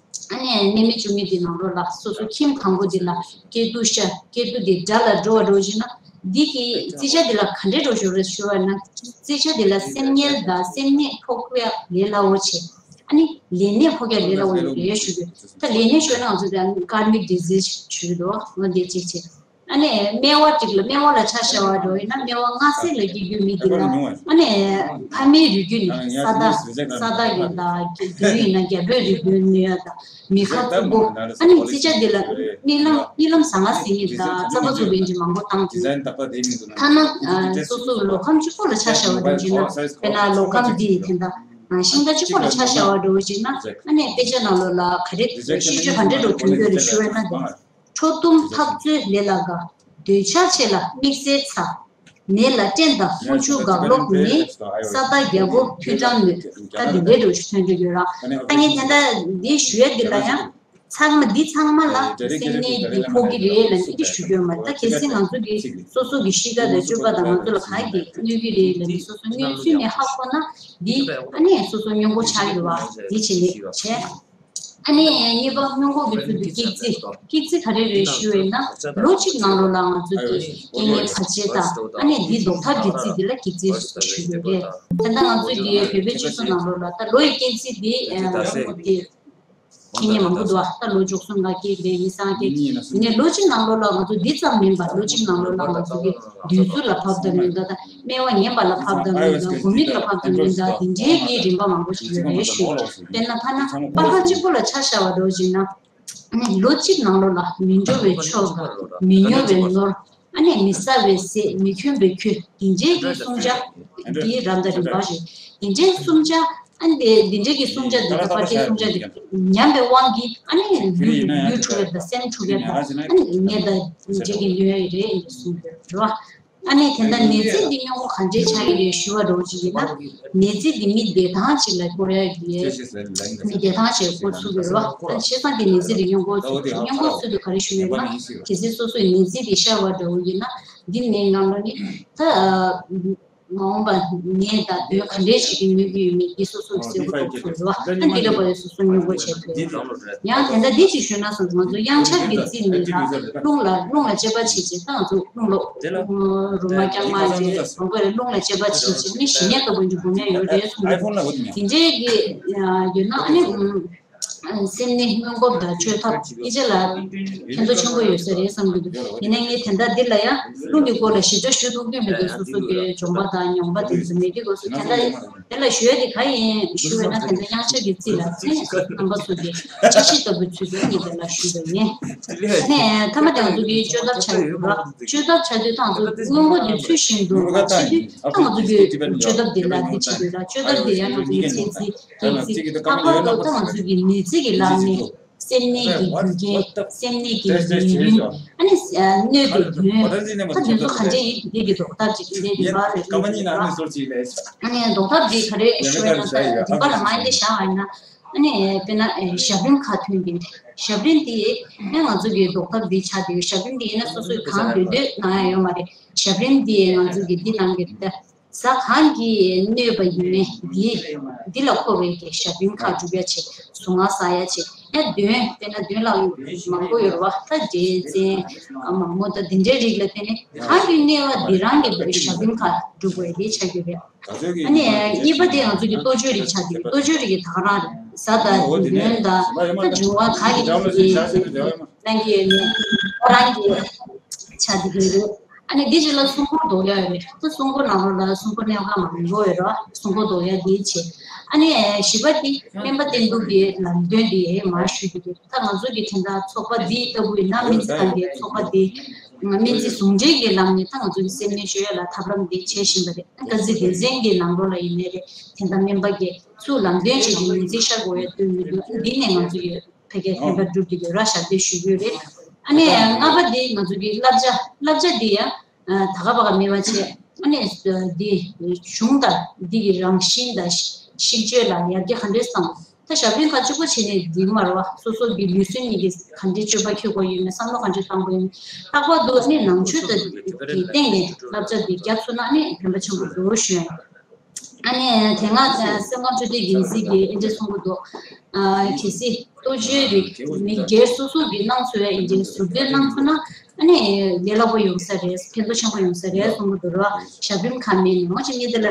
ཨ་ནི་གནས་མལ་བཅུ་གཉིས་འདི་ནང་ལོགས་ལ་སོ་སོ་ཁྱིམ་དང་པོ་འདི་ལ་སྐྱེ་དུས་ཤ་སྐྱེ་དུས་འདི་དགྲ་ལ་འགྲོ་བ་འགྲོ་བཞིན་ན། འདི་གི་རྩི་ཆ་འདི་ལ་ག་འདྲས་འགྲོ་ཞོར་རེད་ཞུ་བ་ན། རྩི་ཆ་འདི་ལ་སེམས་ངལ་དང་སེམས་ནད་ཕོག་པའི་ལས་སླ་བོ་བྱེད། ཨ་ནི་ལས་ནད་ཕོག་ཡ་ལས་སླ་བོ་ཡོད་རེད་ཞུ་གི། ད་ལས་ནད་ཞུ་ན་ང་ཚོ་དེ་ཀར་མིག་ཌི་ཟིས་ཞུ་གི་འདུག་ང་འདི་གཅིག་བྱེད། ཨ་ནི་སྨེ་བ་གཅིག་ལ་སྨེ་བ་ལ་ཆ་བཞག་པ་འགྲོ་ཡིན་ན། སྨེ་བ་སྔ་སེ་ལ་སྐྱེ་རྒྱུ་མི་འདི་ལ། ཨ་ནི་ཕ་མའི་རིགས་རྒྱུད་ནི་ས་བདག་ས་བདག་ཡིན་ད་དུས་ཡིན་ན་རྒྱལ་པོའི་རིགས་རྒྱུད་ནུས་ཡ་ད་མི་ཁ་ཚུགས་པོ། ཨ་ནི་རྩི་ཆ་འདི་ལ་རྨི་ལམ་རྨི་ལམ་བཟང་ང་ཟིན་ཡིན་ད་རྩ་བ་ཚུགས་པའི་འཇི་མང་པོ་བཏང་ཐུབ། ཐ་ན་སོ་སོ་ལོ་ཁམས་གཅིག་པོ་ལ་ཆ་བཞག་པ་འགྲོ་ཡིན་ན། དཔེར་ན་ལོ་ཁམས་འདི་ཡི་དེ་འདྲ། ཤིང་རྟ་གཅིག་པོ་ལ་ཆ་བཞག་པ་འགྲོ་བཞིན་ན། ཨ་ནི་དཔེ་ཆ་ནང་ལོགས་ལ་ག་རེ་ཤེས་བྱ་ག་འདྲ་འགྲོ་དོན་འདོད་རེ་ཞུ་བས་ན། དེ་ཁྲོ་གཏུམ་འཐབ་རྩོད་ལས་ལ་དགའ། འདོད་ཆགས་ཆེ་ལ་དམིགས་བསལ་ཚ། ནད་ལ་སྐྲན་དང་ཁོང་ཆུ་འགག་ལོག་ནི། ས་བདག་རྒྱལ་པོ་མཐུན་ཕྲང་ནུས། ད་འདི་འདྲའི་འགྲོ་ཞུ་ཐོན་འགྲོ་ཡོད་ར། ད་ངས་དེ་འདྲ་འདི་ཞུ་ཡ་འདི་ལ་ཡང་། ཚང་མ་འདི་ཚང་མ་ལ་སེམས་ནད་འདི་ཕོག་གི་རེད་ལབ་ནས་འདི་ཞུ་རྒྱུ་མ་རེད། ད་གལ་སྲིད་ང་ཚོ་གི་སོ་སོ་གི་གཤིས་ཀ་དང་སྤྱོད་པ་དང་ང་ཚོ་ལ་ག་གི་གནོད་ཀྱི་རེད་ལབ་ནས་སོ་སོ་གནོད་ཚུལ་ནས་ཧ་གོ་ན། འདི་ཨ་ནི་སོ་སོ་སྔོན་འགོག་ཆགས་ཡོད་བ་འདི་བྱེད་ལས་བྱས། ཨ་ནི་གཉིས་པ་སྔོན་འགོག་གི་ཚུལ་དུ་སྐྱེད་རྩི། སྐྱེད་རྩི་ག་རེ་རེད་ཞུ་བས་ན། ལོ་གཅིག་ནང་ལོགས་ལ་ང་ཚོ་གི་རྐྱེན་ངན་བར་ཆད་དང་ཨ་ནི་འདི་ཟློག་ཐབས་ཀྱི་རྩི་འདི་ལ་སྐྱེད་རྩི་ཞུ་གི་རེད། ད་ལྟ་ང་ཚོ་གི་བོད་པའི་སྤྱི་ཚོགས་ནང་ལོགས་ལ་ད་ལོ་ཡི་སྐྱེད་རྩི་འདི་ཨ་སྔོན་འགོག་དེ། ཁེ་ཉེ་མང་པོ་འདུག་ཨ། ད་ལོ་བཅུ་གསུམ་ལ་སྐྱེས་པའི་མི་སང་སྐྱེས་ནས་ལོ་གཅིག་ནང་ལོགས་ལ་ང་ཚོ་འདི་ཙམ་མིན་པར་ལོ་གཅིག་ནང་ལོགས་ལ་ང་ཚོ་གི་བདུད་རྩི་ལ་བབས་དང་མིན་འདུག་ད་སྨེ་བ་ངན་པ་ལ་བབས་དང་མིན་འདུག་དགུ་མིག་ལ་བབས་དང་མིན་འདུག་དེ་འདྲའི་གི་རིམ་པ་མང་པོ་ཞིག་ཡོད་རེད་ཞུ། དཔེར་ན་ཐ་ན་སྤར་ཁ་གཅིག་པོ་ལ་ཆ་བཞག་པ་འདྲ་བོ་བྱས་ན། ལོ་གཅིག་ནང་ལོགས་ལ་མི་འགྲོ་བའི་ཕྱོགས་དང་མི་ཉོ་བའི་ནོར། ཨ་ནི་མི་ཟ་བའི་ཟས་མི་གྱོན་པའི་གོས་འདི་འདྲའི་གི་སྲུང་བྱ་འདི་རབ་དང་རིམ་པ་རེད། འདི་འདྲའི་སྲུང་བྱ་ཨ་ནི་འདི་འདི་འདྲའི་གི་སྲུང་བྱ་འདི་ད་པར་ཆས་སྲུང་བྱ་འདི་ཉམས་པའི་དབང་གིས་ཨ་ནི་ལུས་ལུས་འཁྲུགས་པ་དང་སེམས་འཁྲུགས་པ་དང་ཨ་ནི་ནད་དང་འདི་འདྲའི་གི་གནོད་ཡ་ཡོད་རེད་གསུངས་ཡོད་རེད་བ། ཨ་ནི་དེ་འདྲ་ནད་རྩི་འདི་སྔོན་འགོག་ག་འདྲས་ཆགས་ཀྱི་རེད་ཞུ་བ་འདྲ་བོ་ཅིག་ཡིན་ན། ནད་རྩི་འདི་མི་བདེ་ཐང་ཅིག་ལ་སྐོར་ཡ་ཡོད། མི་བདེ་ཐང་ཅིག་སྐོར་ཚུགས་ཡོད་རེད་བ། ད་བྱས་ཙང་དེ་ནད་རྩི་འདི་སྔོན་འགོག་ཚུལ་སྔོན་འགོག་ཚུལ་དུ་ག་རེ་ཞུ་ཡོད་ན། གལ་སྲིད་སོ་སོའི་ནད་རྩི་འདི་ཤར་བ་འདྲ་བོ་ཡིན་ན། འདི་ནས་ནམ་ལོ་ནི་ད། མ་འོངས་པ་ནད་དང་གདོན་ག་འདྲའི་ཞིག་གིས་གནོད་ཀྱི་ཡོད་མེད་འདི་སོ་སོ་གི་གསལ་པོ་རྟོགས་ཐུབ་རེད་བ། ད་འདི་ལ་བར་སོ་སོ་སྔོན་འགོག་བྱེད་དགོས། ཡང་དེ་འདྲ་འདི་ཅིག་ཞུས་ན་སོང་ཙང་ང་ཚོ་གཡང་ཆབ་ཀྱི་རྩི་ནི་ལ་རླུང་ལ་རླུང་ལ་དཔྱད་པ་བྱེད་ཅིང་ད་ང་ཚོ་རླུང་ལོ་རུ་མ་རྐྱང་མ་ཅེས་རང་གི་རླུང་ལ་དཔྱད་པ་བྱེད་ཅིང་ནི་ཞི་གནས་ལྟ་བུ་འཇུག་དགོས་ངེས་ཡོད་རེད་གསུངས་འདུག་དེ་འདྲའི་གི་ཡོད་ན་ཨ་ནི། སེམས་ནི་སྔོན་འགོག་དང་བཅོས་ཐབས་ཨི་ཅེ་ལ་ཕན་ཐོགས་ཆེན་པོ་ཡོད་ས་རེད་བསམ་གྱི་འདུག་ཡིན་ནའི་ངས་དེ་འདྲ་འདི་ལ་ཡང་རླུང་གི་སྐོར་ལ་ཞིབ་ཕྲ་ཞུ་ཐུབ་ཀྱི་མེད་པའི་སོ་སོ་གི་འཇོན་པ་དང་མྱོང་པ་དེ་ཚོ་མེད་ཀྱི་སྐོར་སུ་དེ་འདྲ་དེ་ལ་ཞུ་ཡ་དེ་ག་ཡིན་ཞུ་བས་ན་དེ་འདྲ་དབྱངས་འཆར་གྱི་རྩིས་ལ་ཚེ་རྣམ་པ་ཚོ་གི་དཔྱད་གཞི་ལྟ་བུའི་ཚུལ་དུ་ངས་དེ་ལ་ཞུས་པ་ཡིན། ཨ་ནས་མཐའ་མ་དེ་ང་ཚོ་གི་བཅོས་ཐབས་བྱ་ཡོད་ར། བཅོས་ཐབས་བྱ་དུས་ད་ང་ཚོ་སྔོན་འགོག་དེ་ཚུལ་བཞིན་དུ་བྱེད་དུས་ད་ང་ཚོ་གི་བཅོས་ཐབས་དེ་ལ་འདི་བྱེད་དགོས་ར། བཅོས་ཐབས་དེ་ཡང་ང་ཚོ་གི་ཚེ་རྩིས། སྐྱེད་ཚིག་ལྷག་པར་དུ་ད་ང་ཚོའི་གི་ནད་རྩི་གི་ལམ་ནས་སེམས་ནད་ཀྱི་རྒྱུ་རྐྱེན། སེམས་ནད་ཀྱི་ཉེན་རྐྱེན། ཨ་ནི་གནོད་པའི་དོན་ད་དེ་ཚོ་ག་འདྲ་ཡིན་འདི་གི་ལྡོག་ཐབས་ཅིག་འདི་རིམ་པ་རེ་རེ་ཡིན་པ། ཨ་ནི་ལྡོག་ཐབས་འདི་ག་རེ་ཞུ་བ་ཡིན་ན་རིམ་པ་ལ་མ་ཡིན་ཏེ་བཞག་པ་ཡིན་ན། ཨ་ནི་དཔེར་ན་ཞབས་རིམ་ཁག་ཐོན་གྱི་ཞབས་རིམ་འདི་ནི་ང་ཚོ་གི་ལྡོག་ཐབས་འདི་ཆགས་འདུག་ཞབས་རིམ་འདི་ཡིན་ན་སོ་སོས་གང་འདོད་འདོད་གནང་ཡ་ཡོད་མ་རེད། ཞབས་རིམ་འདི་ང་ཚོ་གི་འདི་གནང་གི་རེད། ཟ་ཁང་གི་གནོད་པ་ཡིན་མིན་འདི་འདི་ལ་མཁོ་བའི་གི་ཞབས་རིམ་ཁག་སྒྲུབ་ཡ་བྱེད། གཟུངས་སྔགས་བསགས་ཡ་བྱེད། ཡང་གདོན་དཔེར་ན་གདོན་ལ་མང་པོ་ཡོད་རེད་བ། ད་འདྲེ་བཙན་མང་པོ་ད་འདི་འདྲའི་རིགས་ལ་བརྟེན་ནས་གང་གི་གནོད་པ་འདི་རང་གི་ཞབས་རིམ་ཁག་སྒྲུབ་དགོས་འདི་ཆགས་ཀྱི་རེད། ཨ་ནི་གཉིས་པ་དེ་ང་ཚོ་གི་གཏོ་བཅོས་རིགས་ཆགས་ཀྱི་རེད། གཏོ་བཅོས་རིགས་ཀྱི་ད་ག་རང་རེད། ཟ་དང་གདོན་དང་ད་འབྱུང་བ་ག་གི་གནང་གི་ཡོད་མེད་ཁོ་རང་གི་ཆགས་ཀྱི་རེད། ཨ་ནི་འདི་རྗེས་ལ་སྲུང་འཁོར་ལྡོག་ཡ་ཡོད་རེད། ད་སྲུང་འཁོར་ནང་ལོགས་ལ་སྲུང་འཁོར་གནས་ཁང་མང་པོ་ཡོད་རེད། སྲུང་འཁོར་ལྡོག་ཡ་འདི་བྱེད། ཨ་ནི་བཞི་པ་འདི་སྨན་པ་བསྟེན་གཏུགས་ཀྱི་ལམ་སྟོན་འདི་མར་ཞུ་རྒྱུ་འདུག་ད་ང་ཚོ་གི་དེ་འདྲ་ཚོགས་པ་འདི་ལྟ་བུ་ཡིན་ན་སྨན་རྩིས་ཁང་གི་ཚོགས་པ་འདི་ སྨན་རྩིས་ཟུང་འབྲེལ་གྱི་ལམ་ནས་ད་ང་ཚོ་གི་སེམས་ནད་བཅོས་ཡ་ལ་ཐབས་ལམ་འདི་བྱེད་བཞིན་པ་རེད། ཨ་དཀར་མཛེས་བདེ་ཚན་གྱི་ནང་ལོགས་ལ་ཡིན་ནའི་རེད། དེ་འདྲ་སྨན་པ་གིས་ཚུར་ལམ་སྟོན་བྱེད་ཀྱི་ཉིན་ཚིག་ཤར་དགོས་ཡ་སྟོན་མི་འདུག་ཨ་འདི་ནས་ང་ཚོ་གི་ཕ་གིའི་ཕན་པ་སྒྲུབ་ཀྱི་ཡོད་ར། ཞབས་འདེགས་ཞུ་གི་ཡོད་རེད། ཨ་ནི་ལྔ་པ་འདི་ང་ཚོ་གི་བསླབ་བྱ། བསླབ་བྱ་འདི་ཡང་ད་ག་པ་ག་མེད་པ་བྱས། ཨ་ནི་འདི་གཞུང་དང་འདི་གི་རང་བཞིན་དང་གཤིས་སྤྱོད་ལ་ཡར་རྒྱས་ག་འདྲས་བཏང་། ད་ཞབས་བརྟན་ཁ་གཅིག་པོ་བྱས་ནས་འདི་མ་རེད་བ། སོ་སོ་གི་ལུས་སེམས་གཉིས་ཀྱི་ག་འདྲས་སྤྱོད་པ་འཁྱེར་དགོས་ཡོད་མེད། བསམ་བློ་ག་འདྲས་བཏང་དགོས་ཡོད་མེད། ལྷག་པར་དུ་ཨ་ནི་ནང་ཆོས་དང་གི་སྟེང་ནས་བསླབ་བྱ་འདི་བརྒྱབ་ཚུགས་ན་ཨ་ནི་ཕན་པ་ཆེན་པོ་འདུག་ཞུ་ཡ་ཡིན། ཨ་ནི་དེ་སྔ་སེམས་ཁམས་བཅོས་ཐབས་ཡིན་སྲིད་ཀྱི་ཨེ་འདྲས་གསུང་གི་འདུག་ཨ་གལ་སྲིད་ལྟོ་ཆས་རིགས་མི་སྒེར་སོ་སོ་གིས་གནང་ཚུགས་ཡ་ཡིན་ཅིང་ཟུར་བསྡུས་གནང་ཚུགས་ན་ཨ་ནི་ལས་སླ་པོ་ཡོང་ས་རེད། ཕན་ཐོགས་ཆེན་པོ་ཡོང་ས་རེད་གསུང་གི་འདུག་ར། ཞབས་རིམ་ཁག་མེད་ནས་ངོ་ཅིག་ངས་དེ་ལ་དེ་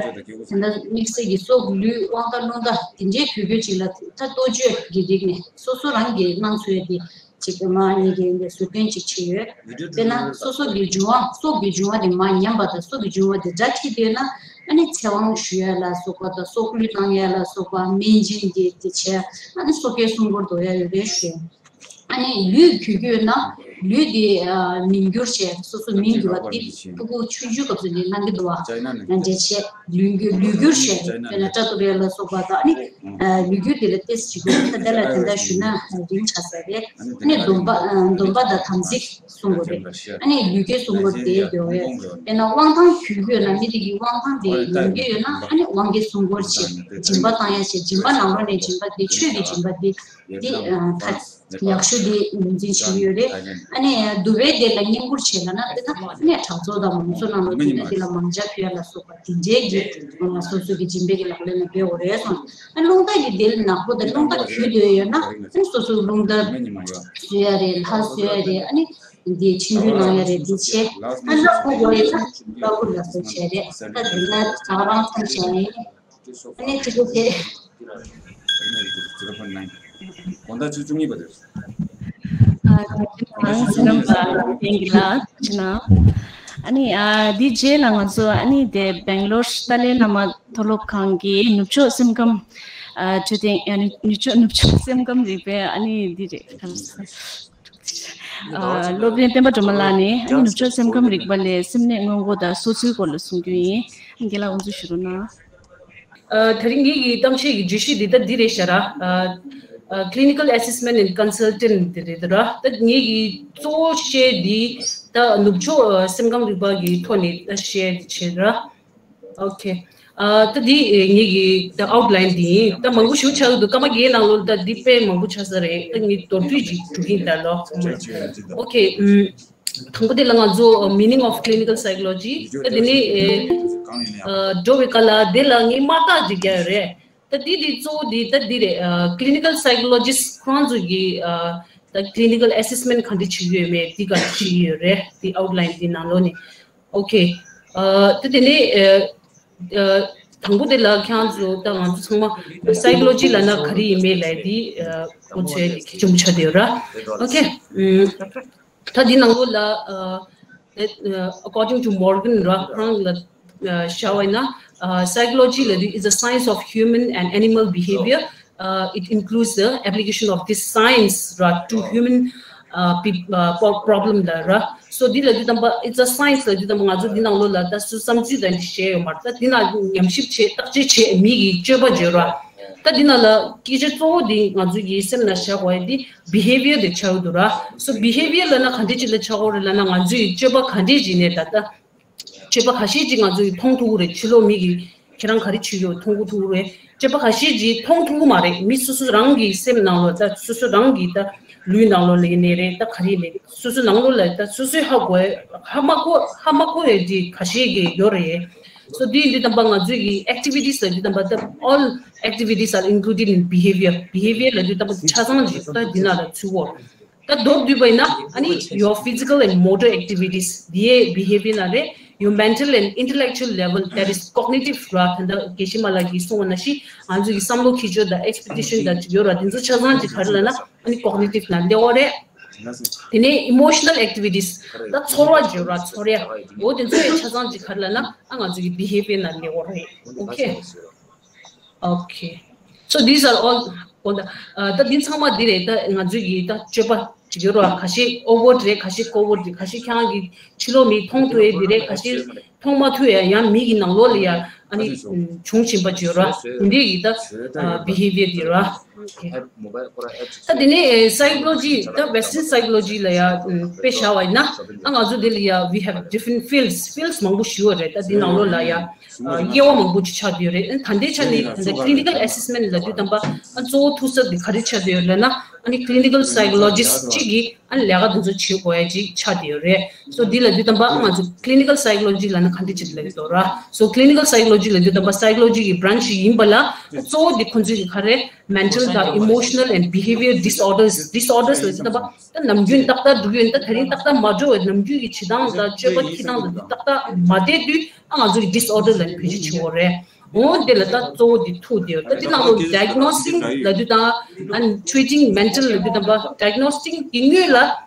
འདྲ་དམིགས་བསལ་གྱི་སྲོག་ལུས་དབང་ཐང་རླུང་རྟ་དེ་འདྲའི་བོད་བརྒྱུད་ཅིག་ལ་ད་ལྟོ་ཆས་ཀྱི་རིགས་ནས་སོ་སོ་རང་གིས་གནང་ཚུགས་ཡ་དེ་ཅིག་མ་ཉིད་ཀྱི་འདི་ཟུར་བསྟན་ཅིག་བྱས་ཡོད། དཔེར་ན་སོ་སོ་གི་འབྱུང་བ། སྲོག་གི་འབྱུང་བ་དེ་མ་ཉམས་པ་དང་། སྲོག་གི་འབྱུང་བ་དེ་དགྲ་ཁྲིད་བསྡད་ན་ཨ་ནི་ཚེ་དབང་ཞུ་ཡ་ལ་སོགས་པ་དང་། སྲོག་བླུ་གཏང་ཡ་ལ་སོགས་པ། སྨན་སྦྱིན་དེ་དེ་བྱས། ཨ་ནི་སྲོག་གཅོད་སྲུང་འཁོར་དོར་ཡ་ཡོད་པའི་ཞུ། ཨ་ནི་ལུས་འགུལ་གྱི་ཡོད་ན་ལུས་དེ་ཨ་མིང་བསྒྱུར་བྱས། སོ་སོ་མིང་བསྒྱུར་བ་དེ་ཕྲུ་གུ་ཆུང་ཆུང་སྐབས་སུ་ནས་གནང་གི་འདུག་བ། ཡང་འདྲ་བྱས་ལུས་འགུལ། ལུས་འགུལ་བྱས། དཔེར་ན་སྐྲ་གཏུབ་ཡ་ལ་སོགས་པ་དང་། ཨ་ནི་ཨ་ལུས་འགུལ་དེ་ལ་ཏོག་ཙམ་ཅིག་དགོས། ད་དེ་ལ་དེ་འདྲ་ཞུས་ན་རིང་ཆགས་ས་རེད། ཨ་ནི་སྡོམ་པ། ཨ་སྡོམ་པ་དང་དམ་ཚིག་སྲུང་དགོས་རེད། ཨ་ནི་ལུས་འགུལ་སྲུང་འཁོར་དེ་ཡོད་རེད། དཔེར་ན་དབང་ཐང་གྱོན་གྱི་ཡོད་ན་མི་དེ་གི་དབང་ཐང་དེ་ཡོང་གི་ཡོད་ན་ཨ་ནི་དབང་གི་སྲུང་འཁོར་བྱས། སྦྱིན་པ་བཏང་ཡ་བྱས། སྦྱིན་པ་ནང་ལོགས་ནས་སྦྱིན་པ་དེ་ཆོས་ཀྱི་སྦྱིན་པ་དེ་དེ་ཨ་ད་ཡག་ཤོས་དེ་ངོས་འཛིན་བྱེད་ཀྱི་ཡོད་རེད། ཨ་ནི་འདུལ་བའི་སྡེ་ལ་བསྙེན་བཀུར་བྱས་ལབ་ན་དེ་ད་ཨ་ནི་གྲྭ་ཚོགས་དང་མང་ཚོགས་ནང་ལོགས་དེ་ད་དེ་ལ་མང་ཇ་ཕུལ་ཡ་ལ་སོགས་པ་དེ་འདྲའི་གི་སོ་སོ་གི་སྦྱིན་པའི་གི་ལག་ལེན་ལ་འབད་དགོས་རེད་གསུངས། ཨ་རླུང་རྟ་གི་སྡེ་ལ་ནག་པོ་དང་རླུང་རྟ་གྱོན་བསྡད་ཡོད་ན་ཨ་ནི་སོ་སོ་རླུང་རྟ་གསོལ་ཡ་རེད། ལྷ་གསོལ་ཡ་རེད། ཨ་ནི་འདི་ཆིངས་འགྲོལ་གནང་ཡ་རེད། འདི་བྱས། ཨ་ལགས་ཁོ་དགོས་ཡོད་ན་ལགས་ཁོ་ལ་སོགས་བྱས་རེད། ད་དེ་ན་ད་རང་ཚང་བྱས་ནས་ཨ་ནི་ཅི་གོ་བྱས། དགོང་དག་ཆུ་བཅུ་གཉིས་པ་དེར། ཨ་ནི་ཨ་འདི་རྗེས་ལ་ང་ཚོ་ཨ་ནི་དེ་སྦེང་ལོར་ཏཱ་ལའི་བླ་མ་མཐོ་སློབ་ཁང་གི་ནུབ་ཕྱོགས་སེམས་ཁམས་ཨ་འཕྲོད་བསྟེན། ཨ་ནི་ནུབ་ཕྱོགས་ནུབ་ཕྱོགས་སེམས་ཁམས་རིག་པའི་ཨ་ནི་འདི་རེད། ཨ་སློབ་དཔོན་བསྟན་པ་སྒྲོལ་མ་ལགས་ནས་ཨ་ནི་ནུབ་ཕྱོགས་སེམས་ཁམས་རིག་པ་ལས་སེམས་ནད་སྔོན་འགོག་དང་གསོ་ཚུལ་སྐོར་ལ་གསུང་རྒྱུ་ཡིན། རྒན་ལགས་དབུ་འཛུགས་ཞུ་རོགས་གནང་། ཨ་དེ་རིང་ངེད་ཀྱི་གཏམ་བཤད་ཀྱི་བརྗོད་གཞི་འདི་ད་འདི་རེད་ཤག་ར། ཨ་ཨ་Clinical Assessment and Consultant དེ་རེད་ར། ད་ངེད་ཀྱི་གཙོ་བོ་བཤད་འདི་ད་ནུབ་ཕྱོགས་ཨ་སེམས་ཁམས་རིག་པ་གི་ཐོག་ནས་ད་བཤད་བྱེད་ར། ཨོ་ཁེ། ཨ་ད་འདི་ངེད་ཀྱི་ད་outline འདི་ཡིན། ད་མང་པོ་ཞིག་ཆགས་ཀྱི་འདུག་སྐར་མ་བརྒྱད་ནང་ལོགས་ད་འདི་དཔེ་མང་པོ་ཆགས་ས་རེད། ད་ངས་མདོར་བསྡུས་ཅིག་སྒྲུབ་ཀྱིན་ད་ལོ། ཨོ་ཁེ། ཨུམ། དང་པོ་དེ་ལ་ང་ཚོ་meaning of clinical psychology ད་དེ་ནས་ཨ་འགྲོ་བའི་སྐབས་ལ་དེ་ལ་ངས་དམར་རྟགས་ཅིག་རྒྱག་ཡོད་རེད། ད་འདི་འདི་གཙོ་བོ་འདི་ད་འདི་རེད། ཨ་clinical psychologist ཁོ་རང་ཚོ་གི་ཨ་ད་clinical assessment ག་འདྲ་བྱེད་ཀྱི་ཡོད་མེད་འདི་ག་འདྲ་བྱེད་ཀྱི་ཡོད་རེད། འདི་outline འདི་ནང་ལོགས་ནས། ཨོ་ཁེ། ཨ་ད་དེ་ནས་ཨ་ཨ་དང་པོ་དེ་ལ་ཁྱེད་རང་ཚོ་ད་ང་ཚོ་ཚང་མ་psychology ལབ་ན་ག་རེ་ཡིན་མེད་ལབ་ཡ་འདི་ཨ་གོ་ཚོད་ཡ་འདི་གལ་ཆེན་པོ་ཆགས་བསྡད་ཡོད་ར། ཨོ་ཁེ། ཨུམ། ད་འདི་ནང་ལོགས་ལ་ཨ་ཨ་according to Morgan ར་ཁོ་རང་ལ་ཨ་བྱ་བ་ཡིན་ན་ཨ་psychology ལབ་དུས is the science of human and animal behavior. Uh, it includes the application of this science ར་to human uh, peop- uh, pro- problem ལ་ར། So འདི་ལབ་དུས་ཙམ་པ་it's a science ལབ་དུས་ཙམ་པ་ང་ཚོ་འདི་ནང་ལོགས་ལ་ད་སུ་བསམ་ཚུལ་དང་འདི་བཤད་ཡོད་མ་རེད། ད་འདི་ནང་ཉམས་ཞིབ་བྱེད་བརྟག་དཔྱད་བྱེད་མི་གི་སྤྱོད་པ་བརྗོད་ར། ད་འདི་ནང་ལ་སྐད་ཆ་གཙོ་བོ་འདི་ང་ཚོ་གི་སེམས་ནང་བཞག་དགོས་ཡ་འདི་behavior དེ་ཆགས་ཀྱི་འདུག་ར། So behavior ལབ་ན་ག་འདྲ་ཅིག་ལ་ཆགས་ཀྱི་ཡོད་རེད་ལབ་ན་ང་ཚོའི་སྤྱོད་པ་ག་འདྲ་ཅིག་ནས་ད་ལྟ་སྤྱོད་པ་ཁ་ཤས་ཅིག་ང་ཚོ་ཡིས་མཐོང་ཐུབ་ཀྱི་རེད། ཕྱི་ལོགས་མི་གིས་ཁྱེད་རང་ག་རེ་བྱེད་ཀྱི་ཡོད་མཐོང་གི་ཐུབ་ཀྱི་རེད། སྤྱོད་པ་ཁ་ཤས་ཅིག་མཐོང་ཐུབ་ཀྱི་མ་རེད། མི་སོ་སོ་རང་གི་སེམས་ནང་ལོགས་ད་སོ་སོ་རང་གི་ད་ལུས་ནང་ལོགས་ལ་ཡིན་ནའི་རེད། ད་ག་རེ་ཡིན་ནའི་སོ་སོ་ནང་ལོགས་ལ་ད་སོ་སོས་ཧ་གོ་ཧ་མ་གོ་ཧ་མ་གོ་ཡ་ཅིག་ཁ་ཤས་ཀྱི་ཡོད་རེད། So འདི་འདི་དང་པ་ང་ཚོའི་གི་activities ལ་འདི་དང་པ་ད་all activities are included in behavior. Behavior ལ་འདི་དང་པ་ཆ་ཚང་ཅིག་ད་འདི་ནང་ལ་ཚུད་ཡོད། ད་མདོར་བསྡུས་པ་ཡིན་ན་ཨ་ནི་your physical and motor activities དེའི་behavior ན་རེད། Your mental and intellectual level, that is cognitive ར། ད་ལྟ་དགེ་བཤེས་མ་ལགས་ཀྱིས་གསུངས་པ་ནང་བཞིན་ང་ཚོ་གི་བསམ་བློ་འཁྱེར་ཕྱོགས་དང་expectation དང་ཅིག་ཡོད་ར། དེ་ཚོ་ཆ་ཚང་ཅིག་ག་རེ་ལབ་ན་ཨ་ནི་cognitive ན་སླེབས་ཡོད་རེད། དེ་ནས་emotional activities ད་ཚོར་བ་བརྗོད་ར་ཚོར་ཡ། འོ་དེ་ཚོ་ཡང་ཆ་ཚང་ཅིག་ག་རེ་ལབ་ན་ཨ་ང་ཚོ་གི་behavior ན་སླེབས་ཡོད་རེད། Okay. Okay. So these are all གོ་ད། ཨ་ད་འདི་ཚང་མ་འདི་རེད། ད་ང་ཚོའི་གི་ད་སྤྱོད་པ་ཅིག་ཡོད་ར། ཁ་ཤས་ཨོ་ཝར་རེད། ཁ་ཤས་ཀོ་ཝར་རེད། ཁ་ཤས་ཁྱེད་རང་གི་ཕྱི་ལོགས་མི་མཐོང་ཐུབ་ཡས་འདི་རེད། ཁ་ཤས་མཐོང་མ་ཐུབ་ཡས་ཡང་མི་གི་ནང་ལོགས་ལ་ཡ་ཨ་ནི་བྱུང་བཞིན་པ་ཅིག་ཡོད་ར། འདི་འདྲའི་གི་ད་བི་ཧེ་བི་ཡར་འདི་ར། ད་དེ་ནས་སའི་ཀོ་ལོ་ཇི། ད་ཝེ་སི་ཊན་སའི་ཀོ་ལོ་ཇི་ལ་ཡ་དཔེ་བཞག་པ་ཡིན་ན། ཨ་ང་ཚོ་འདི་ལ་ཡ་we have different fields, fields མང་པོ་ཞིག་ཡོད་རེད། ད་འདི་ནང་ལོགས་ལ་ཡ་དབྱེ་བ་མང་པོ་ཅིག་ཆགས་བསྡད་ཡོད་རེད། ད་ལྟའི་ཆ་ནས་ད་ལྟ་clinical assessment ལབ་དུས་ཙམ་པ་ཨ་གཙོ་བོ་ཐུག་ས་འདི་ག་རེ་ཆགས་བསྡད་ཡོད་ལབ་ན། ཨ་ནི་clinical psychologist གཅིག་གིས་ཨ་ནི་ལས་ཀ་འདི་ཚོ་བྱེད་དགོས་ཡ་ཅིག་ཆགས་བསྡད་ཡོད་རེད། སོ་འདི་ལབ་དུས་ཙམ་པ་ཨ་ང་ཚོ་clinical psychology ལབ་ན་ག་འདྲ་ཅིག་ལབ་ཀྱི་འདུག་ར། སོ་clinical psychology ལབ་དུས་ཙམ་པ་སའི་ཀོ་ལོ་ཇི་གི་branch ཞིག་ཡིན་པ་ལ། གཙོ་བོ་འདི་ཁོང་ཚོའི་གི་ག་རེ། mental དང་emotional and behaviour disorders, disorders ལབ་དུས་ཙམ་པ་ད་ནམ་རྒྱུན་ཏག་ཏག་འགྲོ་གི་ཡོད། ད་དེ་རིང་ཏག་ཏག་མ་འགྲོ་བའི་ནམ་རྒྱུན་གྱི་བྱེད་སྟངས་དང་སྤྱོད་པ་འཁྱེར་སྟངས་དང་འདི་ཏག་ཏག་མ་བསྡད་དུས་ཨ་ང་ཚོ་གི་disorder ལ་བེད་སྤྱོད་བྱེད་དགོས་རེད། འོ་དེ་ལ་ད་གཙོ་བོ་འདི་ཐུག་བསྡད་ཡོད། ད་དེ་ནང་ལོགས་diagnosing ལབ་དུས་དང་ཨ་ནི་treating mental ལབ་དུས་ཙམ་པ་diagnosing གི་སྔོན་ལ་ཨ་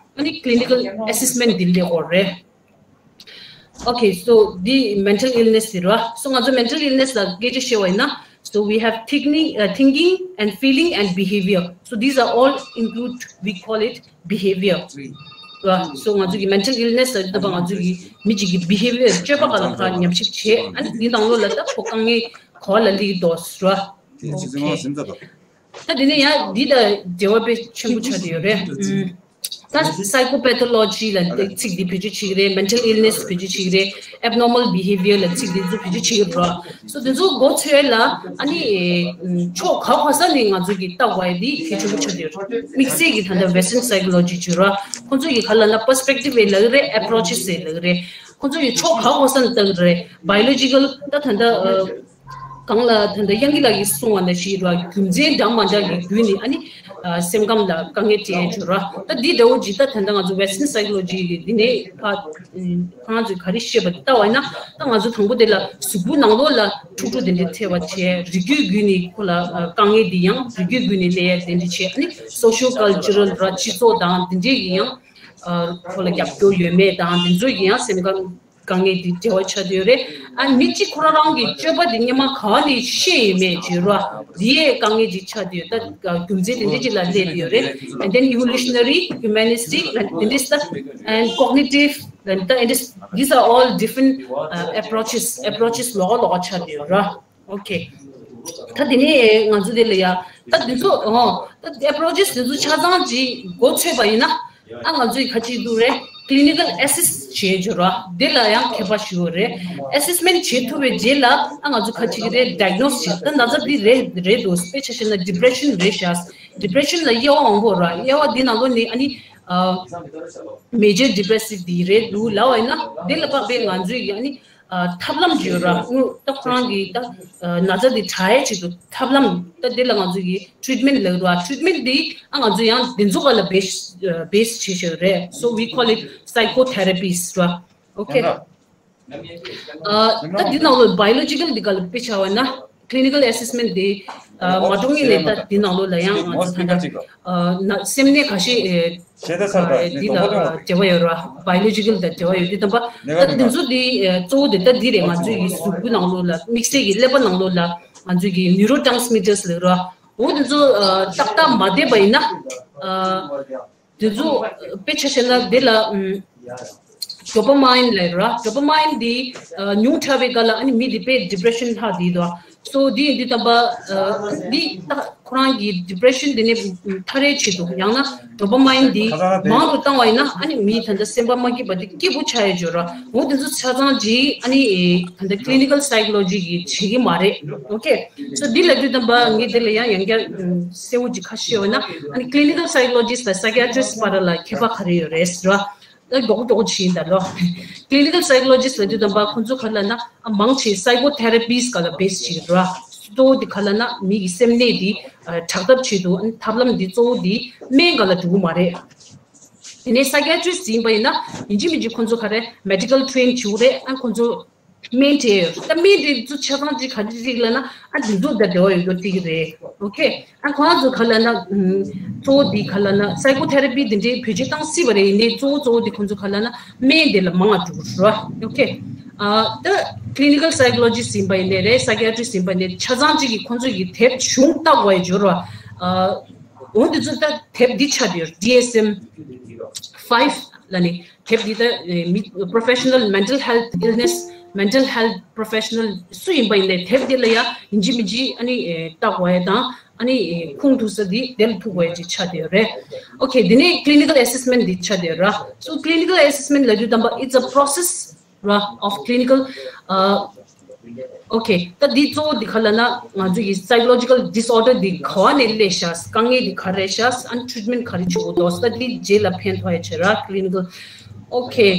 ནི་clinical assessment འདི་སླེབས་དགོས་རེད། Okay, so འདི་mental illness འདི་རེད་བ། So ང་ཚོ་mental illness ལ་སྐད་ཆ་བཤད་པ་ཡིན་ན། So we have thinking, uh, thinking and feeling and behavior. So these are all include, we call it behavior. རེད་བ། So ང་ཚོ་གི་mental illness ལ་ད་ང་ཚོ་གི་མི་གཅིག་གི་behavior སྤྱོད་པ་ག་ལ་ཁ་ཉམས་ཞིབ་བྱེད། ཨ་ནི་འདི་ནང་ལོགས་ལ་ད་ཁོ་དཀའ་ངལ་ག་བ་ལ་སླེབས་འདུག་རེད་བ། Okay. ད་དེ་ནས་ཡང་འདི་དང་འབྲེལ་བ་དཔེ་ཆེན་པོ་ཆགས་བསྡད་ཡོད་རེད། ད་psychopathology ལ་ཚིག་འདི་བེད་སྤྱོད་བྱེད་ཀྱི་རེད། mental illness བེད་སྤྱོད་བྱེད་ཀྱི་རེད། abnormal behavior ལ་ཚིག་འདི་ཚོ་བེད་སྤྱོད་བྱེད་ཀྱི་རེད། So དེ་ཚོ་མགོ་ཚོས་ལ་ཨ་ནི་ཕྱོགས་ག་བ་ས་ནས་ང་ཚོ་གི་ལྟ་དགོས་ཡ་འདི་གལ་ཆེན་པོ་ཆགས་བསྡད་ཡོད་རེད། དམིགས་བསལ་གྱི་ད་ལྟ་western psychology བརྗོད་ར། ཁོང་ཚོ་གི་ག་ལ་ན་perspective ལབ་ཀྱི་རེད། approaches ལབ་ཀྱི་རེད། ཁོང་ཚོ་གི་ཕྱོགས་ག་བ་ས་ནས་ལྟ་གི་རེད། biological ད་ད་ལྟ་གང་ལ་ད་ལྟ་དབྱངས་སྐྱིད་ལགས་ཀྱིས་གསུངས་པ་ནང་བཞིན་ར། རྒྱུ་མཚན་འདྲ་མ་འདྲ་གི་བརྒྱུད་ནས་ཨ་ནི་སེམས་ཁམས་ལ་དཀའ་ངལ་སྤྲད་ཡ་ཅིག་ར། ད་འདི་འདྲ་བོ་ཅིག་ད་ད་ལྟ་ང་ཚོ་western psychology གི་འདི་ནས་ཕ་ཁོང་ཚོས་ག་རེ་བཤད་པ་ལྟ་བ་ཡིན་ན། ད་ང་ཚོ་དང་པོ་དེ་ལ་གཟུགས་པོ་ནང་ལོགས་ལ་འཁྲུག་འཁྲུག་དེ་འདྲ་ཐེབས་པ་བྱས། རིགས་རྒྱུད་བརྒྱུད་ནས་ཁོ་ལ་དཀའ་ངལ་འདི་ཡང་རིགས་རྒྱུད་བརྒྱུད་ནས་སླེབས་ཡ་དེ་འདྲ་བྱས། ཨ་ནི་social cultural ར་སྤྱི་ཚོགས་དང་དེ་འདྲས་ཀྱི་ཡང་ཁོ་ལ་རྒྱབ་སྐྱོར་ཡོད་མེད་དང་དེ་ཚོ་ཡི་ཡང་སེམས་ཁམས་དཀའ་ངལ་འདི་འབྲེལ་བ་ཆགས་བསྡད་ཡོད་རེད། ཨ་མི་གཅིག་ཁོ་རང་རང་གི་སྤྱོད་པ་འདི་སྔོན་མ་ག་ནས་ཤེས་ཡོད་མེད་ཅིག་ར། འདི་ཡས་དཀའ་ངལ་ཅིག་ཆགས་བསྡད་ཡོད། ད་རྒྱུ་མཚན་དེ་འདྲ་ཅིག་ལ་སླེབས་བསྡད་ཡོད་རེད། And then evolutionary, humanistic, and this stuff, and cognitive, and the, and this, these are all different, uh, approaches, approaches ལོགས་ཀ་ལོགས་ཀ་ཆགས་བསྡད་ཡོད་ར། Okay. ད་དེ་ནས་ང་ཚོ་དེ་ལ་ཡ། ད་དེ་ཚོ་ཨོ། ད་approaches དེ་ཚོ་ཆ་ཚང་ཅིག་མགོ་ཚོས་པ་ཡིན་ན། ཨ་ང་ཚོའི་ཁ་ཅིག་འདུག་རེད། clinical assess བྱེད་རྒྱུ་ར། དེ་ལ་ཡང་ཁྱད་པར་ཞིག་ཡོད་རེད། assessment བྱེད་ཐུབ་པའི་རྗེས་ལ་ཨ་ང་ཚོ་ཁ་ཅིག་རེད་diagnose བྱེད། ད་ན་ཚ་འདི་རེད་རེད་འདུག་དཔེ་ཆ་བཤད་ན་depression རེད་ཤག depression ལ་དབྱེ་བ་མང་པོ་ར། དབྱེ་བ་འདི་ནང་ལོགས་ནས་ཨ་ནི། ཨ་major depressive འདི་རེད་འདུག་ལབ་པ་ཡིན་ན། དེ་ལ་དཔག་པའི་ང་ཚོའི་ཨ་ནི། ཨ་ཐབས་ལམ་ཅིག་ཡོད་ར། ད་ཁོ་རང་གི་ད་ཨ་ན་ཚ་འདི་དྲག་ཡ་ཆེད་དུ་ཐབས་ལམ། ད་དེ་ལ་ང་ཚོ་གི་treatment ལབ་ར། treatment འདི་ཨ་ང་ཚོ་ཡང་དེ་ཚོ་ག་ལ་base base བྱེད་བྱེད་རེད། So we call it psychotherapies ར། Okay. ཨ་ད་འདི་ནང་ལོགས་biological འདི་ག་ལ་དཔེ་བྱ་བ་ན། clinical assessment འདི་ཨ་མ་འགྲོ་ངེས་ནས་ད་འདི་ནང་ལོགས་ལ་ཡང་ང་ཚོ་ད་ལྟ་ཨ་ན་སེམས་ནད་ཁ་ཤས་ཨེ། ཤེས་ལྟ་ཚར་བ་འདི་ལ་འབྲེལ་བ་ཡོད་ར། biological དང་འབྲེལ་བ་ཡོད་དུས་ཙམ་པ། ད་འདི་ཚོ་འདི་གཙོ་བོ་དེ་ད་འདི་རེད། ང་ཚོའི་གི་གཟུགས་པོ་ནང་ལོགས་ལ་དམིགས་བསལ་གྱི་ཀླད་པ་ནང་ལོགས་ལ་ང་ཚོའི་གི་neurotransmitters ལབ་ར། འོ་འདི་ཚོ་ཏག་ཏག་མ་བསྡད་པ་ཡིན་ན། འདི་ཚོ་དཔེ་ཆ་བཤད་ན་འདི་ལ་dopamine ལབ་ར། dopamine འདི་ཉུང་དྲགས་པའི་སྐབས་ལ་ཨ་ནི་མི་འདི་དཔེ་depression ལྷག་འདི་དོ། So འདི་འདི་ཙམ་པ་འདི་ད་ཁོ་རང་གི་depression འདི་ནས་ཐར་ཡའི་ཆེད་དུ། ཡང་ན་dopamine འདི་མང་དུ་བཏང་བ་ཡིན་ན་ཨ་ནི་མི་ད་ལྟ་སེམས་པ་མ་སྐྱིད་པ་འདི་སྐྱིད་པོ་ཆགས་ཡ་ཅིག་ཡོད་ར། འོ་འདི་ཚོ་ཆ་ཚང་ཅིག་ཨ་ནི་ད་ལྟ་clinical psychology གི་བྱེད་ཀྱི་མ་རེད། Okay. So འདི་ལབ་དུས་ཙམ་པ་ངས་འདི་ལ་ཡང་ཡང་བསྐྱར་གསལ་བོ་ཅིག་ཁ་ཤས་ཡོད་ན། ཨ་ནི་clinical psychologist དང་psychiatrist བར་ལ་ཁྱད་པར་ག་རེ་ཡོད་རེད་ཟེར་བ། ད་མགྱོགས་མགྱོགས་ཕྱིན་ད་ལོ། clinical psychologist ལབ་དུས་ཙམ་པ་ཁོང་ཚོ་ག་ལ་ན་ཨ་མང་ཆེ་psychotherapies ག་ལ་base བྱེད་ར། གཙོ་བོ་དེ་ག་ལ་ན་མི་གི་སེམས་ནད་དེ་ཨ་དྲག་ཐབས་ཆེད་དུ་ཨ་ནི་ཐབས་ལམ་འདི་གཙོ་བོ་དེ་སྨན་ག་ལ་འགྲོ་གི་མ་རེད། དེ་ནས་psychiatrist ཡིན་པ་ཡིན་ན་ཡིན་གཅིག་མིན་གཅིག་ཁོང་ཚོ་ག་རེ་medical train བྱེད་དགོས་རེད། ཨ་ཁོང་ཚོ་སྨན་སྤྲད་ཡོད། ད་སྨན་དེ་ཚོ་ཆ་ཚང་ཅིག་ག་རེ་རིགས་ལ་ན་ཨ་འདི་ཚོ་ད་འབྲེལ་བ་ཡོད་རྒྱུ་དེ་གི་རེད། Okay. ཨ་ཁོ་རང་ཚོ་ག་ལ་ན་གཙོ་བོ་དེ་ག་ལ་ན་psychotherapy དེ་འདྲའི་བེད་སྤྱོད་བཏང་སྲིད་པ་རེད། ཡིན་ནའི་གཙོ་བོ་གཙོ་བོ་དེ་ཁོང་ཚོ་ག་ལ་ན་སྨན་དེ་ལ་མང་ང་འགྲོ་གི་རེད། Okay. ཨ་ད་clinical psychologist ཡིན་པ་ཡིན་ནའི་རེད། psychiatrist ཡིན་པ་ཡིན་ནའི་ཆ་ཚང་ཅིག་གི་ཁོང་ཚོ་གི་དེབ་གཞུང་ལྟ་དགོས་ཡ་ཅིག་ཡོད་རེད། འོ་འདི་ཚོ་ད་དེབ་འདི་ཆགས་ཡོད། ཌི་ཨེས་ཨེམ་ཕའིབ་ལ་ནི་དེབ་འདི་ད་མི་professional mental health illness, mental health professional སུ་ཡིན་པ་ཡིན་ནའི་དེབ་འདི་ལ་ཡ་ཡིན་གཅིག་མིན་གཅིག་ཨ་ནི་ལྟ་དགོས་ཡ་དང་། ཨ་ནི་ཁུངས་ཐུག་ས་འདི་དེབ་ཐུག་དགོས་ཡ་ཅིག་ཆགས་ཡོད་རེད། ཨོ་ཁེ། འདི་ནི་clinical assessment འདི་ཆགས་ཡོད་ར། So clinical assessment ལབ་དུས་ཙམ་པ་it's a process ར of clinical, uh, okay. ད་འདི་གཙོ་བོ་འདི་ག་ལབ་ན་ང་ཚོ་གི་psychological disorder འདི་ག་བ་ནས་སླེབས་ཤག་དཀའ་ངལ་འདི་ག་རེ་ཤག and treatment ག་རེ་བྱེད་དགོས་འདུག་ད་འདི་རྗེས་ལ་ཕན་ཐོགས་ཡ་བྱེད་ར། clinical, okay.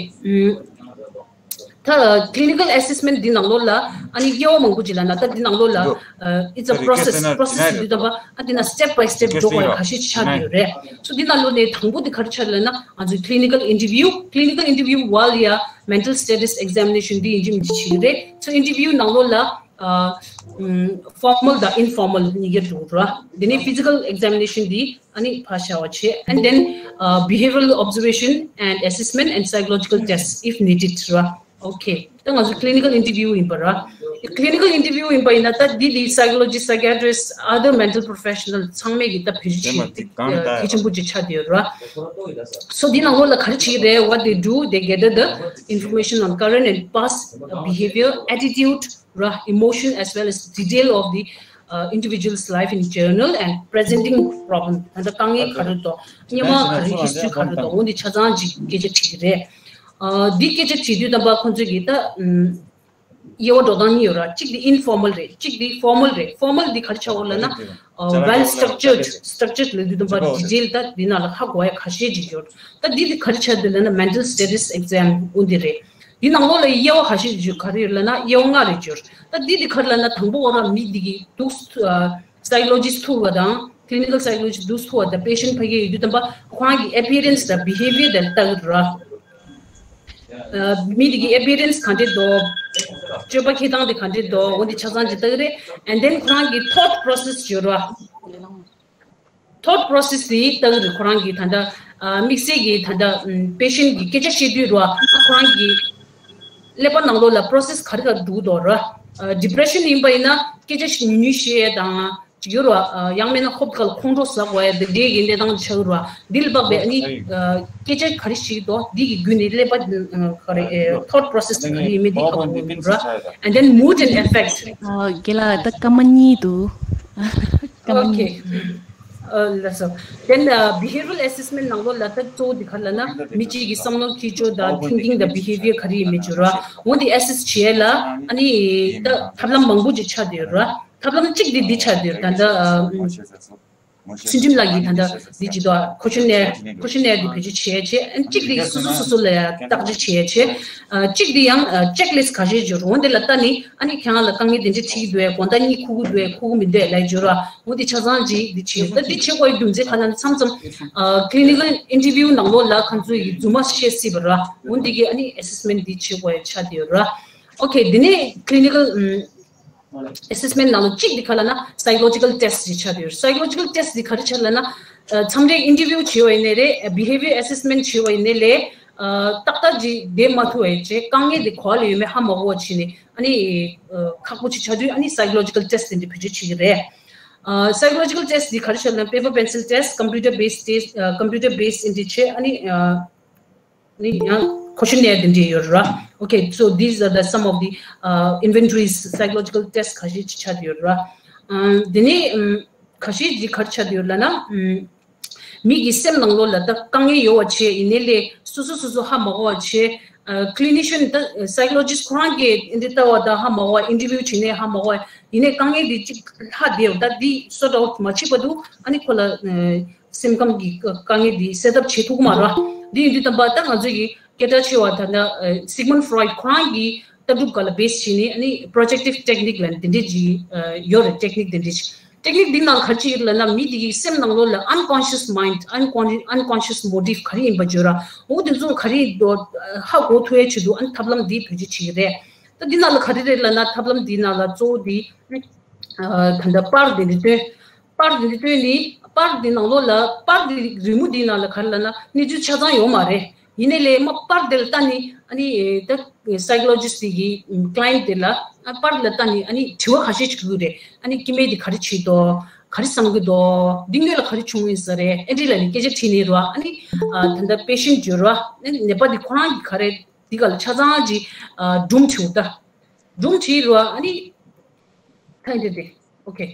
ད་clinical assessment འདི་ནང་ལོགས་ལ་ཨ་ནི་དབྱེ་བ་མང་པོ་ཅིག་ལབ་ན། ད་འདི་ནང་ལོགས་ལ་it's a process, process འདི་ད་པ་ཨ་འདི་ན་step by step འགྲོ་དགོས་ཡ་ཁ་ཤས་ཆགས་ཡོད་རེད། So འདི་ནང་ལོགས་ནས་དང་པོ་འདི་ག་རེ་ཆགས་ལབ་ན་ང་ཚོ་clinical interview, clinical interview while ཡ mental status examination འདི་ཡིན་གཅིག་མིན་གཅིག་བྱེད་ཀྱི་རེད། So interview ནང་ལོགས་ལ་ཨ་formal དང་informal གཉིས་ཀ་འགྲོ་ར། དེ་ནས་physical examination འདི་ཨ་ནི་ཕར་བཞག་པ་བྱས། And then, uh, behavioral observation and assessment and psychological tests if needed ར། Okay. ད་ང་ཚོ་clinical interview ཡིན་པ་ར། clinical interview ཡིན་པ་ཡིན་ན་ད་འདི་འདི་psychologist, psychiatrist, other mental professional ཚང་མས་ཀྱི་ད་བེད་སྤྱོད་བྱེད་གལ་ཆེན་པོ་ཅིག་ཆགས་བསྡད་ཡོད་ར། So འདི་ནང་ལོགས་ལ་ག་རེ་བྱེད་ཀྱི་རེད། What they do, they gather the information on current and past behavior, attitude ར། Emotion as well as detail of the, uh, individual's life in general and presenting problem. ད་ལྟ་དཀའ་ངལ་ག་རེ་འདུག་སྔོན་མ་ག་རེ་history ག་རེ་འདུག་འོ་འདི་ཆ་ཚང་ཅིག་སྐད་ཆ་དྲིས་ཀྱི་རེད། ཨ་འདི་སྐད་ཆ་དྲིས་དུས་ཙམ་པ་ཁོང་ཚོས་ཀྱིས་ད་ཨམ་དབྱེ་བ་འགྲོ་སྟངས་གཉིས་ཡོད་ར། གཅིག་དེ་informal རེད། གཅིག་དེ་formal རེད། Formal འདི་ག་རེ་ཆགས་ཡོད་ལབ་ན་ཨ་well structured, structured ལབ་དུས་ཙམ་པ་detail ད་འདི་ནང་ལ་ཧ་གོ་ཡ་ཁ་ཤས་ཅིག་ཡོད། ད་འདི་དེ་ག་རེ་ཆགས་འདུག་ལབ་ན་mental status exam འོ་འདི་རེད། འདི་ནང་ལོགས་ལ་དབྱེ་བ་ཁ་ཤས་ཅིག་ག་རེ་ཡོད་ལབ་ན་དབྱེ་བ་ལྔ་རེ་ཅིག་ཡོད། ད་འདི་དེ་ག་རེ་ལབ་ན་དང་པོ་འོ་ར་མི་འདི་གི་འདུག་ཨ་psychologist ཐུག་པ་དང་clinical psychologist འདུག་ཐུག་པ་དང་patient ཕ་གི་ཡོད་དུས་ཙམ་པ་ཁོ་རང་གི་appearance དང་behavior དེ་ལྟ་གི་ར། ཨ་མི་དེ་གི་appearance ག་འདྲ་འདུག་སྤྱོད་པ་འཁྱེར་སྟངས་དེ་ག་འདྲ་འདུག་འོ་འདི་ཆ་ཚང་ཅིག་ལྟ་གི་རེད། And then ཁོ་རང་གི་thought process ཅིག་ཡོད་ར། Thought process དེ་ལྟ་གི་རེད། ཁོ་རང་གི་ད་ལྟ་ཨ་དམིགས་བསལ་གྱི་ད་ལྟ་ཨམ་patient གི་སྐད་ཆ་བཤད་དུས་ར། ཨ་ཁོ་རང་གི་ཀླད་པ་ནང་ལོགས་ལ་process ག་རེ་ག་རེ་འགྲོ་གི་འདུག་ར། ཨ་depression ཡིན་པ་ཡིན་ན་སྐད་ཆ་ཉུང་ཉུང་བཤད་ཡས་དང་ཅིག་ཡོད་ར། ཨ་ཡང་མིན་ན་ཧོབ་ཁ་ལ་ཁོང་ཁྲོ་ཟ་དགོས་ཡ་དེ་འདྲའི་གི་གནས་སྟངས་ཆགས་ཡོད་ར། འདི་ལ་དཔག་པའི་ཨ་ནི་ཨ་སྐད་ཆ་ག་རེ་བཤད་ཀྱི་འདུག་འདི་གི་བརྒྱུད་ནས་ཀླད་པ་ཨ་ག་རེ་ཨ་thought process ག་རེ་ཡིན་མིན་འདི་ཧ་གོ་གི་ར། And then mood and affect. ཨ་རྒན་ལགས་ད་སྐར་མ་གཉིས་འདུག་སྐར་མ་གཉིས། Okay. ཨ་ལགས་སོ། Then, uh, behavioral assessment ནང་ལོགས་ལ་ད་གཙོ་བོ་འདི་ག་རེ་ལབ་ན་མི་གཅིག་གི་བསམ་བློ་འཁྱེར་ཕྱོགས་དང་thinking དང་behavior ག་རེ་ཡིན་མིན་ཅིག་ཡོད་ར། འོ་འདི་assess བྱེད་ཡས་ལ་ཨ་ནི་ད་ཐབས་ལམ་མང་པོ་ཅིག་ཆགས་བསྡད་ཡོད་ར། ཐབས་ལམ་གཅིག་འདི་འདི་ཆགས་བསྡད་ཡོད་ར། ད་ལྟ་ཨ་ཚུལ་ཁྲིམས་ལགས་ཀྱིས་ད་ལྟ་འདི་ཅིག་ཏུ་questionnaire, questionnaire འདི་བེད་སྤྱོད་བྱེད་ཡས་བྱས། ཨ་གཅིག་འདི་སོ་སོ་སོ་སོ་ལ་ཡང་བརྟག་དཔྱད་བྱེད་ཡས་བྱས། ཨ་གཅིག་འདི་ཡང་ཨ་checklist ག་ཤེད་ཅིག་ཡོད་ར། འོ་འདི་ལ་ལྟ་ནི་ཨ་ནི་ཁྱེད་རང་ལ་དཀའ་ངལ་དེ་འདྲ་འཕྲད་ཀྱི་འདུག་གས། དགོང་དག་གཉིད་ཁུག་གི་འདུག་གས། ཁུག་གི་མི་འདུག་གས་ལབ་ཡས་ཅིག་ཡོད་ར། འོ་འདི་ཆ་ཚང་ཅིག་འདི་བྱེད། ད་འདི་བྱེད་དགོས་ཡ་རྒྱུ་མཚན་ག་རེ་ལབ་ན་མཚམས་མཚམས་ཨ་clinical interview ནང་ལོགས་ལ་ཁོང་ཚོ་ཡི་རྫུན་མ་བཤད་སྲིད་པ་ར། འོ་འདི་གི་ཨ་ནི་assessment འདི་བྱེད་དགོས་ཡ་ཆགས་བསྡད་ཡོད་ར། Okay, འདི་ནས་clinical ཨམ་assessment ནང་ལ་གཅིག་འདི་ག་རེ་ལབ་ན་psychological test ཅིག་ཆགས་བསྡད་ཡོད། Psychological test འདི་ག་རེ་ཆགས་ལབ་ན་ཨ་མཚམས་རེ་interview བྱས་པ་ཡིན་ནའི་རེད། behavior assessment བྱས་པ་ཡིན་ནའི་ལས་ཨ་ཏག་ཏག་ཅིག་བསྡད་མ་ཐུབ་པ་བྱས། དཀའ་ངལ་འདི་ག་པར་ལ་ཡོད་མེད་ཧ་མ་གོ་བ་བྱས་ནས་ཨ་ནི་ཨ་ཁག་པོ་ཅིག་ཆགས་དུས་ཨ་ནི་psychological test འདི་འདྲ་བེད་སྤྱོད་བྱེད་ཀྱི་རེད། ཨ་psychological test འདི་ག་རེ་ཆགས་ལབ་ན་paper pencil test, computer based test, ཨ་computer based འདི་འདྲ་བྱས། ཨ་ནི་ཨ་ནི་ཡང་questionnaire དེ་འདྲ་ཡོད་ར། Okay, so these are the some of the, uh, inventories, psychological test ཁ་ཤས་ཅིག་ཆགས་ཡོད་ར། ཨ་དེ་ནས་ཨམ་ཁ་ཤས་ཅིག་ག་རེ་ཆགས་ཡོད་ལབ་ན་ཨམ་མི་གི་སེམས་ནང་ལོགས་ལ་ད་དཀའ་ངལ་ཡོད་པ་བྱས། ཡིན་ནའི་ལས་སོ་སོ་སོ་སོ་ཧ་མ་གོ་བ་བྱས། ཨ་clinician ད་psychologist ཁོ་རང་གིས་འདི་ལྟ་བ་ད་ཧ་མ་གོ་བ། interview བྱས་ནའི་ཧ་མ་གོ་བ། ཡིན་ནའི་དཀའ་ངལ་འདི་ཅིག་ལྷག་བསྡད་ཡོད། ད་འདི་sort out མ་བྱས་བར་དུ་ཨ་ནི་ཁོ་ལ་ཨ་སེམས་ཁམས་ཀྱི་དཀའ་ངལ་འདི་སེལ་ཐབས་བྱེད་ཐུབ་ཀྱི་མ་རེད། འདི་ཡིན་དུས་ཙམ་པ་ད་ང་ཚོ་ཡི་སྐད་གྲགས་ཆེ་བ་ད་ལྟ་Sigmund Freud ཁོ་རང་གི་ལྟ་གྲུབ་སྒང་ལ་base བྱས་ནས་ཨ་ནི་projective technique ལབ་འདི་འདྲ་ཅིག་ཡོད་རེད། technique འདི་འདྲ་ཅིག། technique འདི་ནང་ག་རེ་ཅིག་ཡོད་ལབ་ན་མི་འདི་གི་སེམས་ནང་ལོགས་ལ་unconscious mind, unconscious, unconscious motive ག་རེ་ཡིན་པ་བརྗོད་ར། འོ་འདི་ཚོ་ག་རེ་ཡིན་འདུག་ཧ་གོ་ཐུབ་ཡ་ཆེད་དུ་ཨ་ནི་ཐབས་ལམ་འདི་བེད་སྤྱོད་བྱེད་ཀྱི་རེད། ད་འདི་ནང་ལ་ག་རེ་རེད་ལབ་ན་ཐབས་ལམ་འདི་ནང་ལ་གཙོ་བོ་འདི་ཨ་ད་ལྟ་པར་འདི་འདྲ་སྟོན། པར་འདི་འདྲ་སྟོན་ནི་པར་འདི་ནང་ལོགས་ལ་པར་འདི་རི་མོ་འདི་ནང་ལ་ག་རེ་ལབ་ན་གནས་ཚུལ་ཆ་ཚང་ཡོད་མ་རེད། ཡིན་ནའི་ལས་མ་པར་འདི་ལ་ལྟ་ནི་ཨ་ནི་ད་psychologist འདི་གི་client འདི་ལ་ཨ་པར་ལ་ལྟ་ནི་ཨ་ནི་དྲི་བ་ཁ་ཤས་ཅིག་དགོས་རེད། ཨ་ནི་སྐྱེ་དམན་འདི་ག་རེ་བྱེད་འདུག་ག་རེ་བསམ་གྱི་འདུག་འདི་སྔོན་ལ་ག་རེ་བྱུང་ཡིན་ས་རེད། ཨེ་འདྲི་ལ་ནི་སྐད་ཆ་དྲིས་ནས་རོ། ཨ་ནི་ཨ་ད་ལྟ་པེ་ཤན་བརྗོད་རོ། ཨ་ནི་ནད་པ་འདི་ཁོ་རང་གི་ག་རེ་འདི་ག་ལ་ཆ་ཚང་གི་ཨ་སྒྲུང་དྲིས་འོ་ད། སྒྲུང་དྲིས་རོ། ཨ་ནི་ཐ་འདི་དེ་ཨོ་ཁེ།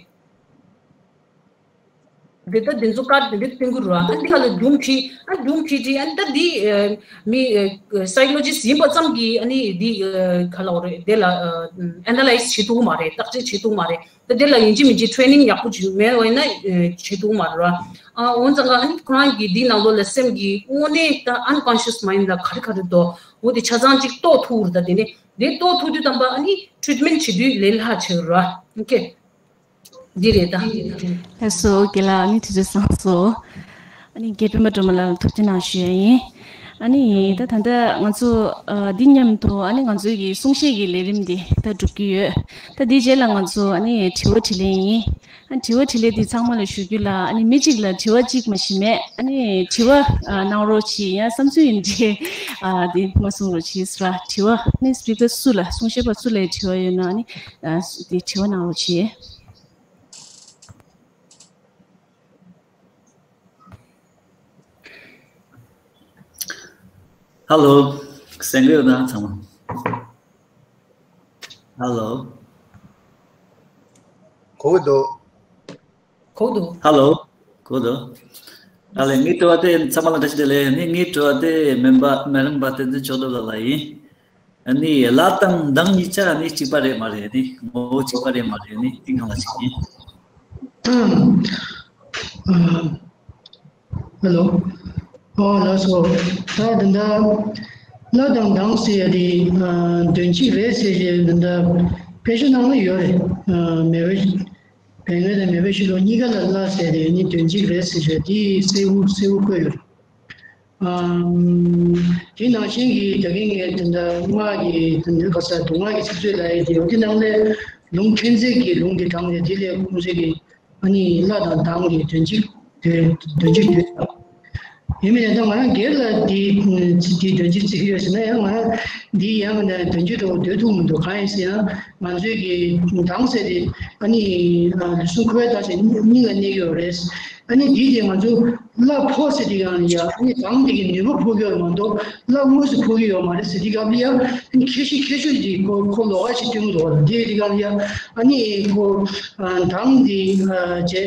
འདི་ལྟ་འདི་ཚོ་ཀར་འདི་འདྲ་བསྟན་གྱི་རེད། ཨ་འདི་ག་ལ་སྒྲུང་བྲིས། ཨ་སྒྲུང་བྲིས་བྲིས། ཨ་ད་འདི་ཨ་མི་ཨ་སའི་ཀོ་ལོ་ཇི་སི་ཡིན་པ་ཙམ་གྱིས་ཨ་ནི་འདི་ཨ་ག་ལ་འོ་རེད། དེ་ལ་ཨ་ཨེ་ན་ལའིཛ་བྱེད་ཐུབ་ཀྱི་མ་རེད། བརྟག་དཔྱད་བྱེད་ཐུབ་ཀྱི་མ་རེད། ད་དེ་ལ་ཡིན་གཅིག་མིན་གཅིག་ཊེ་རེ་ནིང་ཡག་པོ་ཅིག་མེད་པ་ཡིན་ན་ཨ་བྱེད་ཐུབ་ཀྱི་མ་རེད། ཨ་འོན་ཙང་ཨ་ནི་ཁོ་རང་གི་འདི་ནང་ལོགས་ལ་སེམས་ཀྱི་དངོས་གནས་ད་ཨན་ཀོན་ཤི་ཡས་མའིན་ཌི་ལ་ག་རེ་ག་རེ་འདུག་འོ་དེ་ཆ་ཚང་ཅིག་རྟོགས་ཐུབ་རེད། ད་དེ་ནས་དེ་རྟོགས་ཐུབ་དུས་ཙམ་པ་ཨ་ནི་ཊི་རི་ཊི་མེན་ཊི་བྱེད་དུས་ལས་སླ་ཆགས་རེད། ཨོ་ཁེ། འདི་རེད་ད། ལགས་སོ། རྒན་ལགས་ཨ་ནི་དུས་ཚོད་ཚང་སོང་། ཨ་ནི་རྒན་སྤེན་པ་སྒྲོལ་མ་ལགས་ལ་ཐུགས་རྗེ་གནང་ཞུ་ཡ་ཡིན། ཨ་ནི་ད་ད་ལྟ་ང་ཚོ་ཨ་འདི་མཉམ་དུ་ཨ་ནི་ང་ཚོའི་གི་གསུང་བཤད་ཀྱི་ལས་རིམ་འདི་ད་འགྲུབ་ཀྱི་ཡོད། ད་འདི་རྗེས་ལ་ང་ཚོ་ཨ་ནི་དྲི་བ་དྲིས་ལན་ཡིན། ཨ་དྲི་བ་དྲིས་ལན་འདི་ཚང་མ་ལ་ཞུ་རྒྱུ་ལ། ཨ་ནི་མི་གཅིག་ལ་དྲི་བ་གཅིག་མ་གཞི་མེད། ཨ་ནི་དྲི་བ་ཨ་གནང་རོགས་གྱིས། ཡང་བསམ་ཚུལ་ཡིན་གཅིག་ཨ་འདི་མ་གསུང་རོགས་གྱིས་ཟེར་བ། དྲི་བ་ཨ་ནི་སི་པི་ཀར་སུ་ལ། གསུང་བཤད་པ་སུ་ལ་དྲི་བ་ཡོད་ན་ཨ་ནི་ཨ་འདི་དྲི་བ་གནང་རོགས་གྱིས། ཧ་ལོ། གསན་གྱི་ཡོད་ན་ཚང་མ། ཧ་ལོ། གོ་གི་འདུག་གོ་གི་འདུག་ཧ་ལོ། གོ་གི་འདུག་ཨ་ལས། ངའི་དྲི་བ་དེ་ཚང་མ་ལ་བཀྲ་ཤིས་བདེ་ལེགས། ནི་ངའི་དྲི་བ་དེ་མེམ་པ་མེ་རམ་པ་བསྟན་འཛིན་ཆོས་གྲགས་ལགས་ལ་ཡིན། ཨ་ནི་ལྷ་དང་མདངས་གཉིས་ཆ་ནི་གཅིག་པ་རེད་མ་རེད། ནི་ངོ་བོ་གཅིག་པ་རེད་མ་རེད། ནི་དེ་སྒང་ལ་ཞིག་ཡིན། ཨ། ཧ་ལོ། ཨོ་ལགས་སོ། ད་ད་ལྟ་ལྷ་དང་མདངས་ཟེར་ཡ་དེ་ཨ་དོན་གཅིག་རེད་ཟེར་བྱས། ད་ལྟ་དཔེ་ཆ་ནང་ལ་ཡོད་རེད། ཨ་མེས་པོ་བན་དགེ་དང་མེས་པོ་ཤེས་རབ་གཉིས་ཀ་ལ་ལྷ་ཟེར་དེ་ནི་དོན་གཅིག་རེད་ཟེར་བྱས། དེ་གསལ་པོ་གསལ་པོ་བཀོད་ཡོད་རེད། ཨམ། དེ་ནང་བཞིན་གྱི་ད་གིན་ངས་དེ་འདྲ་སྔགས་ཀྱི་དེ་འདྲ་ག་ས་མདོ་སྔགས་ཀྱི་ཚིག་མཛོད་ལབ་ཡས་དེ་ཡོད། དེ་ནང་ལས་ལུང་ཕྲན་ཚེགས་ཀྱི་ལུང་དེ་དྲངས་ནས། དེ་ལས་ཁོང་ཚོས་ཀྱི་ཨ་ནི་ལྷ་དང་མདངས་ཀྱི་དོན་གཅིག་དེ་དོན་གཅིག་བསྡུས་པ་ཡིན་མིན་ནས། ད་ང་རང་སྒེར་ལ་དེ་ཚིག་དེ་དོན་གཅིག་བརྩི་གི་ཡོད་ཟེར་ན་ཡང་། ང་རང་འདི་ཡང་ནས་དོན་གཅིག་ཏུ་བསྡུ་ཐུབ་མི་འདུག་གང་ཡིན་ཟེར་ན། ང་ཚོའི་གི་མདངས་ཟེར་དེ་ཨ་ནི་ལུས་ཟུངས་ཁོའི་ད་ཟེར་གཉིས་ལ་གནས་ཡོད་རེད། ཨ་ནི་འདི་དེ་ང་ཚོ་ལྷ་ཕོག་ཟེར་དེ་གང་ཡ། ཨ་ནི་མདངས་དེ་གི་ནུས་པ་ཕོག་གི་ཡོད་མ་གཏོགས་ལྷ་དངོས་སུ་ཕོག་གི་ཡོད་མ་རེད་ཟེར། དེ་ག་ལ་ཡ་ཨ་ནི་ཁྱད་གཞི་ཁྱད་ཆོས་དེ་ཁོ་ཁོ་ལོགས་ཀ་ཞིག་སྟོན་འདུག་བ། དེ་དེ་ག་ལ་ཡ་ཨ་ནི་ཁོ་མདངས་དེ་བྱས།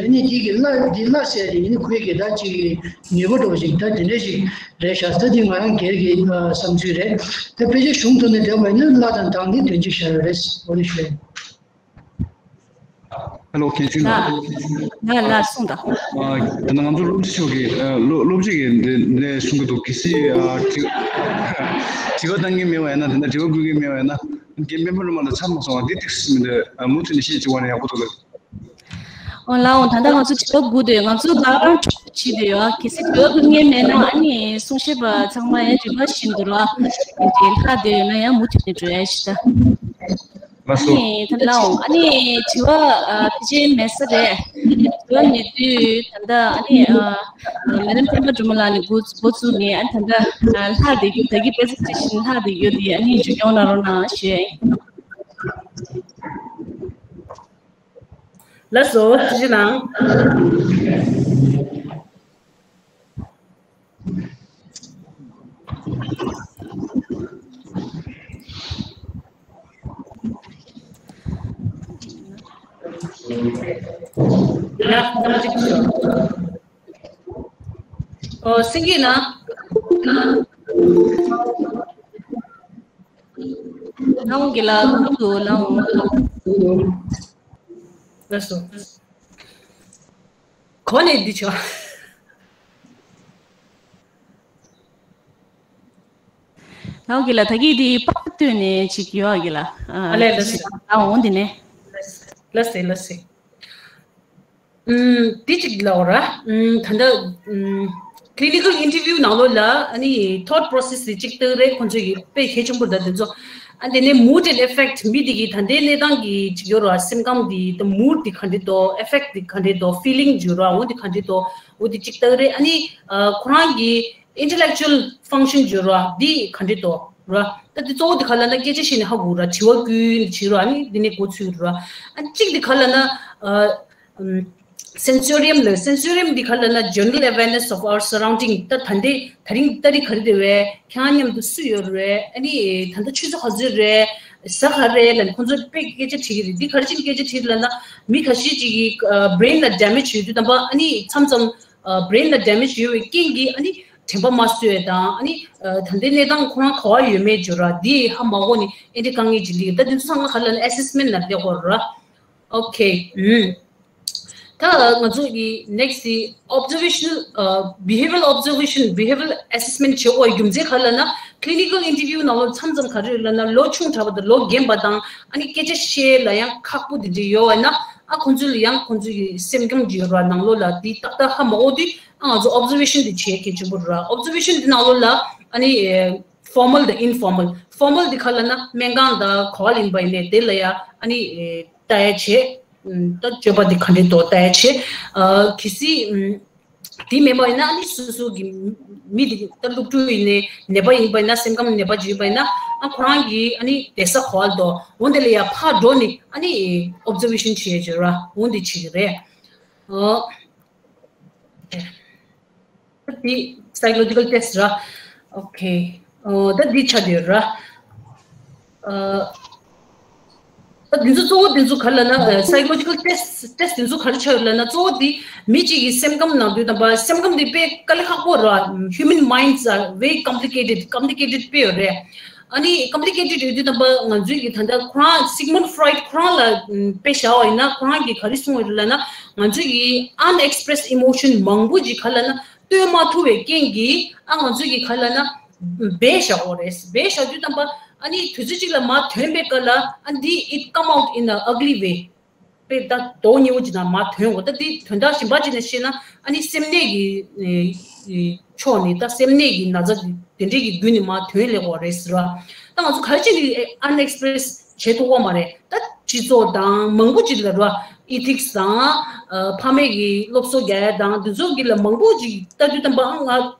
ཨ་ནི་དེ་གི་ལྷ་དེ་ལྷ་ཟེར་དེ་ཨ་ནི་ཁོའི་གི་ད་ཅིག་གི་ནུས་པ་འདྲ་བོ་ཞིག་ད་དེ་འདྲ་ཞིག་རེད་ཤག་ད་དེ་ང་རང་སྒེར་གྱི་བསམ་ཚུལ་རེད། ད་ཕལ་ཆེར་གཞུང་ཐོག་ནས་འགྲེལ་བ་ཡིན་ན་ལྷ་དང་མདངས་དེ་དོན་གཅིག་བཞག་ཡོད་རེད། འོ་དེ་ཞུ་ཡ་ཡིན། ཧེ་ལོ། མཁྱེན་ཞུ་གནང་། ལགས་ལགས་གསུངས་དང་། ཨ། ད་ནང་ང་ཚོ་སློབ་སྤྱི་མཆོག་གིས་ཨ་སློབ་སློབ་སྤྱི་གིས་འདི་འདི་གསུང་གི་འདུག་གལ་སྲིད་ཨ་དྲི་དྲི་བ་བཏང་མཁན་མེད་པ་ཡིན་ན། དེ་འདྲ་དྲི་བ་བཀོད་མཁན་མེད་པ་ཡིན་ན། རྒན་སྤེན་པ་སྒྲོལ་མ་ལགས་ཚར་མ་སོང་བ་འདི་ཏོག་ཙམ་མི་འདུག་ཨ་མུ་མཐུད་ནས་བཤད་བྱེད་པ་ན་ཡག་པོ་འདུག་ལགས། འོ་ལགས་འོ། ད་ལྟ་ང་ཚོ་དྲི་བ་སྒུག་སྡོད། ང་ཚོ་ད་རང་ཕྱོགས་བྱེད་བསྡད་ཡོད། གལ་སྲིད་དྲི་བ་བཀོད་མཁན་མེད་ན་ཨ་ནི་གསུང་བཤད་པ་ཚང་མ་ཡང་རིམ་པ་བཞིན་དུ་ལ་དེ་ལྷག་བསྡད་ཡོད་ན་ཡང་མུ་མཐུད་ནས་འགྲོ་ཡ་ཞིག་ད། ལགས་སོ། ཨ་ནི་ད་ལྟ་འོང་། ཨ་ནི་དྲི་བ་ཨ་ཕལ་ཆེར་མེད་ས་རེད། དྲི་བ་མེད་དུས་ད་ལྟ་ཨ་ནི་ཨ་མེ་ཌམ་སྤེན་པ་སྒྲོལ་མ་ལགས་ནས་འགོ་འགོ་བཙུགས་ནས། ཨ་ནི་ད་ལྟ་ཨ་ལྷག་བསྡད་རྒྱུ། ད་གིན་དཔེ་ཆ་བྲིས་བཞིན་ལྷག་བསྡད་རྒྱུ་དེ་ཨ་ནི་མཇུག་སྐྱོང་གནང་རོགས་གནང་ཞུ་ཡ་ཡིན། ལགས་སོ། ཐུགས་རྗེ་གནང་། ཡ། ཨོ། སེང་གེ་ན། ལགས་འོང་། རྒན་ལགས་གོ་འདུག་ལགས་འོང་། ལགས་སོ། གོ་ནས་འདི་ཆོག་ལགས་འོང་། རྒན་ལགས་ད་གིན་འདི་པར་བཏོན་ནས་ཅིག་ཡོད་རྒན་ལགས། ཨ་ལས། ལགས་སོ། ལགས་འོང་། འདི་ནས། ལགས་སོ། ལགས་སོ། ཨུམ། དེ་གཅིག་ལབ་ར། ཨུམ། ད་ལྟ་ཨུམ། clinical interview ནང་ལོགས་ལ་ཨ་ནི་thought process དེ་གཅིག་ལྟ་གི་རེད། ཁོང་ཚོ་ཡི་དཔེ་གལ་ཆེན་པོ་རེད་ད་དེ་ཚོ། ཨ་དེ་ནས་mood and affect མི་དེ་གི་ད་ལྟའི་གནས་སྟངས་ཀྱི་གཅིག་ཡོད་ར། སེམས་ཁམས་དེ་ད་mood དེ་ག་འདྲ་འདུག affect དེ་ག་འདྲ་འདུག feeling ཡོད་ར། འོ་དེ་ག་འདྲ་འདུག་འོ་དེ་གཅིག་ལྟ་གི་རེད། ཨ་ནི་ཨ་ཁོ་རང་གི་intellectual function ཡོད་ར། དེ་ག་འདྲ་འདུག་ར། ད་དེ་གཙོ་བོ་དེ་ག་ལབ་ན་སྐད་ཆ་བཤད་ནས་ཧ་གོ་ར། དྲི་བ་བཀོད་བྱེད་ར། ཨ་ནི་དེ་ནས་འགོ་ཚུགས་ར། ཨ་གཅིག་དེ་ག་ལབ་ན་ཨ། ཨུམ། སེན་སོ་རི་ཡམ་ལ། སེན་སོ་རི་ཡམ་འདི་ག་ལབ་ན་general awareness of our surrounding། ད་ད་འདི་ད་རིང་ད་རིང་ག་རེ་རེད་བས། ཁྱེད་རང་མཉམ་དུ་སུ་ཡོད་རེད། ཨ་ནི་ད་ལྟ་ཆུ་ཚོད་ག་ཚོད་རེད། གཟའ་ག་རེད་ལབ་ཁོང་ཚོས་དཔེ་སྐད་ཆ་དྲིས་ཀྱི་རེད། འདི་ག་རེ་བྱས་ནས་སྐད་ཆ་དྲིས་ལབ་ན། མི་ཁ་ཤས་ཅིག་གི་brain་ལ་damage་ཡོད་དུས་ཙམ་པ། ཨ་ནི་མཚམས་མཚམས་brain་ལ་damage་ཡོད་པའི་རྐྱེན་གྱིས་ཨ་ནི་དྲན་པ་མ་སོས་དང་། ཨ་ནི་ད་ལྟའི་གནས་སྟངས་ཁོ་རང་ག་པར་ཡོད་མེད་བརྗོད་ར། འདི་ཧ་མ་གོ་ནས་ཨེ་འདྲའི་དཀའ་ངལ་ཅིག་སླེབས། ད་འདི་ཚོ་ཚང་མ་ག་ལབ་ན་assessment་ནང་སླེབས་དགོས་ར། Okay། ཨུམ། ད་ང་ཚོ་གི་next་དེ་observational behavioral observation, behavioral assessment་བྱེད་དགོས་རྒྱུ་མཚན་ག་ལབ་ན། clinical interview་ནང་ལོགས་མཚམས་མཚམས་ག་རེ་ལབ་ན། ལོ་ཆུང་དྲགས་པ་དང་ལོ་རྒན་པ་དང་། ཨ་ནི་སྐད་ཆ་བཤད་ལ་ཡང་ཁག་པོ་དེ་འདྲ་ཡོད་པ་ན། ཨ་ཁོང་ཚོ་ལ་ཡང་ཁོང་ཚོ་གི་སེམས་ཁམས་ཀྱི་ར་ནང་ལོགས་ལ་དེ་ཏག་ཏག་ཧ་མ་གོ་དུས། ཨ་ང་ཚོ་observation་དེ་བྱེད་གལ་ཆེན་པོ་ར། observation་དེ་ནང་ལོགས་ལ་ཨ་ནི་formal་དང་informal། formal་དེ་ག་ལབ་ན་སྨན་ཁང་དང་ག་པར་ཡིན་པ་ཡིན་ནའི་དེ་ལ་ཡ་ཨ་ནི་ལྟ་ཡ་བྱེད། ད་སྤྱོད་པ་འདི་ག་འདྲ་འདུག་ལྟ་ཡ་བྱེད། གལ་སྲིད་དེ་མེད་པ་ཡིན་ན། ཨ་ནི་སོ་སོ་གི་མི་འདི་ད་སློབ་ཕྲུག་ཡིན་ནའི་ནད་པ་ཡིན་པ་ཡིན་ན། སེམས་ཁམས་ནད་པ་ཅིག་ཡིན་པ་ཡིན་ན། ཨ་ཁོ་རང་གི་ཨ་ནི་བསྡད་ས་ག་པར་འདུག་འོ་འདི་ལ་ཡ་ཕར་འགྲོ་ནས་ཨ་ནི་observation་བྱེད་ཡ་བྱེད་ར། འོ་འདི་བྱེད་ཀྱི་རེད། འདི་psychological test་ར། Okay། ད་འདི་ཆགས་བསྡད་ཡོད་ར། ད་འདི་ཚོ་གཙོ་བོ་འདི་ཚོ་ག་རེ་ལབ་ན། psychological test test་འདི་ཚོ་ག་རེ་ཆགས་ཡོད་ལབ་ན། གཙོ་བོ་འདི་མི་གཅིག་གི་སེམས་ཁམས་ནང་དུ་དང་པ། སེམས་ཁམས་འདི་དཔེ་དཀའ་ལས་ཁག་པོ་ར། human minds are very complicated, complicated་དཔེ་ཡོད་རེད། ཨ་ནི་complicated་ཡོད་དུས་ཙམ་པ་ང་ཚོའི་གི་ད་ལྟ་ཁོ་རང་Sigmund Freud་ཁོ་རང་ལ་དཔེ་བཞག་པ་ཡིན་ན། ཁོ་རང་གིས་ག་རེ་གསུངས་ཡོད་ལབ་ན། ང་ཚོའི་གི་unexpressed emotion་མང་པོ་ཅིག་ག་ལབ་ན་སྟོན་མ་ཐུབ་པའི་རྐྱེན་གྱིས། ཨ་ང་ཚོའི་གི་ག་ལབ་ན་སྦས་བཞག་པ་རེད། སྦས་བཞག་དུས་ཙམ་པ་ཨ་ནི་དུས་ཚོད་ཅིག་ལ་མར་ཐོན་པའི་སྐབས་ལ། ཨ་འདི་it come out in a ugly way། དཔེ་ད་མདོག་ཉེས་པོ་ཅིག་ནང་མར་ཐོན་འོང་། ད་འདི་དོན་དག་གཞན་པ་ཅིག་ནས་བཤད་ན། ཨ་ནི་སེམས་ནད་ཀྱི་ཕྱོགས་ནས། ད་སེམས་ནད་ཀྱི་ན་ཚ་དེ་འདྲས་ཀྱི་བརྒྱུད་ནས་མར་ཐོན་སླེབས་པ་རེད་ཟེར་བ། ད་ང་ཚོ་ག་རེ་བྱས་ནས་unexpressed་བྱེད་ཐུབ་ཀྱི་མ་རེད། ད་སྤྱི་ཚོགས་དང་མང་པོ་ཅིག་ལ་ར། ethics་དང་། ཕ་མས་ཀྱི་སློབ་གསོ་རྒྱག་ཡ་དང་། འདི་ཚོ་གི་ལ་མང་པོ་ཅིག་ལྟ་དུས་ཙམ་པ་ང་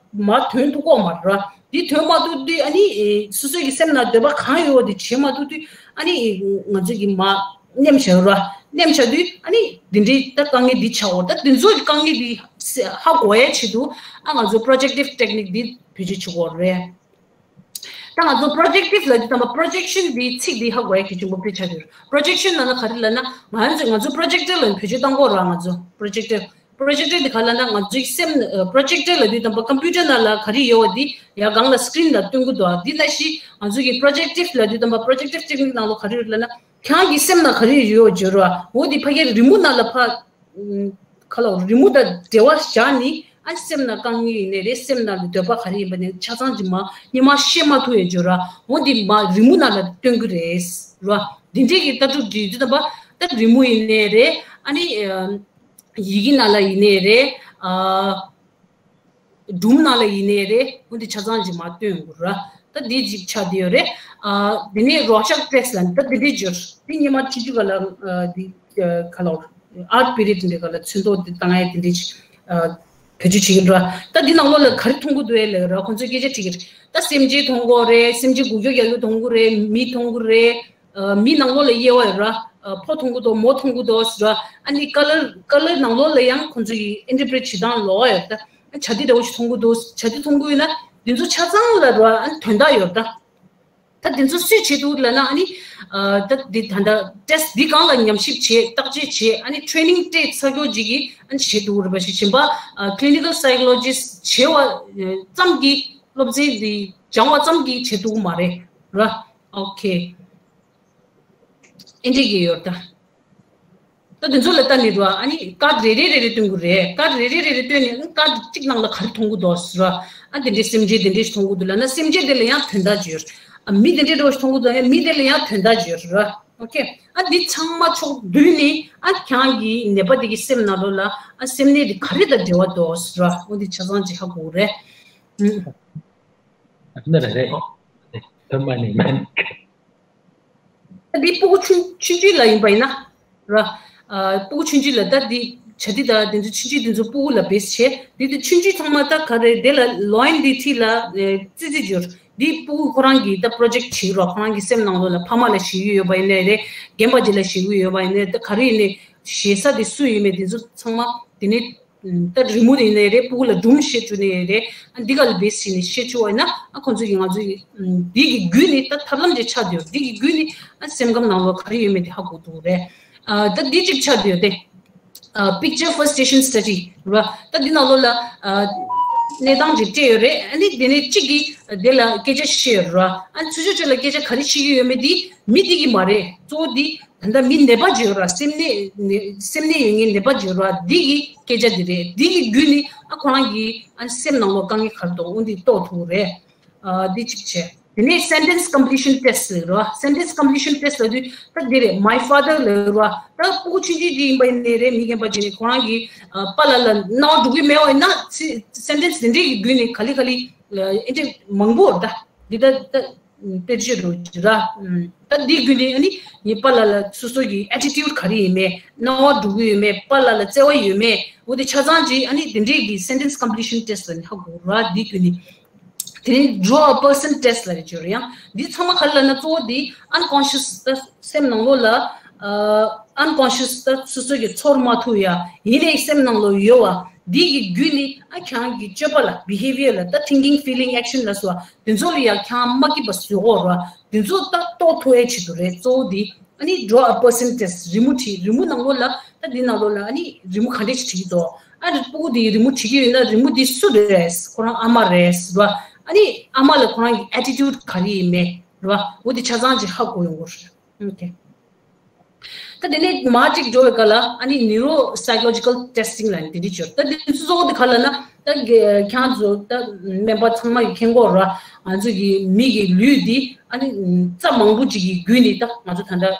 མར་ཐོན་ཐུབ་ཀྱི་མ་རེད་ར། འདི་ཐོན་མ་ཐུབ་དུས། ཨ་ནི་སོ་སོའི་གི་སེམས་ནང་འདོད་པ་གང་ཡོད་པ་དེ་བྱེད་མ་ཐུབ་དུས། ཨ་ནི་ང་ཚོས་གི་མར་མནན་བཞག་ར། མནན་བཞག་དུས་ཨ་ནི་འདི་འདྲའི་ད་དཀའ་ངལ་འདི་ཆགས་འོང་། ད་འདི་ཚོ་གི་དཀའ་ངལ་འདི་ཧ་གོ་ཡའི་ཆེད་དུ། ཨ་ང་ཚོ་projective technique་འདི་བེད་སྤྱོད་བྱེད་དགོས་རེད། ད་ང་ཚོ་projective་ལབ་དུས་ཙམ་པ། projection་འདི་ཚིག་འདི་ཧ་གོ་ཡ་གལ་ཆེན་པོ་དཔེ་ཆགས་ཡོད། projection་ལབ་ན་ག་རེ་ལབ་ན། ང་ཚོ་ང་ཚོ་projector་ལ་བེད་སྤྱོད་བཏང་གི་ཡོད་ར། ང་ཚོ་projector། projector་འདི་ག་ལབ་ན། ང་ཚོའི་སེམས། projector་ལབ་དུས་ཙམ་པ་computer་ནང་ལ་ག་རེ་ཡོད་པ་འདི་ཡར་སྒང་ལ་screen་ལ་སྟོན་གྱི་འདུག་ཨ། འདི་ནང་བཞིན་ང་ཚོ་གི་projective་ལབ་དུས་ཙམ་པ། projective technique་ནང་ལོགས་ག་རེ་ཡོད་ལབ་ན། ཁྱེད་རང་གི་སེམས་ནང་ག་རེ་ཡོད་བརྗོད་ར། འོ་འདི་ཕ་གིར་རི་མོ་ནང་ལ་ཕར། ཨུམ། ག་ལབ། རི་མོ་དང་འབྲེལ་བ་བཞག་ནས། ཨ་སེམས་ནང་དཀའ་ངལ་ཡིན་ནའི་རེད། སེམས་ནང་གི་འདོད་པ་ག་རེ་ཡིན་པ་ནི་ཆ་ཚང་ཅིག་མར་སྔོན་མ་བཤད་མ་ཐུབ་ཡ་བརྗོད་ར། འོ་འདི་མར་རི་མོ་ནང་ལ་སྟོན་གྱི་རེད་ར། འདི་འདྲས་ཀྱི་ལྟ་གྲུབ་འདི་དུས་ཙམ་པ། ད་རི་མོ་ཡིན་ནའི་རེད། ཨ་ནི་ཡི་གེ་ནང་ལ་ཡིན་ནའི་རེད། ཨ། སྒྲུང་ནང་ལ་ཡིན་ནའི་རེད། འོ་འདི་ཆ་ཚང་ཅིག་མར་སྟོན་དགོས་ར། ད་འདི་ཅིག་ཆགས་བསྡད་ཡོད་རེད། ཨ། དེ་ནས་Rorschach test་ལ་ད་འདི་འདྲས་བརྗོད། འདི་སྔོན་མ་ཆུང་ཆུང་སྒང་ལ། ཨ། འདི་ག་ལབ། art period་འདི་སྒང་ལ་ཚོན་མདོག་འདི་བཏང་ཡ་དེ་འདྲས་ཅིག་ཨ། བེད་སྤྱོད་བྱེད་ཀྱི་འདུག་ར། ད་འདི་ནང་ལོགས་ལ་ག་རེ་མཐོང་གི་འདུག་ཨེ་ལབ་ར། ཁོང་ཚོས་སྐད་ཆ་དྲིས་ཀྱི་རེད། ད་སེམས་ཅན་མཐོང་གི་ཡོད་རེད། སེམས་ཅན་འགུལ་སྐྱོད་རྒྱག་ཡ་མཐོང་གི་རེད། མི་མཐོང་གི་རེད། ཨ། མི་ནང་ལོགས་ལ་དབྱེ་བ་ཡོད་ར། ཨ། ཕོ་མཐོང་གི་འདུག་མོ་མཐོང་གི་འདུག་ཟེར་ར། ཨ་ནི་color color་ནང་ལོགས་ལ་ཡང་ཁོང་ཚོ་གི་interpret་བྱེད་སྟངས་ལོགས་ཡོད། ད་བྱ་དེ་འདྲ་བོ་ཞིག་མཐོང་གི་འདུག་བྱ་དེ་མཐོང་གི་ཡོད་ན་འདི་ཚོ་ཆ་ཚང་ལ་ར། ཨ་ནི་དོན་དག་ཡོད་ད། ད་འདི་ཚོ་སུས་བྱེད་ཐུབ་ལབ་ན། ཨ་ནི་ཨ། ད་འདི་ད་ལྟ་test་འདི་སྒང་ལ་ཉམས་ཞིབ་བྱས། བརྟག་དཔྱད་བྱས། ཨ་ནི་training་སྤྲད་ཚར་མཁན་ཅིག་གིས་ཨ་ནི་བྱེད་ཐུབ་རེད་པ་ཞིག་ཡིན་པ། ཨ། clinical psychologist་བྱས་པ་ཙམ་གྱིས། སློབ་ཚན་འདི་སྦྱངས་པ་ཙམ་གྱིས་བྱེད་ཐུབ་ཀྱི་མ་རེད་ར། Okay། ཨེ་འདྲས་ཀྱི་ཡོད་ད། ད་དེ་ཚོ་ལ་ལྟ་ནས་འགྲོ། ཨ་ནི་card་རེ་རེ་རེ་རེ་སྟོན་དགོས་རེད། card་རེ་རེ་རེ་རེ་སྟོན་ནས། ཨ། card་གཅིག་ནང་ལ་ག་རེ་མཐོང་གི་འདུག་ཟེར་ར། ཨ། དེ་འདྲའི་སེམས་ཅན་དེ་འདྲས་ཞིག་མཐོང་གི་འདུག་ལབ་ན། སེམས་ཅན་དེ་ལ་ཡང་དོན་དག་ཅིག་ཡོད་རེད། ཨ། མི་དེ་འདྲས་འདྲ་བོ་ཞིག་མཐོང་གི་འདུག་ན། མི་དེ་ལ་ཡང་དོན་དག་ཅིག་ཡོད་རེད་ར། Okay། ཨ། འདི་ཚང་མ་ཕྱོགས་བསྡུས་ནས། ཨ། ཁྱེད་རང་གི་ནད་པ་དེ་གི་སེམས་ནང་ལོགས་ལ། ཨ། སེམས་ནད་དེ་ག་རེ་དང་འབྲེལ་བ་འདུག་ཟེར་ར། འོ་འདི་ཆ་ཚང་ཅིག་ཧ་གོ་གི་རེད། ཨ། ཨ་ནི་རེད་རེད། ཐོན་མ་ནི་མན། ད་འདི་ཕྲུ་གུ་ཆུང་ཆུང་ཆུང་ལ་ཡིན་པ་ཡིན་ན་ར། ཨ། ཕྲུ་གུ་ཆུང་ཆུང་ལ། ད་འདི་བྱ་འདི་ད་འདི་ཚོ་ཆུང་ཆུང་འདི་ཚོ་ཕྲུ་གུ་ལ་base་བྱས། འདི་དུས་ཆུང་ཆུང་ཚང་མ་ད་ག་རེ། དེ་ལ་ལོན་འདི་འཁྲིས་ལ་ཨེ་ཙི་ཙི་འབྱོར། འདི་ཕྲུ་གུ་ཁོ་རང་གིས་ད་project་བྱེད་རོགས། ཁོ་རང་གི་སེམས་ནང་ལོགས་ལ་ཕ་མ་ལ་ཞེད་ཡུལ་ཡོད་པ་ཡིན་ནའི་རེད། རྒན་པ་ཅིག་ལ་ཞེད་ཡུལ་ཡོད་པ་ཡིན་ནའི། ད་ག་རེ་ཡིན་ནའི། ཞེ་ས་དེ་སུ་ཡིན་མེད་དེ་ཚོ་ཚང་མ་དེ་ནས་ད་རི་མོ་དེ་ཡིན་ནའི་རེད། སྤུ་གུ་ལ་སྒྲུང་བཤད་བཅུག་ནའི་རེད། ཨ་འདི་ག་ལ་བེས་བྱས་ནས་བཤད་བཅུག་པ་ཡིན་ན། ཨ་ཁོང་ཚོ་གིས་ང་ཚོ་ཡི་འདི་གི་བརྒྱུད་ནས་ད་ཐབས་ལམ་དེ་ཆགས་བསྡད་ཡོད། འདི་གི་བརྒྱུད་ནས་ཨ་སེམས་ཁམས་ནང་ལོགས་ག་རེ་ཡོད་མེད་དེ་ཧ་གོ་ཐུབ་རེད། ཨ་ད་འདི་གཅིག་ཆགས་བསྡད་ཡོད་དེ། ཨ་picture first station study རེད་བ། ད་འདི་ནང་ལོགས་ལ་ཨ་གནས་སྟངས་ཅིག་སྤྲད་ཡོད་རེད། ཨ་ནི་དེ་ནས་གཅིག་གིས་དེ་ལ་སྐད་ཆ་བཤད་ཡོད་རེད་བ། ཨ་ཚུར་ཕྱོགས་ཕྱོགས་ལ་སྐད་ཆ་ག་རེ་བཤད་ཀྱི་ཡོད་མེད་དེ་མི་དེ་གིས་མ་རེད། གཙོ་བོ་དེ་ད་ལྟ་མི་ནད་པ་ཅིག་ཡོད་རེད་བ། སེམས་ནད་ནད་སེམས་ནད་ཡོད་མཁན་ནད་པ་ཅིག་ཡོད་རེད་བ། དེ་གི་སྐད་ཆ་དེ་རེད། དེ་གི་བརྒྱུད་ནས་ཨ་ཁོ་རང་གི་ཨ་སེམས་ནང་ལོགས་དཀའ་ངལ་ག་རེ་འདུག་འོ་འདི་རྟོགས་ཐུབ་རེད། ཨ་འདི་གཅིག་བྱས། དེ་ནས་sentence completion test ཟེར་རོ། sentence completion test ལབ་དུས་ད་འདི་རེད། My father ལབ་རོ། ད་སྤུ་གུ་ཆུང་ཆུང་ཅིག་ཡིན་པ་ཡིན་ནའི་རེད། མི་རྒན་པ་ཅིག་ནས་ཁོ་རང་གི་ཨ་པཱ་ལགས་ལ་རྣ་བ་འགྲོ་གི་མེད་པ་ཡིན་ན་ཚིག sentence དེ་འདྲའི་གི་བརྒྱུད་ནས་ག་ལེ་ག་ལེ་ཨེ་འདྲ་མང་པོ་ད་འདི་ད་ད་དཔེར་བརྗོད་རོ་ཇི་ར། ད་འདི་བརྒྱུད་ནས་ཨ་ནི་ངའི་པཱ་ལགས་ལ་སོ་སོ་གི་attitude ག་རེ་ཡིན་མེད། རྣ་བ་འགྲོ་གི་ཡོད་མེད། པཱ་ལགས་ལ་བརྩེ་བ་ཡོད་མེད། འོ་དེ་ཆ་ཚང་ཅིག་ཨ་ནི་དེ་འདྲའི་གི་sentence completion test ལ་ནི་ཧ་གོ་ར། འདི་བརྒྱུད་ནས། དེ་ནས་draw a person test ལབ་ཡོད་རེད། ཡང་འདི་ཚང་མ་ག་རེ་ལབ་ན་གཙོ་བོ་འདི་unconscious ད་སེམས་ནང་ལོགས་ལ་ཨ་unconscious ད་སོ་སོ་གི་ཚོར་མ་ཐུབ་ཡ་ཡིན་ནའི་སེམས་ནང་ལོགས་ཡོད་པ་འདི་གི་བརྒྱུད་ནས་ཨ་ཁྱེད་རང་གི་སྤྱོད་པ་ལ་behavior ལ་ད་thinking feeling action ལ་སོགས་པ་དེ་ཚོ་ལ་ཡ་ཁྱེད་རང་མ་སྐྱིད་པ་བཟོ་གོ་ར། དེ་ཚོ་ད་རྟོགས་ཐུབ་ཡའི་ཆེད་དུ་རེད། གཙོ་བོ་འདི་ཨ་ནི་draw a person test རི་མོ་བྲིས། རི་མོ་ནང་ལོགས་ལ་ད་འདི་ནང་ལོགས་ལ་ཨ་ནི་རི་མོ་ག་འདྲས་ཞིག་བྲིས་ཀྱི་འདུག་ཨ་རི་སྤུ་གུ་དེ་རི་མོ་བྲིས་ཀྱི་ཡོད་ན་རི་མོ་འདི་སུ་རེད། ཁོ་རང་ཨ་མ་རེད་ར། ཨ་ནི་ཨ་མ་ལ་ཁོ་རང་གི་attitude ག་རེ་ཡིན་མེད་ར། འོ་དེ་ཆ་ཚང་ཅིག་ཧ་གོ་ཡོང་གི་རེད། ཨོ་ཁེ། ད་དེ་ནས་མར་ཅིག་འགྲོ་བའི་སྐབས་ལ་ཨ་ནི་neuropsychological testing ལ་དེ་འདྲ་བྱོས། ད་དེ་ཚོ་གཙོ་བོ་དེ་ག་ལབ་ན་ད་གི་ཁྱེད་ཚོ་ད་སྨན་པ་ཚང་མ་གིས་མཁྱེན་གྱི་ཡོད་ར། ང་ཚོ་གི་མི་གི་ལུས་འདི་ཨ་ནི་རྩ་མང་པོ་ཅིག་གི་བརྒྱུད་ནས་ད་ང་ཚོ་ད་ལྟ་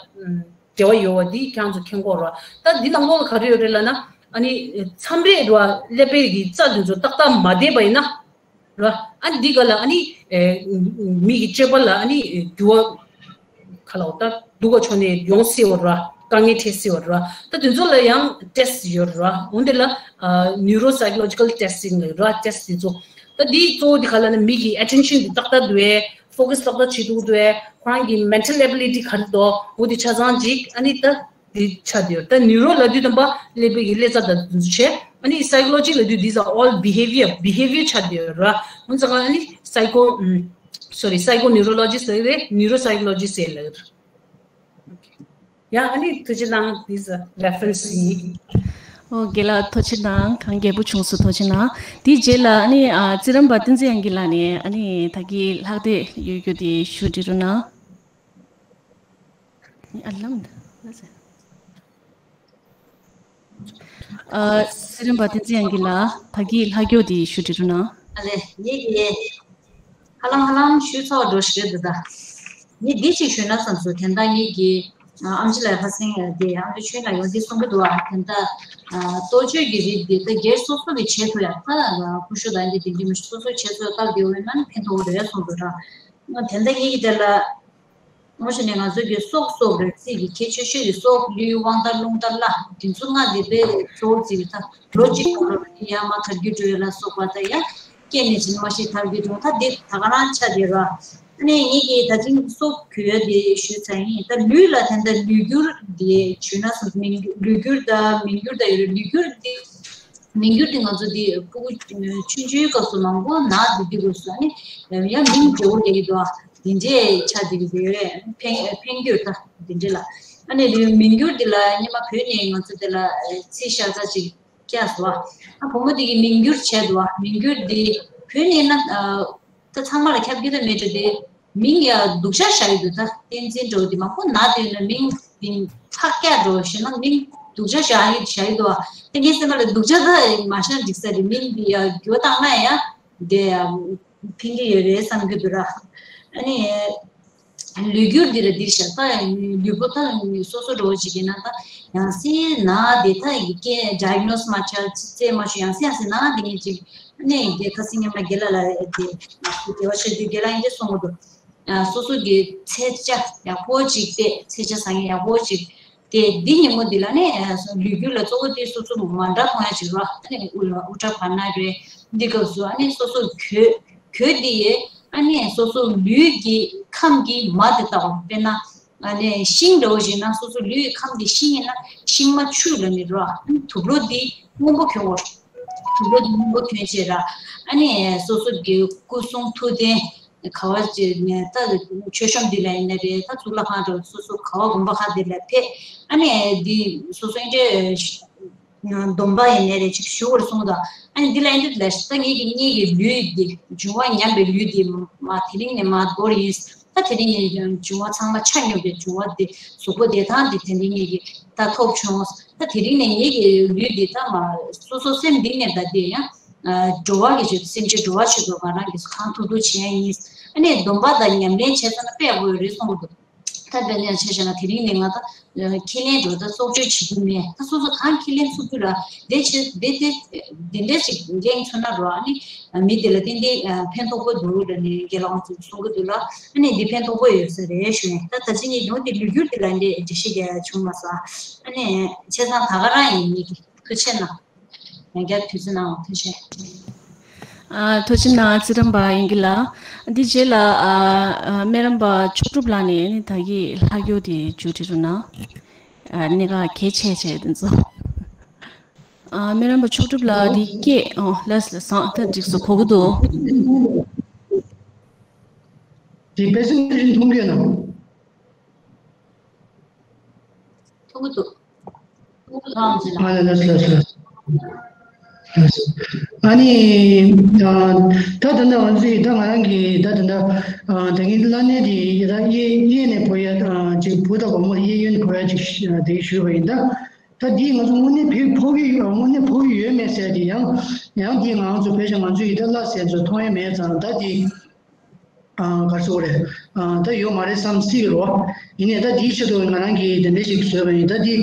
འབྲེལ་བ་ཡོད་པ་འདི་ཁྱེད་ཚོ་མཁྱེན་གྱི་ཡོད་ར། ད་འདི་ནང་ལོགས་ལ་ག་རེ་ཡོད་རེད་ལབ་ན་ཨ་ནི་མཚམས་རེ་ར་ཀླད་པའི་གི་རྩ་དེ་ཚོ་ཏག་ཏག་མ་བསྡད་པ་ཡིན་ན། ར། ཨ་འདི་ག་ལ་ཨ་ནི་ཨེ་མི་གི་སྤྱོད་པ་ལ་ཨ་ནི་འགྱུར་བ་ག་ལ་འོ་ད་སྡུག་ག་ཕྱོགས་ནས་ཡོང་སྲིད་པ་ར། དཀའ་ངལ་འཕྲད་སྲིད་པ་ར། ད་དེ་ཚོ་ལ་ཡང་test ཡོད་ར། འོན་ཏེ་ལ་ཨ་neuropsychological testing ལ་ར་test དེ་ཚོ། ད་འདི་གཙོ་བོ་འདི་ག་ལ་ན་མི་གི་attention འདི་ཏག་ཏག་འདུག་ཨེ། focus ཏག་ཏག་བྱེད་ཐུབ་འདུག་ཨེ། ཁོ་རང་གི་mental ability ག་རེ་འདུག་འོ་དེ་ཆ་ཚང་ཅིག་ཨ་ནི་ད། དེ་ཆགས་བསྡད་ཡོད། ད་neuro ལབ་དུས་དམ་པ་ཀླད་པའི་གི་ཀླད་རྩ་དང་དེ་ཚོ་བྱས། ཨ་ནི་psychology ལབ་དུས་these are all behavior behavior ཆགས་བསྡད་ཡོད་ར། འོན་ཙང་ཨ་ནི་psycho ཨུམ་sorry psychoneurologist ལབ་རེད། neuropsychologist ལབ་རེད། ཡང་ཨ་ནི་ཐུགས་རྗེ་གནང་། This is a reference ཡིན། ཨོ་རྒན་ལགས་ཐུགས་རྗེ་གནང་། གང་རྒྱས་པོ་བྱུང་སོང་། ཐུགས་རྗེ་གནང་། དེའི་རྗེས་ལ་ཨ་ནི་ཨ་རྩི་རམས་པ་བསྟན་འཛིན་དབྱངས་སྐྱིད་ལགས་ནས་ཨ་ནི་ད་གིན་ལྷག་བསྡད་ཡོད་རྒྱུ་དེ་ཞུ་འདྲི་རོགས་གནང་། ཨ་ལམ་ད་ལ་ཟེར། ཨ་རྩི་རམས་པ་བསྟན་འཛིན་དབྱངས་སྐྱིད་ལགས། ད་གིན་ལྷག་རྒྱུ་དེ་ཞུ་འདྲི་རོགས་གནང་། ཨ་ལེ། ངེད་ཀྱིས་ཧ་ལམ་ཧ་ལམ་ཞུས་ཚར་བ་འདྲ་ཞིག་རེད་འདུག་ད། ངས་འདི་གཅིག་ཞུས་ན་བསམ་སོང་། དེ་འདྲ་ངེད་ཀྱིས་ཨ་ཨེམ་ཆི་ལགས་ཁ་སང་དེ་ཨེམ་ཆི་ཆོས་ལགས་ཡོང་དུས་གསུང་གི་འདུག་ཨ། དེ་འདྲ་ཨ་གཏོ་བཅོས་ཀྱི་རིགས་དེ་ད་སྒེར་སོ་སོ་གིས་བྱེད་ཐུབ་ཡག་ད་ཀུ་ཤུ་དང་དེ་དེ་འདྲ་མི་སོ་སོ་བྱེད་ཐུབ་ཡག་སྟབས་བདེ་བོ་ཡོད་ན་ནི་ཕན་ཐོགས་རེད་གསུངས་འདུག་ད། དེ་འདྲ་ངེད་ཀྱིས་དེ་ལ། དངོས་གཞི་ནས་ང་ཚོ་གི་སྲོག་སྲོག་རེད། རྩིས་ཀྱི་ཁྱད་ཆོས་ཤོས་ཀྱི་སྲོག་ལུས་དབང་ཐང་རླུང་རྟ་ལྷ་འདི་ཚོ་ལྔ་འདི་དཔེ་གཙོ་བོ་རྩིས་ཀྱི་ད་ལོ་གཅིག་གོང་ལ་ཡར་མར་དར་རྒུད་འགྲོ་ཡ་ལ་སོགས་པ་ད་ཡ་སྐྱེས་ནས་ཕྱིན་མ་ཤི་དར་རྒུད་འགྲོ་ད་འདི་ད་ག་རང་ཆ་དེ་ར། ཨ་ནི་ངེད་ཀྱིས་ད་ཐེངས་སྲོག་གི་ཡ་དེ་ཞུས་ཚར་ཡིན། ད་ལུས་ལ་དེ་འདྲ་ལུས་འགྱུར་དེ་ཞུས་ན་སོང་མིན་ལུས་འགྱུར་ད་མིན་འགྱུར་ད་ཡོད་རེད། ལུས་འགྱུར་དེ། མིང་འགྱུར་དེ་ང་ཚོ་འདི་ཕྲུ་གུ་ཆུང་ཆུང་སྐབས་སུ་མང་པོ་ནག་འདི་འདི་དགོས་སུ་ཨ་ནི་ཡང་མིང་འབྲས་བུ་རྒྱག་གི་འདུག་ཨ། འདི་འདྲས་ཆ་འདི་གི་འདི་རེད། འཕེན་འཕེན་འགྱུར་ད་འདི་འདྲས་ལ་ཨ་ནི་མིང་འགྱུར་འདི་ལ་སྔོན་མ་བོད་ནས་ང་ཚོ་འདི་ལ་རྩིས་ཤ་ཚ་ཅིག་བཀྱགས་སོ་ཨ། ཨ་བུ་མོ་འདི་གི་མིང་འགྱུར་བྱས་འདུག་ཨ། མིང་འགྱུར་འདི་བོད་ནས་ན་ད་ཚང་མ་ལ་ཁྱབ་ཀྱི་ད་མེད་འགྲོ་དེ། མིང་ཡ་སྡུག་ཅག་བཞག་ཡི་འདུག་ད་བསྟན་འཛིན་འགྲོ་འདི་མང་པོ་ན་དེ་ན་མིང་འདི་ཕག་སྐྱག་འགྲོ་ཞེ་ན་མིང་སྡུག་ཅག་བཞག་ཡི་བཞག་ཡི་འདུག་བ། དེ་ངའི་སེམས་ལ་སྡུག་ཅག་ད་མ་བཞག་འགྲིག་ས་རེད། མིང་འདི་ཡ་འགྱུར་བཏང་ན་ཡ་དེ་ཕན་གྱི་ཡོད་རེད་བསམ་གྱི་འདུག་ར། ཨ་ནི་ལུས་འགྱུར་འདི་ལ་འདི་བཞག་ད་ལུས་པོ་ད་སོ་སོ་འགྲོ་ཅིག་ཡིན་ན་ད་ཡང་སེ་ན་དེ་ད་ཡི་གེ་ཌའི་གྷོ་ནོ་སི་མ་བྱས་རྩིས་མ་ཞུ་ཡང་སེ་ཡང་སེ་ན་དེ་ངས་ཅིག་ཨ་ནི་དེ་ཁ་སང་ཉི་མ་རྒན་ལགས་ལ་དེ་དེ་བ་ཤེས་དུས་རྒན་ལགས་ཡིན་གྱི་གསུང་གི་འདུག་ཨ་སོ་སོ་གི་ཚེ་ཆ་ཡག་པོ་ཅིག་བལྟས། ཚེ་ཆ་བཟང་ངན་ཡག་པོ་ཅིག་བལྟས། འདི་ཉིན་མོ་འདི་ལ་ནི་ཨ་སོ་ལུས་འགྱུར་ལ་གཙོ་བོ་དེ་སོ་སོ་མ་འདྲ་མཐོང་ཡ་ཅིག་རོ། ཨ་ནི་དབུ་ལ་དབུ་སྐྲ་བར་ན་རེད། འདི་སྐབས་སུ་ཨ་ནི་སོ་སོ་གོས་གོས་འདི་ཡས་ཨ་ནི་སོ་སོ་ལུས་ཀྱི་ཁམས་ཀྱི་མ་དེ་ལྟ་བུ་དཔེར་ན། ཨ་ནི་ཤིང་འདྲ་བོ་ཞིག་ན་སོ་སོ་ལུས་ཁམས་དེ་ཤིང་ཡིན་ན་ཤིང་མ་ཆུ་ལ་ནི་རོ། ཨ་ནི་དུག་ལོག་འདི་སྔོན་པོ་གྱོན་དགོས། དུག་ལོག་འདི་སྔོན་པོ་གྱོན་བྱས་ར། ཨ་ནི་སོ་སོ་གི་སྐུ་གསུང་ཐུགས་རྟེན་ག་བ་ཅིག་ནས་ད་མཆོད་བཤམས་འདི་ལ་ཡིན་ན་རེད། ད་གཙུག་ལག་ཁང་འདྲ་བོ་སོ་སོ་ག་བ་དགོན་པ་ཁག་འདི་ལ་ཕེབས། ཨ་ནི་འདི་སོ་སོ་འདྲ་སྡོམ་པ་ཡིན་ནའི་རེད་ཅིག་ཞུ་བར་གསུངས་དང་། ཨ་ནི་འདི་ལ་ཡིན་དུས་ལ་ད་ངེད་ཀྱི་གཉིས་ཀྱི་ལུས་འདི་འབྱུང་བ་ཉམས་པའི་ལུས་འདི་མ་དེ་རིང་ནས་མ་འགོར་ཡིན། ད་དེ་རིང་ནས་འབྱུང་བ་ཚང་མ་ཆ་སྙོམས་པའི་འབྱུང་བ་འདི་གཟུགས་པོ་བདེ་ཐང་འདི་དེ་རིང་ངེད་ཀྱི་ད་ཐོབ་བྱུང་། ད་དེ་རིང་ནས་ངེད་ཀྱི་ལུས་འདི་ད་མ་སོ་སོ་སེམས་འདི་ནས་ད་འདི་ཡང་འགྲོ་བ་གི་ཆེད་སེམས་ཅན་འགྲོ་བ་ཆེད་དུ་ང་རང་གིས་གང་ཐུབ་ཐུབ་བྱེད་ཡ་ཡིན། ཨ་ནི་སྡོམ་པ་དང་ཉམས་ལེན་བྱས་ཚར་ན་དཔེ་ཡག་པོ་ཡོད་རེད་གསུངས་འདུག་ད་དཔེར་ན་ཆ་བཞག་ན་དེ་རིང་ནས་ང་ད་ཁས་ལེན་འགྲོ་ད་སྲོག་གཅོད་བྱེད་རྒྱུ་མེད། ད་སོ་སོ་གང་ཁས་ལེན་ཚུགས་རྒྱུ་ལ་དེ་བྱེད་དེ་དེ་དེ་འདྲ་ཞིག་འགན་མཚོན་ན་རོ། ཨ་ནི་མི་དེ་ལ་ཏན་ཏན་ཕན་ཐོགས་པོ་འདུག་ལ་ནི་རྒན་ལགས་ཚོས་གསུང་གི་འདུག་ལ། ཨ་ནི་འདི་ཕན་ཐོགས་པོ་ཡོད་ས་རེད་ཞུ་ཡིན། ད་ད་ཅི་ནས་ཡོང་དེ་ལུས་རྒྱུ་དེ་ལ་འདྲ་འགྲེལ་བཤད་རྒྱག་ཡ་བྱུང་མ་སོང་། ཨ་ནི་བྱས་ཙང་ད་ག་རང་ཡིན། མི་གི་ཐུགས་ཆེ་གནང་། ཡང་བསྐྱར་དུས་ཚོད་གནང་བ་ཐུགས་རྗེ་ཆེ། ཨ། ཐུགས་རྗེ་གནང་ཚེ་རིང་པ་དབྱིན་སྐྱིད་ལགས། འདི་རྗེས་ལ་ཨ་ཨ་སྨན་རམས་པ་མཆོག་གྲུབ་ལགས་ནས་ནི་ད་གིན་ལྷག་ཡོད་དེ་མཇུག་སྒྲིལ་རོགས་གནང་། ཨ། གནད་འགག་གལ་ཆེ་ཆེ་དེ་ཚོ། ཨ། སྨན་རམས་པ་མཆོག་གྲུབ་ལགས་འདི་སྐད་ཨོ་ལགས་ལགས་བཟང་ད་འགྲིག་སོང་གོ་གི་འདུག་དེ་དཔེ་མཚོན་རིན་མཐོང་གི་ནམ། མཐོང་གི་འདུག་ཨ་ལ་ལ་ལ་ལ། ཨ་ནི། ད་ད་ལྟ་ང་ཚོས་ད་ང་རང་གི་ད་ད་ལྟ་ད་གིན་བླ་གནས་དེ་ད་གཡས་གཡས་ནས་འབུད་ཡ་ཅིག་བུ་དང་བུ་མོ་གཡས་གཡོན་ནས་འབུད་ཡ་ཅིག་དེ་ཞུས་པ་ཡིན། ད་ད་འདི་ང་ཚོ་དངོས་གནས་ཕེབས་ཕོག་གི་ཡོད་དངོས་གནས་ཕོག་གི་ཡོད་མེད་ཟེར་དེ་ཡང་ཡང་འདི་ང་ཚོ་ཕལ་ཆེར་ང་ཚོ་ཡི་ད་བླ་ཟེར་ཚོ་མཐོང་ཡ་མེད་ཙང་ད་འདི། ཨ། ག་རེ་ཟེར་དགོས་རེད། ཨ། ད་ཡོད་མ་རེད་བསམ་སྲིད་ཀྱི་རེད་བ། ཡིན་ནའི་ད་འདིའི་ཆེད་དུ་ང་རང་གིས་དེ་འདྲ་ཞིག་བཟོས་པ་ཡིན། ད་འདི་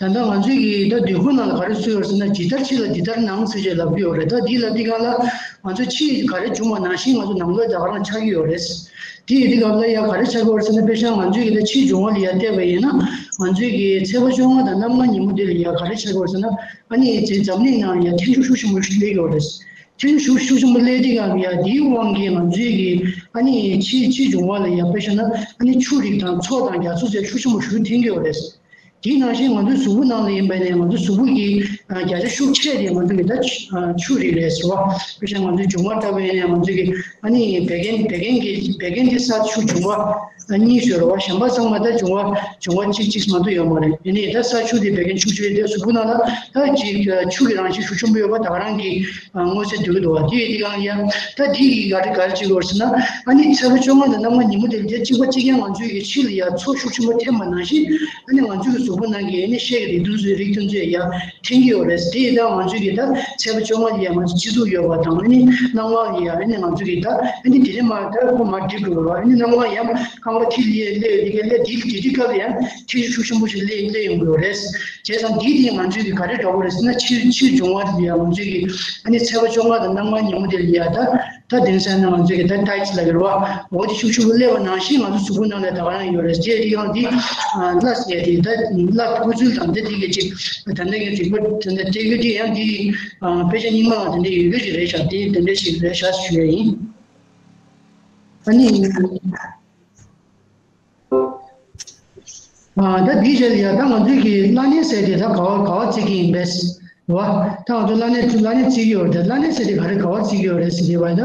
ད་ལྟ་ང་ཚོའི་གི་ད་དུས་འཁོར་ནང་ལ་ག་རེ་གསུངས་ཡོད་ཟེར་ན་ཇི་ལྟར་ཕྱི་ལ་འདི་ལྟར་ནང་ཟེར་བྱས་ལབ་ཀྱི་ཡོད་རེད། ད་འདི་ལབ་དུས་སྒང་ལ་ང་ཚོ་ཕྱི་ག་རེ་བྱུང་བ་ནང་བཞིན་ང་ཚོ་ནང་ལོགས་ད་ག་རང་ཆགས་ཀྱི་ཡོད་རེད། དེ་ཡིན་དུས་སྒང་ལ་ཡ་ག་རེ་ཆགས་ཀྱི་ཡོད་རེད་ཟེར་ན་དཔེ་བཞག་ང་ཚོའི་གི་ད་ཕྱི་འབྱུང་བ་ལ་ཡ་བལྟས་པ་ཡིན་ན་ང་ཚོའི་གི་ཚེས་པ་བཅོ་ལྔ་དང་གནམ་ལྔ་ཉིན་མོ་འདི་ལ་ཡ་ག་རེ་ཆགས་ཀྱི་ཡོད་རེད་ཟེར་ན་ཨ་ནི་དེ་འཛམ་གླིང་ནང་ལ་ཡ་ཐན་ཤུགས་ཤུགས་ཆེན་པོ་ཞིག་སླེབས་ཀྱི་ཡོད་རེད། ཐན་ཤུགས་ཤུགས་ཆེན་པོ་སླེབས་དུས་སྒང་ལ་ཡ་དེའི་དབང་གིས་ང་ཚོའི་གི་ཨ་ནི་ཕྱི་ཕྱི་འབྱུང་བ་ལ་ཡ་དཔེ་བཞག་ན་ཨ་ནི་ཆུ་རིགས་དང་མཚོ་དང་རྒྱ་མཚོ་བཅས་ཤུགས་ཆེན་པོ་ཞིག་ཐོན་གྱི་ཡོད་རེད། དེའི་ནང་བཞིན་ང་ཚོའི་གཟུགས་པོ་ནང་ལ་ཡིན་པ་ཡིན་ནའི་ང་ཚོའི་གཟུགས་པོ་གི་ཨ་བརྒྱ་ཆ་ཤུགས་ཆེ་དེ་ང་ཚོ་གི་ད་ཆུ་ཨ་ཆུ་རིགས་རེད་ཟེར་བ། དཔེ་བཞག་ང་ཚོའི་འབྱུང་བ་ལྟ་བུ་ཡིན་ནའི་ང་ཚོ་གི་ཨ་ནི་བད་ཀན་བད་ཀན་གྱི་བད་ཀན་གྱི་ས་ཆུ་འབྱུང་བ་ཨ་གཉིས་ཡོད་རེད་བ། གཞན་པ་ཚང་མ་ད་འབྱུང་བ་འབྱུང་བ་གཅིག་གཅིག་མ་གཏོགས་ཡོད་མ་རེད། ཡིན་ནའི་ད་ས་ཆུ་དེ་བད་ཀན་ཤུགས་ཆེ་དེ་གཟུགས་པོ་ནང་ལ་ད་ཅིག་ཆུ་གི་རང་བཞིན་ཤུགས་ཆེན་པོ་ཡོད་པ་ད་ག་རང་གི་མངོན་གསལ་དོད་ཀྱི་འདུག་བ། དེ་ཡིན་དུས་སྒང་ཡ་ད་དེ་གི་ག་རེ་ག་རེ་བྱེད་དགོས་ཟེར་ན་ཨ་ནི་ཚེས་པ་བཅོ་ལྔ་དང་གནམ་ལྔ་ཉིན་མོ་དེ་ལ་དེ་གཅིག་པ་གཅིག་རྐྱང་ང་ཚོའི་གི་ཕྱི་ལ་ཡ་མཚོ་ཤུགས་ཆེན་པོ་འཐེན་པ་ནང་བཞིན་ཨ་ནི་ང་ཚོའི་གི་གཟུགས་པོ་ནང་གི་ཨ་ནི་ཤའི་གི་རིགས་དེ་ཚོའི་རིགས་དེ་ཚོ་ཡ་འཐེན་གྱི་ཡོད་རེད། དེ་ཡིན་ད་ང་ཚོའི་གི་ད་ཚེས་པ་བཅོ་ལྔ་ལ་ཡ་ང་ཚོ་སྤྱི་གཙུག་ཡོད་པ་དང་ཨ་ནི་གནམ་ལྔ་ལ་ཡ་ཨ་ནི་ང་ཚོའི་གི་ད་ཨ་ནི་དེ་རིང་མ་ད་ཁོ་མ་འགྲིག་དགོས་རེད་བ། ཨ་ནི་གནམ་ལྔ་ཡ་རྐང་པ་མཐིལ་ལ་ཡ་སླེབས་དེ་ག་སླེབས་དེ་དེ་དུས་སྐབས་ལ་ཡ་ཐན་ཤུགས་ཆེན་པོ་ཞིག་སླེབས་སླེབས་ཡོང་གི་ཡོད་རེད། བྱས་ཙང་འདི་དེ་ང་ཚོའི་གི་ག་རེ་འདྲ་པོ་རེད་ཟེར་ན་ཕྱིར་ཕྱིར་འབྱུང་བ་དེ་ལ་ཡ་ང་ཚོའི་གི་ཨ་ནི་ཚེས་པ་བཅོ་ལྔ་དང་གནམ་ལྔ་ཉིན་མོ་དེ་ལ་ཡ་ད་ད་དེང་སང་ན་ང་ཚོའི་གི་ད་ཏའི་ཅི་ལབ་ཀྱི་རེད་བ། འོ་དེ་ཤུགས་ཆེན་པོ་སླེབས་པ་ནང་བཞིན་ང་ཚོ་གཟུགས་པོ་ནང་ལ་ད་ག་རང་ཡོད་རེད། དེ་དེ་ཡང་འདི་ཨ་བླ་ཟེར་དེ་ད་བླ་ཕོ་ཚུལ་དང་འདི་དེ་གི་ཅིག་ད་འདི་གི་རིག་པ་ད་འདི་དེ་གི་དེ་ཡང་འདི་ཨ་དཔེ་ཆ་རྙིང་མ་ལ་དེ་འདྲ་ཡོད་གི་ཅིག་རེད་ཤག་དེ་དེ་འདྲ་ཞིག་རེད་ཤག་ཞུ་ཡ་ཡིན། ཨ་ནི། ཨ་ད་འདི་བྱས་ཡ་ད་ང་ཚོའི་གི་བླ་གནས་ཟེར་དེ་ད་ག་བ་ག་བ་བརྩི་གི་ཡིན་པས། རེད་བ། ད་ང་ཚོ་བླ་གནས་བླ་གནས་བརྩི་གི་ཡོད་རེད། བླ་གནས་ཟེར་དེ་ག་རེ་ག་བ་བརྩི་གི་ཡོད་རེད་ཟེར་དེ་བ་ད་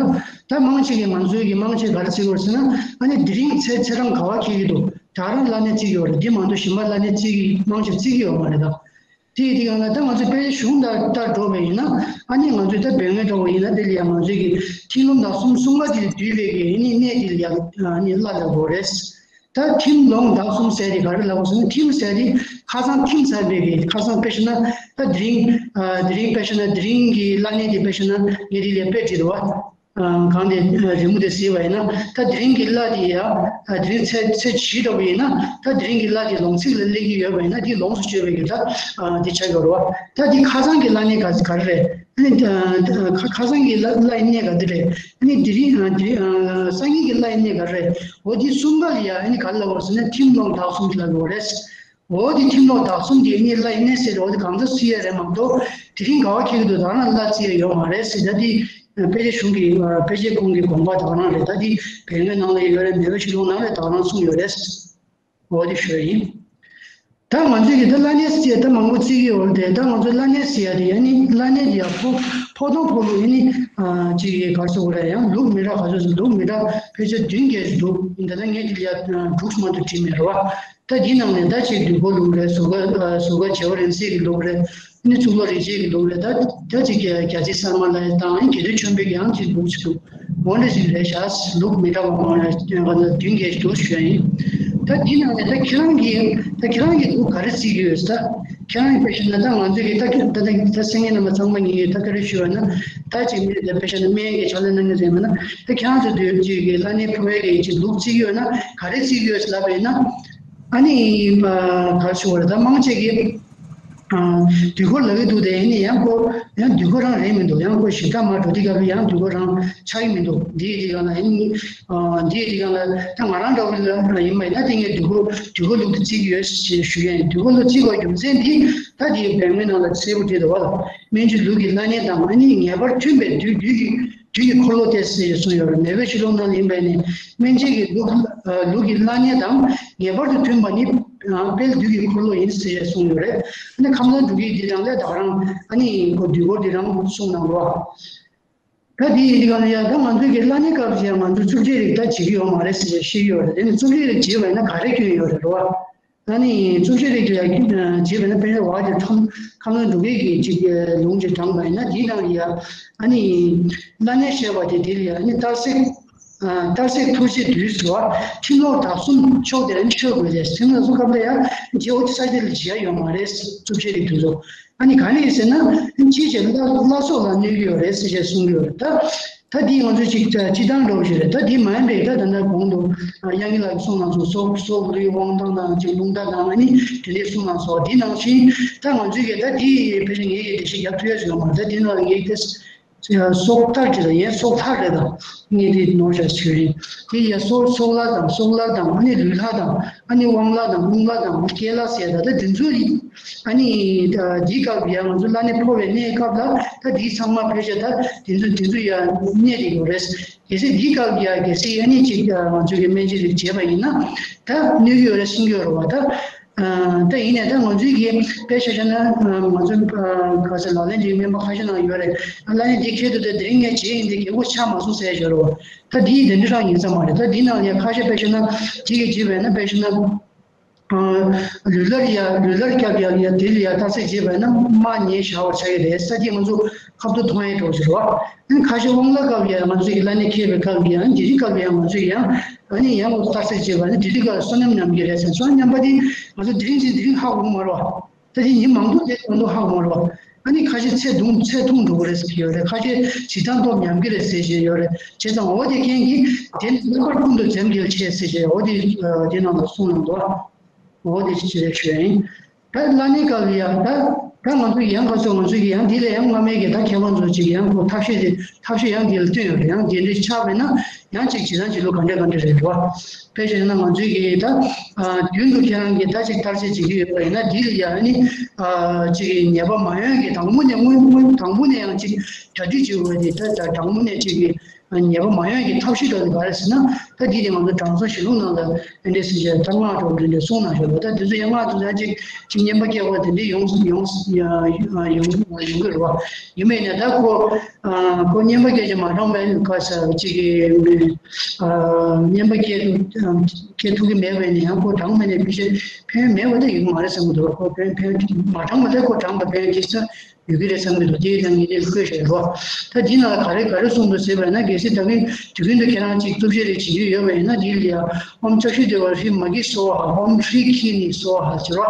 ད་མང་ཆེ་གི་ང་ཚོའི་གི་མང་ཆེ་ག་རེ་བརྩི་གི་ཡོད་ཟེར་ན་ཨ་ནི་དེ་རིང་ཚེས་ཚེས་གྲངས་ག་བ་འཁེལ་གི་འདུག་ད་རང་བླ་གནས་བརྩི་གི་ཡོད་རེད། དེ་མ་གཏོགས་གཞན་པ་བླ་གནས་བརྩི་གི་མང་ཆེ་བརྩི་གི་ཡོད་མ་རེད་ད། དེ་ཡི་དེ་ཡང་ན་ད་ང་ཚོས་དཔེ་གཞུང་ལྟར་ལྟར་འགྲོ་བ་ཡིན་ན་ཨ་ནི་ང་ཚོས་ད་བོད་སྔོན་འགྲོ་བ་ཡིན་ན་དེ་ལ་ཡང་ང་ཚོས་ཀྱི་ཐིམ་རླུང་དག་གསུམ་གསུམ་ཀ་དེ་ལ་འདུས་པའི་གི་ཨ་ནི་གནས་དེ་ལ་ཡང་ཨ་ནི་བླ་ལ་གོ་རེད། ད་ཐིམ་རླུང་དག་གསུམ་ཟེར་དེ་ག་རེ་ལབ་དགོས་ཟེར་ན་ཐིམ་ཟེར་དེ་ཁ་སང་ཐིམ་ཟེར་བའི་གི་ཁ་སང་དཔེ་བཞག་ན་ད་དེ་རིང་ཨ་དེ་རིང་དཔེ་བཞག་ན་དེ་རིང་གི་བླ་གནས་དེ་དཔེ་བཞག་ན་ངས་དེ་ལ་དཔེ་བྲིས་འདུག་བ། གང་དེ་རི་མོ་དེ་གཟིགས་པ་ཡིན་ན་ད་དེ་རིང་གི་བླ་དེ་ཡ་དེ་རིང་ཚེས་ཚེས་བཞི་འདྲ་བོ་ཡིན་ན་ད་དེ་རིང་གི་བླ་དེ་ལོང་ཚིགས་ལ་སླེབས་ཀྱི་ཡོད་པ་ཡིན་ན་དེ་ལོངས་སུ་སྤྱོད་པའི་གི་ད་དེ་ཆགས་ཡོད་རེད་བ། ད་དེ་ཁ་སང་གི་བླ་གནས་ག་ག་རེ་རེད། ཨ་ནི་ཁ་ཁ་སང་གི་བླ་བླ་ཡི་གནས་ག་དེ་རེད། ཨ་ནི་དེ་རིང་དེ་རིང་སང་ཉིན་གི་བླ་ཡི་གནས་ག་རེ་རེད། འོ་དེ་གསུམ་ཀ་ལ་ཡ་ཨ་ནི་ག་རེ་ལབ་དགོས་ཟེར་ན་ཐིམ་རླུང་དག་གསུམ་དེ་ལབ་དགོས་རེད། འོ་དེ་ཐིམ་རླུང་དག་གསུམ་དེ་ཨ་ནི་བླ་ཡི་གནས་ཟེར་རེད། འོ་དེ་གང་ལྟར་སུ་ཡ་རེད་མ་གཏོགས་དེ་རིང་ག་བ་འཁེལ་གི་འདུག་ད་རང་བླ་བརྩི་ཡ་ཡོད་མ་རེད་ཟེར། ད་དེ་དཔེ་ཆ་གཞུང་གི་དཔེ་ཆའི་ཁུངས་ཀྱི་དགོངས་པ་ད་རང་རེད། ད་དེ་བོད་སྔོན་ནང་ལ་ཡོད་རེད། མེས་པོ་ཆོས་ལུགས་ནང་ལ་ད་རང་གསུངས་ཡོད་རེད། འོ་དེ་ཞུ་ཡ་ཡིན། ད་ང་ཚོས་ཀྱི་ད་བླ་གནས་ཟེར་ཡ་ད་མང་པོ་བརྩི་གི་ཡོད་རེད་དེ། ད་ང་ཚོ་བླ་གནས་ཟེར་ཡ་དེ་ཨ་ནི་བླ་གནས་དེ་ཡང་ཕོ་ཕོ་དང་ཕོ་ལུགས་ཨ་ནི་ཅིག་གི་ག་རེ་ཟེར་དགོས་རེད། ཡང་ལུགས་མི་འདྲ། ག་ཚོད་ཟེར་ལུགས་མི་འདྲ་ཕལ་ཆེར་བདུན་བརྒྱད་ཅིག་འདུག་ད་ལྟ་ངས་དེ་ལ་ཡ་དྲུག་མ་གཏོགས་བྲིས་མེད་རེད་བ། ད་འདི་ནང་ནས་ད་ཅིག་དུས་འཁོར་ལུགས་རེད། ཟུར་བཀའ་ཨ་ཟུར་བཀའ་བྱེ་བ་རིང་བསྲེལ་གྱི་ལུགས་རེད། ཨ་ནི་གཙུག་ལག་རིན་ཆེན་གྱི་ལུགས་རེད། ད་ད་ཅིག་རྒྱ་རྒྱ་རྩིས་གསར་མ་ལ་དང་ཨ་ནི་དགེ་ལྡན་ཆོས་འཕེལ་གྱི་ཡང་ཅིག་ལུགས་ཅིག་འདུག་འོ་འདྲ་ཞིག་རེད་ཤག་ལུགས་མི་འདྲ་བ་མང་རེད། བདུན་བརྒྱད་ཅིག་འདུག་ཞུ་ཡ་ཡིན། ད་འདི་ནང་ནས་ད་ཁྱེད་རང་གིས་ད་ཁྱེད་རང་གིས་ལུགས་ག་རེ་བརྩི་གི་ཡོད་ཟེར། ད་ཁྱེད་རང་གིས་དཔེ་བཞག་ན་ད་ང་ཚོ་གི་ད་ད་ད་སེང་གེ་རྣམ་པ་ཚང་མ་ངེད་ཀྱིས་ད་ག་རེ་ཞུ་བ་ན། ད་ཅིག་མི་རེད། ད་དཔེ་བཞག་ན་སྨན་གྱི་ཕྱག་ལེན་གནང་མཁན་ཟེར་མ་ན། ད་ཁྱེད་རང་ཚོ་འདོད་ཅིག་གི་བླ་གནས་ཕོ་བའི་གི་ཅིག་ལུགས་བརྩི་གི་ཡོད་ན་ག་རེ་བརྩི་གི་ཡོད་ཟེར་ལབ་པ་ཡིན་ན། ཨ་ནི་ཨ་ག་རེ་ཞུ་བ་རེད། ད་མང་ཆེ་གིས་ཨ་དུས་འཁོར་ལབ་ཀྱི་འདུག་དེ་ཡིན་ན་ཡང་ཁོ་ཡང་དུས་འཁོར་རང་རེད་མི་འདུག་ཡང་ཁོ་ཞིབ་ཕྲ་མར་འགྲོ་དུས་སྐབས་ལ་ཡང་དུས་འཁོར་རང་ཆགས་ཀྱི་མི་འདུག་འདིའི་རིགས་ལ་ཡིན། ཨ་འདིའི་རིགས་ལ་ད་ང་རང་འདྲ་བོ་ལ་ཡིན་པ་ཡིན་ན་དེ་ངས་དུས་འཁོར་དུས་འཁོར་ལུགས་དེ་བརྩི་གི་ཡོད་ཞེས་ཞུ་ཡ་ཡིན། དུས་འཁོར་ལུགས་བརྩི་དགོས་རྒྱུ་མཚན་འདི་ད་དེའི་བེམ་པོའི་ནང་ལ་གསལ་པོ་བྲིས་འདུག་བ། སྨན་བཅོས་ལུགས་ཀྱི་བླ་གནས་དང་ཨ་ནི་ངེས་པར་མཐུན་པའི་དུས་དུས་ཀྱི་དུས་ཀྱི་འཁོར་ལོ་སྟེ་ཟེར་ཞེས་གསུངས་ཡོད་རེད། མེས་པོའི་གཞུང་ལུགས་ནང་ལ་ཡིན་པས་ནི་སྨན་བཅོས་ཀྱི་ལུགས་ལུགས་ཀྱི་བླ་གནས་དང་ངེས་པར་དུ་མཐུན་པ་ནི་དཔལ་དུས་ཀྱི་འཁོར་ལོ་ཡིན་ཟེར་ཞེས་གསུངས་ཡོད་རེད། ཨ་ནི་ཁམས་ཚན་འབྲུག་གི་འདི་དང་ལས་ད་ག་རང་ཨ་ནི་ཁོ་དུས་འཁོར་འདི་རང་གསུངས་གནང་འདུག་ད་དེ་ཡིན་དུས་ག་ལ་ཡ་ད་ང་ཚོའི་གི་བླ་གནས་སྐབས་ཀྱི་ང་ཚོ་གཙུག་ཆེ་རིགས་ད་བྱེད་ཀྱི་ཡོད་མ་རེད་ཟེར་ཞེས་བཤད་ཀྱི་ཡོད་རེད། དེ་ནི་གཙུག་ཆེ་རིགས་བྱེད་པ་ཡིན་ན་ག་རེ་སྐྱོན་ཡོད་རེད་བ། ཨ་ནི་གཙུག་ཆེ་རིགས་དེ་ཡ་བྱེད་པ་ཡིན་ན་དཔེར་ན་བ་དེ་ཁམས་ཁམས་ལ་འབྲུག་གི་གི་ཅིག་ལུང་ཅིག་དྲངས་པ་ཡིན་ན། དེའི་ནང་ལ་ཡ་ཨ་ནི་བླ་གནས་བཤད་པ་དེ་དེ་ལ་ཡ་ཨ་ནི་རྟགས་གསལ་རྟགས་གསལ་ཐུར་བྱེད་དུས་སུ་བ་ཁྲིམས་ལོག་དག་གསུམ་ཕྱོགས་དེར་ཨ་ནི་ཆོད་དགོས་རེད། ཁྲིམས་ལོག་གསུམ་སྐབས་ལ་ཡ་རྗེ་བོ་དེ་ས་དེ་ལ་བྱེད་ཡ་ཡོད་མ་རེད། གཙུག་ཆེ་རིགས་དེ་ཚོ། ཨ་ནི་ག་རེ་ཟེར་ན་ཅིའི་ཕྱིར་བླ་བླ་སྲོག་ལ་གནོད་ཀྱི་ཡོད་རེད་ཟེར་བྱས་གསུང་གི་ཡོད་རེད། ད་ད་འདི་ང་ཚོས་ཅིག་སྤྱི་བཏང་འགྲོ་བཞིན་རེད། ད་འདི་མ་ཡིན་པའི་ད་ད་ལྟ་གོང་དུ་དབྱངས་སྐྱིད་ལགས་ཀྱིས་གསུངས་གནང་སོང་། སྲོག་སྲོག་བླུའི་དབང་ཐང་དང་ཅིག་རླུང་རྟ་དང་ཨ་ནི་དེ་འདྲས་གསུངས་གནང་སོང་། འདི་ནང་བཞིན་ད་ང་ཚོས་ཀྱི་ད་འདི་ཕལ་ཆེར་ངེད་ཀྱིས་འགྲེལ་བཤད་རྒྱབ་ཐུབ་ཡ་ཞིག་ཡོད་མ་རེད། ད་འདི་ནང་ལ་ངེད་ཀྱིས་ད་སྲོག་ཐར་གྱི་ད་ཡིན་སྲོག་ཐར་རེད། ད་ངེད་འདི་ནོར་བཞག་ཞིག་རེད། དེ་ཡ་སྲོག་སྲོག་ལྷ་དང་སྲོག་ལྷ་དང་ཨ་ནི་ལུས་ལྷ་དང་ཨ་ནི་དབང་ལྷ་དང་རླུང་ལྷ་དང་སྐྱེ་ལྷ་ཟེར་ད་ད་དེ་ཚོ་ཡིན། ཨ་ནི་ད་འདི་སྐབས་ཡ་ང་ཚོ་བླ་གནས་ཕོ་བའི་གནས་སྐབས་ལ་ད་འདི་ཚང་མ་ཕལ་ཆེར་ད་དེ་ཚོ་དེ་ཚོ་ཡ་གནས་དེ་ཡོད་རེད། གལ་སྲིད་འདི་སྐབས་ཡ་གལ་སྲིད་ཨ་ནི་ཅིག་ང་ཚོ་གི་སྨན་བཅོས་རིགས་བྱས་པ་ཡིན་ན་ད་གནོད་ཀྱི་ཡོད་རེད་གསུང་གི་ཡོད་རེད་བ། ད་ཨ་ད་ཡིན་ནའི་ད་ང་ཚོའི་གི་དཔེ་ཆ་བཞག་ན་ང་ཚོ་ག་ཚོད་ལག་ལེན་གྱི་སྨན་པ་ཁ་ཤས་ནང་ཡོད་རེད། ལག་ལེན་འདི་ཁྱེད་ཚོ་ད་དེ་རིང་ངས་བྱས་ཡིན་ཏེ་གལ་པོ་ཆགས་མ་སོང་ཟེར་ཡོད་རེད་བ། ད་འདི་དེ་འདྲ་རང་ཡིན་ས་མ་རེད། ད་འདི་ནང་ཡ་ཁ་ཤས་དཔེ་ཆ་ན་འདི་གི་བྱས་པས་ན་དཔེ་ཆ་ན། ལུས་ལྷར་ཡ་ལུས་ལྷར་སྐྱབས་ཡ་ཡ་དེ་ལ་ཡ་རྟགས་གསལ་བྱས་པ་ཡིན་ན་དམག་ཉེན་བཞག་པ་ཆགས་ཀྱི་རེད། ས་དེ་ང་ཚོ་ཁ་ཐུག་མཐོང་ཡ་འགྲོ་ཟེར་བ། ཨ་ནི་ཁ་ཤས་དབང་ལྷ་སྐབས་ཡ་ང་ཚོ་གི་བླ་གནས་ཁེལ་བའི་སྐབས་ཡ་ཨ་ནི་དེ་རིང་སྐབས་ཡ་ང་ཚོ་ཡང་ཨ་ནི་ཡང་རྟགས་གསལ་བྱས་པ་ནི་དེ་རིང་སྐབས་བསོད་ནམས་ཉམས་ཀྱི་རེད་ཟེར། བསོད་ནམས་ཉམས་པ་དེ་ང་ཚོ་དེ་རིང་ཚེ་དེ་རིང་ཧ་གོ་གི་མ་རེད་བ། ད་དེ་ཉིན་མང་པོ་དེ་མང་པོ་ཧ་གོ་མ་རེད་བ། ཨ་ནི་ཁ་ཤས་ཚེ་ཐུང་ཚེ་ཐུང་འགྲོ་གི་རེད་ཟེར་གྱི་ཡོད་རེད། ཁ་ཤས་ཇི་ལྟར་སྟོབས་ཉམས་ཀྱི་རེད་ཟེར་གྱི་ཡོད་རེད། བྱས་ཙང་འོ་དེ་རྐྱེན་གྱིས་དེ་ནི་ལྷག་པར་ཀུན་ཏུ་འཛེམ་གྱིས་ཆེ་ཟེར་གྱི་འོ་དེ་དེ་ནང་ལ་གསུངས་གནང་འདུག་འོ་དེ་ཅི་རེད་ཞུ་ཡིན། ད་བླ་གནས་སྐབས་ལ་ཡང་ད་ད་ང་ཚོ་ཡང་ག་ཚོད་ང་ཚོས་ཀྱི་ཡང་འདི་ལ་ཡང་སྔ་མའི་གི་ད་མཁས་པ་ཚོ་ཅིག་ཡང་ཁོ་ཐབས་ཤེས་དེ་ཐབས་ཤེས་ཡང་འདི་ལ་བསྟན་ཡོད་རེད། ཡང་འདི་འདྲའི་ཆགས་པས་ན་ཡང་ཅིག་ཇི་ལྟར་ཅིག་ལོ་ག་འདྲ་ག་འདྲ་རེད་རོ། དཔེ་བྱས་ན་ང་ཚོས་ཀྱི་ད་ཨ་རྒྱུན་དུ་ཁྱེད་རང་གིས་ད་ཅིག་བརྟག་དཔྱད་བྱེད་ཀྱི་ཡོད་པ་ཡིན་ན་འདི་ལ་ཡང་ནི་ཨ་ཅིག་ཉེས་པ་མ་ཡོང་གི་དང་པོ་ནས་སྔོན་སྔོན་དང་པོ་ནས་ཡང་ཅིག་གྲ་སྒྲིག་བྱེད་དགོས་ཏེ། ད་ད་དང་པོ་ནས་ཅིག་གི་ཉེས་པ་མ་ཡོང་གི་ཐབས་ཤེས་དག་ནི་ག་རེ་ཟེར་ན། ད་འདི་ནི་ང་ཚོ་དྲང་སྲོང་ཞི་ལུགས་ནང་ལ་ཨེ་འདྲས་ཟེར་བྱས་ད་སྔགས་འགྲོ་འདི་འདྲས་གསུངས་གནང་ཞོར་ལ། ད་འདི་ཚོ་ཡང་སྔགས་དེ་ཚོ་ཡང་ཅིག་ཅིག་བསྙེན་པ་སྐྱེལ་བ་དེ་འདྲས་ཡོང་ཡོང་ཡོང་ཡོང་གི་རེད་བ། ཡིན་མིན་ནས་ད་ཁོ་ཁོ་བསྙེན་པ་སྐྱེལ་གྱི་མ་གྲོངས་པའི་སྐབས་སུ་ཅིག་གི་བསྙེན་པ་སྐྱེལ་ཐུབ་སྐྱེལ་ཐུབ་ཀྱི་མེད་པས་ནི་ཡང་ཁོ་གྲངས་མེད་ནས་ཕལ་ཆེར་ཕན་ཡོན་མེད་པ་ད་ཡོད་མ་རེད་བསམ་གྱི་འདུག་ཁོ་ཕན་ཕན་མ་གྲངས་པ་ད་ཁོ་གྲངས་པ་ཕན་ཡོན་ཅི་ས། ཡོད་ཀྱི་རེད་བསམ་གྱི་འདུག་དེའི་ནང་ངས་དེ་བཀོད་བཞག་རོ། ད་འདི་ནང་ལ་ག་རེ་ག་རེ་གསུངས་འདུག་ཟེར་བས་ན། གལ་སྲིད་ད་གིན་དུས་རྒྱུན་དུ་ཁྱེད་རང་ཅིག་རྩུབ་སྤྱོད་རེ་བྱེད་ཀྱི་ཡོད་པ་ཡིན་ན། འདི་ལ་ཡ་ཨོཾ་ཅཀྵུ་དེ་བ་ཧྲཱིཿ་མ་གི་སྭཱ་ཧཱ། ཨོཾ་ཧྲཱིཿ་ཁྱི་ནི་སྭཱ་ཧཱ་ཟེར་རོ།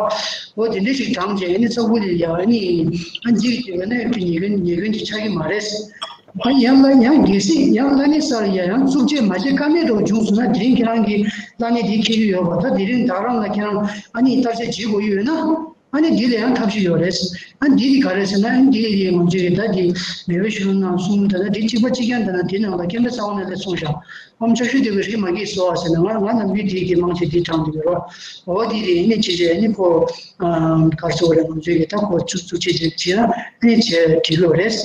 འོ་དེ་འདྲ་ཞིག་བགྲངས་བྱས་ཨ་ནི་ཚ་བུ་ལ་ཡ་ཨ་ནི་ཨ་འཇིག་དེ་བས་ན་ཉེས་སྐྱོན་ཉེས་སྐྱོན་ཅིག་ཆགས་ཀྱི་མ་རེད། ཨ་ཡང་ལ་ཡང་གལ་སྲིད་ཡང་བླ་གནས་ས་ལ་ཡ་ཡང་རྩུབ་སྤྱོད་མ་བྱེད་ཀ་མེད་འདྲ་བོ་བྱུང་སོང་ན། དེ་རིང་ཁྱེད་རང་གི་བླ་གནས་དེ་འཁེལ་གྱི་ཡོད་པ། ད་དེ་རིང་བདག་རང་ལ་ཁྱེད་རང་ཨ་ནི་བརྟག་དཔྱད་བྱེད་དགོས་ཀྱི་ཡོད་ན། ཨ་ནི་འདི་ལ་ཡང་ཐབས་ཤེས་ཡོད་རེད། ཨ་འདི་ནི་ག་རེ་ཟེར་ན། ཨ་འདི་ཡི་ང་ཚོས་ད་འདི་མེས་པོའི་གཞུང་ནང་གསུངས། ད་ལྟ་འདི་གཅིག་པ་གཅིག་རྐྱང་དེ་ན་འདི་ནང་ལ་མཁན་པོ་ས་འོག་ནས་ལ་གསུངས་ཤག་ཨོཾ་ཅཀྵུ་དེ་བ་ཧྲཱིཿ་མ་གི་སྭཱ་ཧཱ་ཟེར་ན། ང་ང་ནམ་རྒྱུན་དེ་གི་མང་ཆེ་འདི་དྲངས་འདུག་རོ། འོ་འདི་རེད། ཨ་ནི་ཅི་བྱས་ཨ་ནི་ཁོ་གར་སོ་རེད། ང་ཚོས་ཀྱི་ད་ཁོ་ཚུགས་ཚུགས་ཆེ་ཆེ་བྱས་ན་ཨ་ནི་བྱས་བྲིས་ལོ་རེད།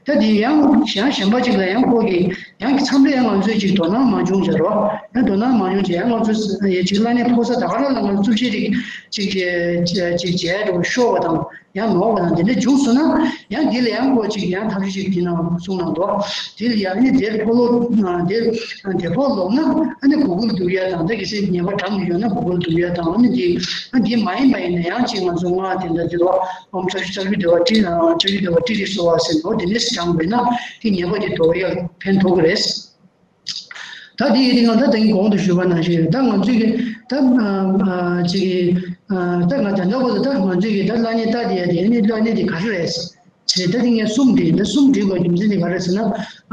ད་དེ་ཡང་ཡང་གཞན་པ་ཅིག་ལ་ཡང་ཁོ་གི་ཡང་མཚམས་རེ་ཡང་ང་ཚོས་ཅིག་དོ་སྣང་མ་བྱུང་བྱ་རོགས། ཡང་དོ་སྣང་མ་བྱུང་བྱས་ཡང་ང་ཚོས་ཅིག་བླ་ནས་ཕོག་ས་ད་ག་རང་ལ་ང་ཚོ་རྩུབ་ཆེ་རིགས་ཅིག་ཅིག་བྱས་འགྲོ་ཤོར་བ་དང་། ཡང་ནོར་བ་དང་དེ་འདྲ་བྱུང་སོང་ན། ཡང་འདི་ལ་ཡང་ཁོ་ཅིག་ཡང་ཐབས་ཤེས་ཅིག་དེ་ནང་གསུངས་གནང་འདུག་དེ་ལ་ཡང་ནི་དེར་ཕོག་ལོག་དེར་དེ་ཕོག་ལོག་ན་ཨ་ནི་གུ་གུལ་བསྡུར་ཡ་དང་། ད་གལ་སྲིད་ཉེས་པ་འགྲམ་དུ་ཡོད་ན་གུ་གུལ་བསྡུར་ཡ་དང་། ཨ་ནི་འདི་ཨ་འདི་མ་ཡིན་པ་ཡིན་ན་ཡང་ཅིག་ང་ཚོ་སྔགས་དེ་འདྲ་དེ་ལོ་ཨོཾ་ཨ་ཏྲ་ཤྲཱི་ཏྲ་ཤྲཱི་དེ་བ་ཏྲི་ཨ་ཨ་ཏྲ་ཤྲཱི་དེ་བ་ཏྲི་ཏྲི་སྭཱ་ཧཱ་ཟེར་འདུག་དེ་འདྲ་ཞིག་བགྲངས་པས་ན་དེ་ཉེས་པ་དེ་དོར་ཡ་ཕན་ཐོགས་ཀྱི་རེད། ད་དེ་ཡི་དེ་ང་ད་དེང་གོང་དུ་ཞུས་པ་ནང་བཞིན་རེད། ད་ང་ཚོས་ཀྱི་ད་ཨ་ཨ་ཅིག་གི་ཨ་ད་ང་ད་ལྟ་བར་དུ་ད་ང་ཚོས་ཀྱི་ད་བླ་གཉན་ལྟ་དེ་ཡ་དེ་ཨ་ནི་བླ་གཉན་དེ་ག་རེ་རེད་ཟེར། ད་དེ་ངས་གསུམ་བྲིས། ད་གསུམ་བྲིས་པའི་རྒྱུ་མཚན་དེ་ག་རེ་ཟེར་ན།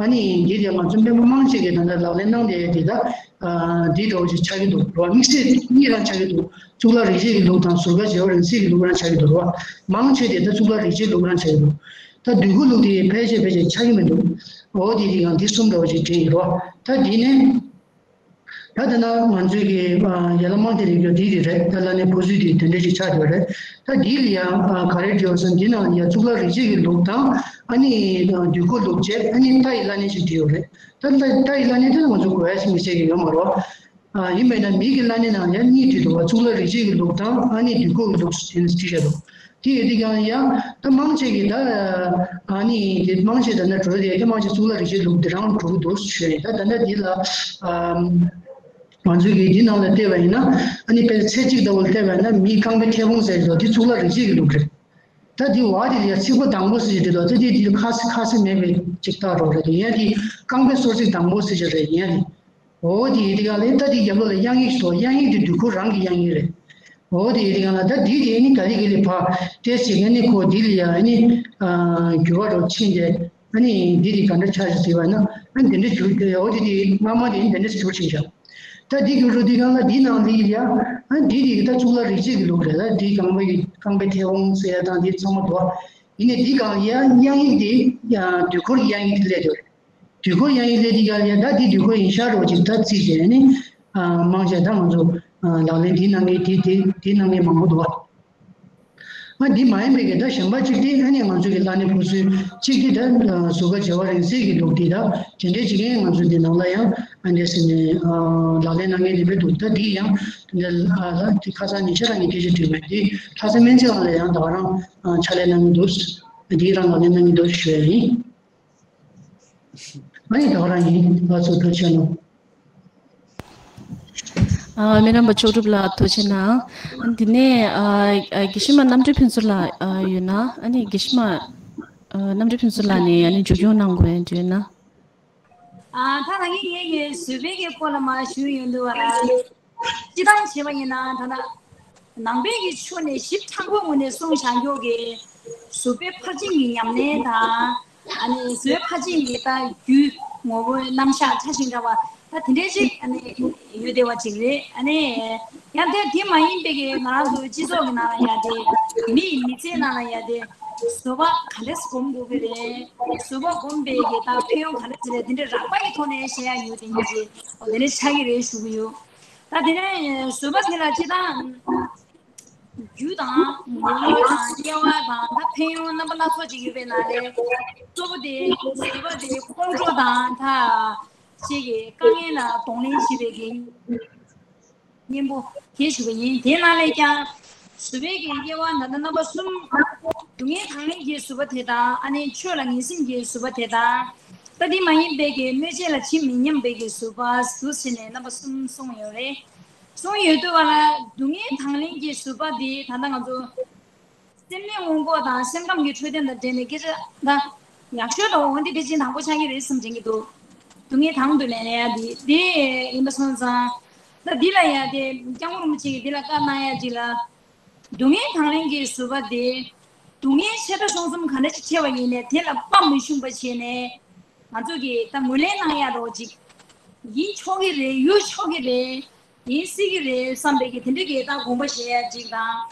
ཨ་ནི་འདི་དེ་ང་ཚོ་སྨན་པ་མང་ཆེ་གི་ད་ལྟ་ལག་ལེན་གནང་བསྡད་ཡ་དེ་ད་ཨ་འདི་འདྲ་བོ་ཞིག་ཆགས་ཀྱི་འདུག་རོ། དམིགས་བསལ་གཉིས་རང་ཆགས་ཀྱི་འདུག་གཙུག་ལག་རིན་ཆེན་གྱི་ལུགས་དང་ཟུར་བཀའ་རྒྱལ་བ་རིང་བསྲེལ་གྱི་ལུགས་རང་ཆགས་ཀྱི་འདུག་རོ། མང་ཆེ་དེ་ད་གཙུག་ལག་རིན་ཆེན་ལུགས་རང་ཆགས་ཀྱི་འདུག་ད་འདོད་ཁུག་ལུགས་དེ་ཕལ་ཆེར་ཕལ་ཆེར་ཆགས་ཀྱི་མི་འདུག་འོ་དེ་དེ་ཡང་འདི་གསུམ་འདྲ་བོ་ཞིག་བྲིས་ཡོད་རོ། ད་འདི་ནས། ད་དེ་ན་ང་ཚོའི་གི་ཨ་ཡ་ལ་མང་དེ་རིགས་ཀྱི་འདི་རེད། ད་བླ་གཉན་ཕོག་ཚུལ་དེ་དེ་འདྲ་ཞིག་ཆགས་ཡོད་རེད། ད་འདི་ལ་ཡང་ཨ་ག་རེ་བྲིས་ཡོད་ཟེར་ན། འདི་ནང་ཡ་གཙུག་ལག་རིན་ཆེན་གྱི་ལུགས་དང་། ཨ་ནི་འདོད་ཁུག་ལུགས་བཅས། ཨ་ནི་ལྟ་ཡི་བླ་གཉན་ཞིག་བྲིས་ཡོད་རེད། ད་ལྟ་ལྟ་ཡི་བླ་གཉན་དེ་ང་ཚོ་གོ་ཡ་ཞིག་མི་ཤེས་ཀྱི་ཡོད་མ་རེད། ཨ་ཡིན་པས་ན་མི་གི་བླ་གཉན་ནང་ཡང་གཉིས་བྲིས་འདུག་བ། གཙུག་ལག་རིན་ཆེན་གྱི་ལུགས་དང་། ཨ་ནི་འདོད་ཁུག་གི་ལུགས་སུ་དེ་ནི་བྲིས་བཞག་འདུག་དེ་ཡོད་དུས་ཀྱང་ཡང་ད་མང་ཆེ་གིས་ད་ཨ་ནི་དེ་མང་ཆེ་ད་ནི་འགྲོ་དེ་ད་མང་ཆེ་གཙུག་ལག་རིན་ཆེན་ལུགས་དེ་རང་འགྲོ་གི་འདུག་ཞུས་ཡིན། ད་ད་ལྟ་འདི་ལ་ཨ་ང་ཚོས་ཀྱིས་འདི་ནང་ལ་བལྟས་པ་ཡིན་ན། ཨ་ནི་དཔེ་ཚེ་གཅིག་ལྟ་བུ་ལ་བལྟས་པ་ཡིན་ན། མིའི་རྐང་པའི་མཐེ་བོང་ཟེར་གྱི་འདུག་དེ་གཙུག་ལག་རིན་ཆེན་གྱི་ལུགས་རེད། ད་འདི་བ་དེ་ལ་ཡ་ཚིགས་པ་དང་པོ་ཟེར་གྱི་འདུག་ད་དེ་དེ་ཁ་ས་ཁ་ས་མེད་པའི་ཅིག་བཏགས་རོགས་རེད། ཡིན་ཡ་དེ་རྐང་པའི་སོར་ཚིགས་དང་པོ་ཟེར་གྱི་རེད། ཡིན་ཡ་དེ། འོ་དེ་ཡི་དེ་ག་ལས་ད་དེ་རྒྱབ་ལོགས་ལ་དབྱངས་ཡིག་སོ། དབྱངས་ཡིག་དེ་འདོད་ཁུག་རང་གི་དབྱངས་ཡིག་རེད། འོ་དེ་ཡི་དེ་ག་ལ་ད་དེ་དེ་ནི་ག་རེ་གི་ལས་ཕ་དེ་ཟེར་ནི་ཁོ་དེ་ལ་ཡ་ནི་འགྱུར་བ་རོ་ཕྱིན་ཏེ། ཨ་ནི་དེ་དེ་ག་འདྲ་ཆགས་ཤིག་ཟེར་བ་ན། ཨ་འདི་འདྲ་འགྱུར་ཏེ། འོ་དེ་དེ་སྔ་མ་དེ་འདི་འདྲ་འགྱུར་ཕྱིན་ཤག་ད་དེ་འགྱུར་རོ་དེ་ག་ལ་དེ་ནང་ལ་ཡ་ཨ་དེ་དེ་ད་གཙུག་ལག་རིན་ཆེན་གྱི་ལུགས་རེད། ད་དེ་རྐང་པའི་རྐང་པའི་མཐེ་བོང་ཟེར་ཡ་དང་དེ་ཚང་མ་འདུག་ཡིན་ནའི་དེ་ག་ལ་ཡ་དབྱངས་ཡིག་དེ་ཡ་འདོད་ཁུག་གི་དབྱངས་ཡིག་དེ་སླེབས་འདུག་དུས་འཁོར་དབྱངས་ཡིག་ལས་དེ་ག་ལ་ཡ་ད་དེ་དུས་འཁོར་ཡིན་ཤག་རོ་ཅིག་ད་རྩིས་བྱས་ནི། ཨ་མང་ཆེ་ད་ང་ཚོ་ཨ་ལག་ལེན་དེ་གནང་མཁན་དེ་དེ་དེ་གནང་མཁན་མང་པོ་འདུག་བ། ཨ་འདི་མ་ཡིན་པའི་གི་ད་གཞན་པ་གཅིག་དེ་ཨ་ནི་ང་ཚོ་གི་བླ་གཉན་ཕོག་ཚུལ་གཅིག་དེ་ད་ཨ་ཟུར་བཀའ་རྒྱལ་བ་རིང་བསྲེལ་གྱི་ལུགས་དེ། ད་དེ་འདྲའི་ཅིག་ཡང་ང་ཚོ་འདི་ནང་ལ་ཡང་ཨ་འདྲ་ཟེར་ནས་ཨ་ལག་ལེན་གནང་མཁན་དེ་འདྲ་འདུག་ད་དེ་ཡང་དེ་འདྲ་ཨ་ལ་དེ་ཁ་སང་ཉེ་ཆར་རང་གི་སྐད་ཆ་དྲིས་པ་དེ། ལྷ་ས་སྨན་རྩིས་ཁང་ལ་ཡང་ད་ག་རང་ཨ་ཕྱག་ལས་གནང་གི་འདུག་དེ་རང་ལག་ལེན་གནང་གི་འདུག་ཞུ་ཡ་ཡིན། ཨ་ནི་ད་ག་རང་ཡིན། ང་ཚོ་ཐུགས་རྗེ་གནང་། ཨ་སྨན་རམས་པ་མཆོག་གྲུབ་ལགས་ཐུགས་རྗེ་གནང་། ཨ་ནི་དེ་ནས་ཨ་ཨ་དགེ་བཤེས་མ་རྣམ་གྲོལ་ཕུན་ཚོགས་ལགས་ཨ་ཡོད་ན། ཨ་ནི་དགེ་བཤེས་མ་ཨ་རྣམ་གྲོལ་ཕུན་ཚོགས་ལགས་ནས་ཨ་ནི་མཇུག་སྐྱོང་གནང་དགོས་ཡོད་ན། ཨ་ད་ད་གིན་ངས་ངའི་བཟོད་པའི་གི་སྐོར་ལ་མར་ཞུས་ཡོང་དུས་བ་ལ། སྤྱིར་བཏང་བྱས་པ་ཡིན་ན་ད་ལྟ་ནང་པའི་གི་ཆོས་ནས་ཞིབ་ཕྲ་པོའི་ངོས་ནས་གསུངས་བཞག་མཁན་གྱི་བཟོད་པའི་ཕར་ཕྱིན་གྱི་ཉམས་ལེན་དང་། ཨ་ནི་བཟོད་པའི་ཕར་ཕྱིན་གྱི་ད་རྒྱུ་ངོ་བོའི་རྣམ་གཞག་ཕྲ་ཞིང་ཕྲ་བ་ད་དེ་འདྲའི་ཅིག་ཨ་ནི་ཡོད་བསྡད་པ་ཅིག་རེད། ཨ་ནི་ཡང་དེ་དེ་མ་ཡིན་པའི་གི་ང་རང་ཚོ་སྤྱི་ཚོགས་ཀྱི་ནང་ལ་ཡ་དེ་མི་ཡི་མི་ཚེའི་ནང་ལ་ཡ་དེ་བཟོད་པ་ག་འདྲས་སྒོམ་དགོས་ཀྱི་རེད། བཟོད་པ་སྒོམ་པའི་གི་ད་ཕན་ཡོན་ག་འདྲས་ཟེར་རེད། དེ་འདྲའི་རགས་པ་ཡི་ཐོག་ནས་བཤད་ཡ་ཡོད་དེ་འདྲ་ཅིག་འོ་དེ་འདྲ་ཆགས་ཀྱི་རེད་ཞུ་གི་ཡོད། ད་དེ་ནས་བཟོད་པ་དེ་ལ་སྤྱིར་བཏང་རྒྱུ་དང་ངོ་བོ་དང་དབྱེ་བ་དང་ད་ཕན་ཡོན་རྣམ་པ་སྣ་ཚོགས་ཅིག་ཡོད་པའི་ནང་ནས་གཙོ་བོ་དེ་བཟོད་པ་དེ་ཁོང་ཁྲོ་དང་ད་ཅིག་གི་དཀའ་ངལ་ལ་གདོང་ལེན་བྱེད་པའི་གི་གཉེན་པོ་དེ་ཞུ་བ་ཡིན། དེ་ནང་ལས་ཀྱང་བཟོད་པའི་གི་དབྱེ་བ་ད་ལྟ་རྣམ་པ་གསུམ། སྡུག་བསྔལ་དང་ལེན་གྱི་བཟོད་པ་དེ་དང་། ཨ་ནི་ཆོས་ལ་ངེས་འཛིན་གྱི་བཟོད་པ་དེ་དང་། ད་དེ་མ་ཡིན་པའི་གི་གནོད་བྱེད་ལ་ཇི་མི་སྙམ་པའི་གི་བཟོད་པ་ཟུར་ཕྱེ་ནས་རྣམ་པ་གསུམ་གསུངས་ཡོད་རེད། གསུངས་ཡོད་དུས་བ་ལ་སྡུག་བསྔལ་དང་ལེན་གྱི་བཟོད་པ་དེ་ད་ལྟ་ང་ཚོ་སེམས་ནད་སྔོན་འགོག་དང་སེམས་ཁམས་ཀྱི་འཕྲོད་བསྟེན་དང་འབྲེལ་ནས་སྐད་ཆ་ད་ཡག་ཤོས་དང་འོན་ཏེ་དེ་བཞིན་དང་པོ་ཆགས་ཀྱི་རེད་བསམ་དྲན་གྱི་འདུག་སྡུག་བསྔལ་དང་དུ་ལེན་ཡ་དེ་དེ་ཡིན་པ་སོང་ཙང་། ད་འདི་ལ་ཡ་དེ་སྐྱབས་མགོན་རིན་པོ་ཆེ་གིས་འདི་ལ་བཀའ་གནང་ཡ་ཅིག་ལ། སྡུག་བསྔལ་དང་ལེན་གྱི་བཟོད་པ་དེ། སྡུག་བསྔལ་ཆེ་ཕྲ་ཆུང་གསུམ་ག་འདྲ་ཅིག་ཆེ་བ་ཡིན་ནའི་དེ་ལ་དཔའ་མི་ཞུམ་པ་བྱས་ནས། ང་ཚོ་གིས་ད་ངོས་ལེན་གནང་ཡ་རོགས་ཅིག་ཡིན་ཆོག་གི་རེད། ཡོད་ཆོག་གི་རེད། ཡིན་སྲིད་ཀྱི་རེད་བསམ་པའི་གི་དེ་འདྲ་གི་ད་དགོངས་པ་བཞེས་ཡ་ཅིག་དང་།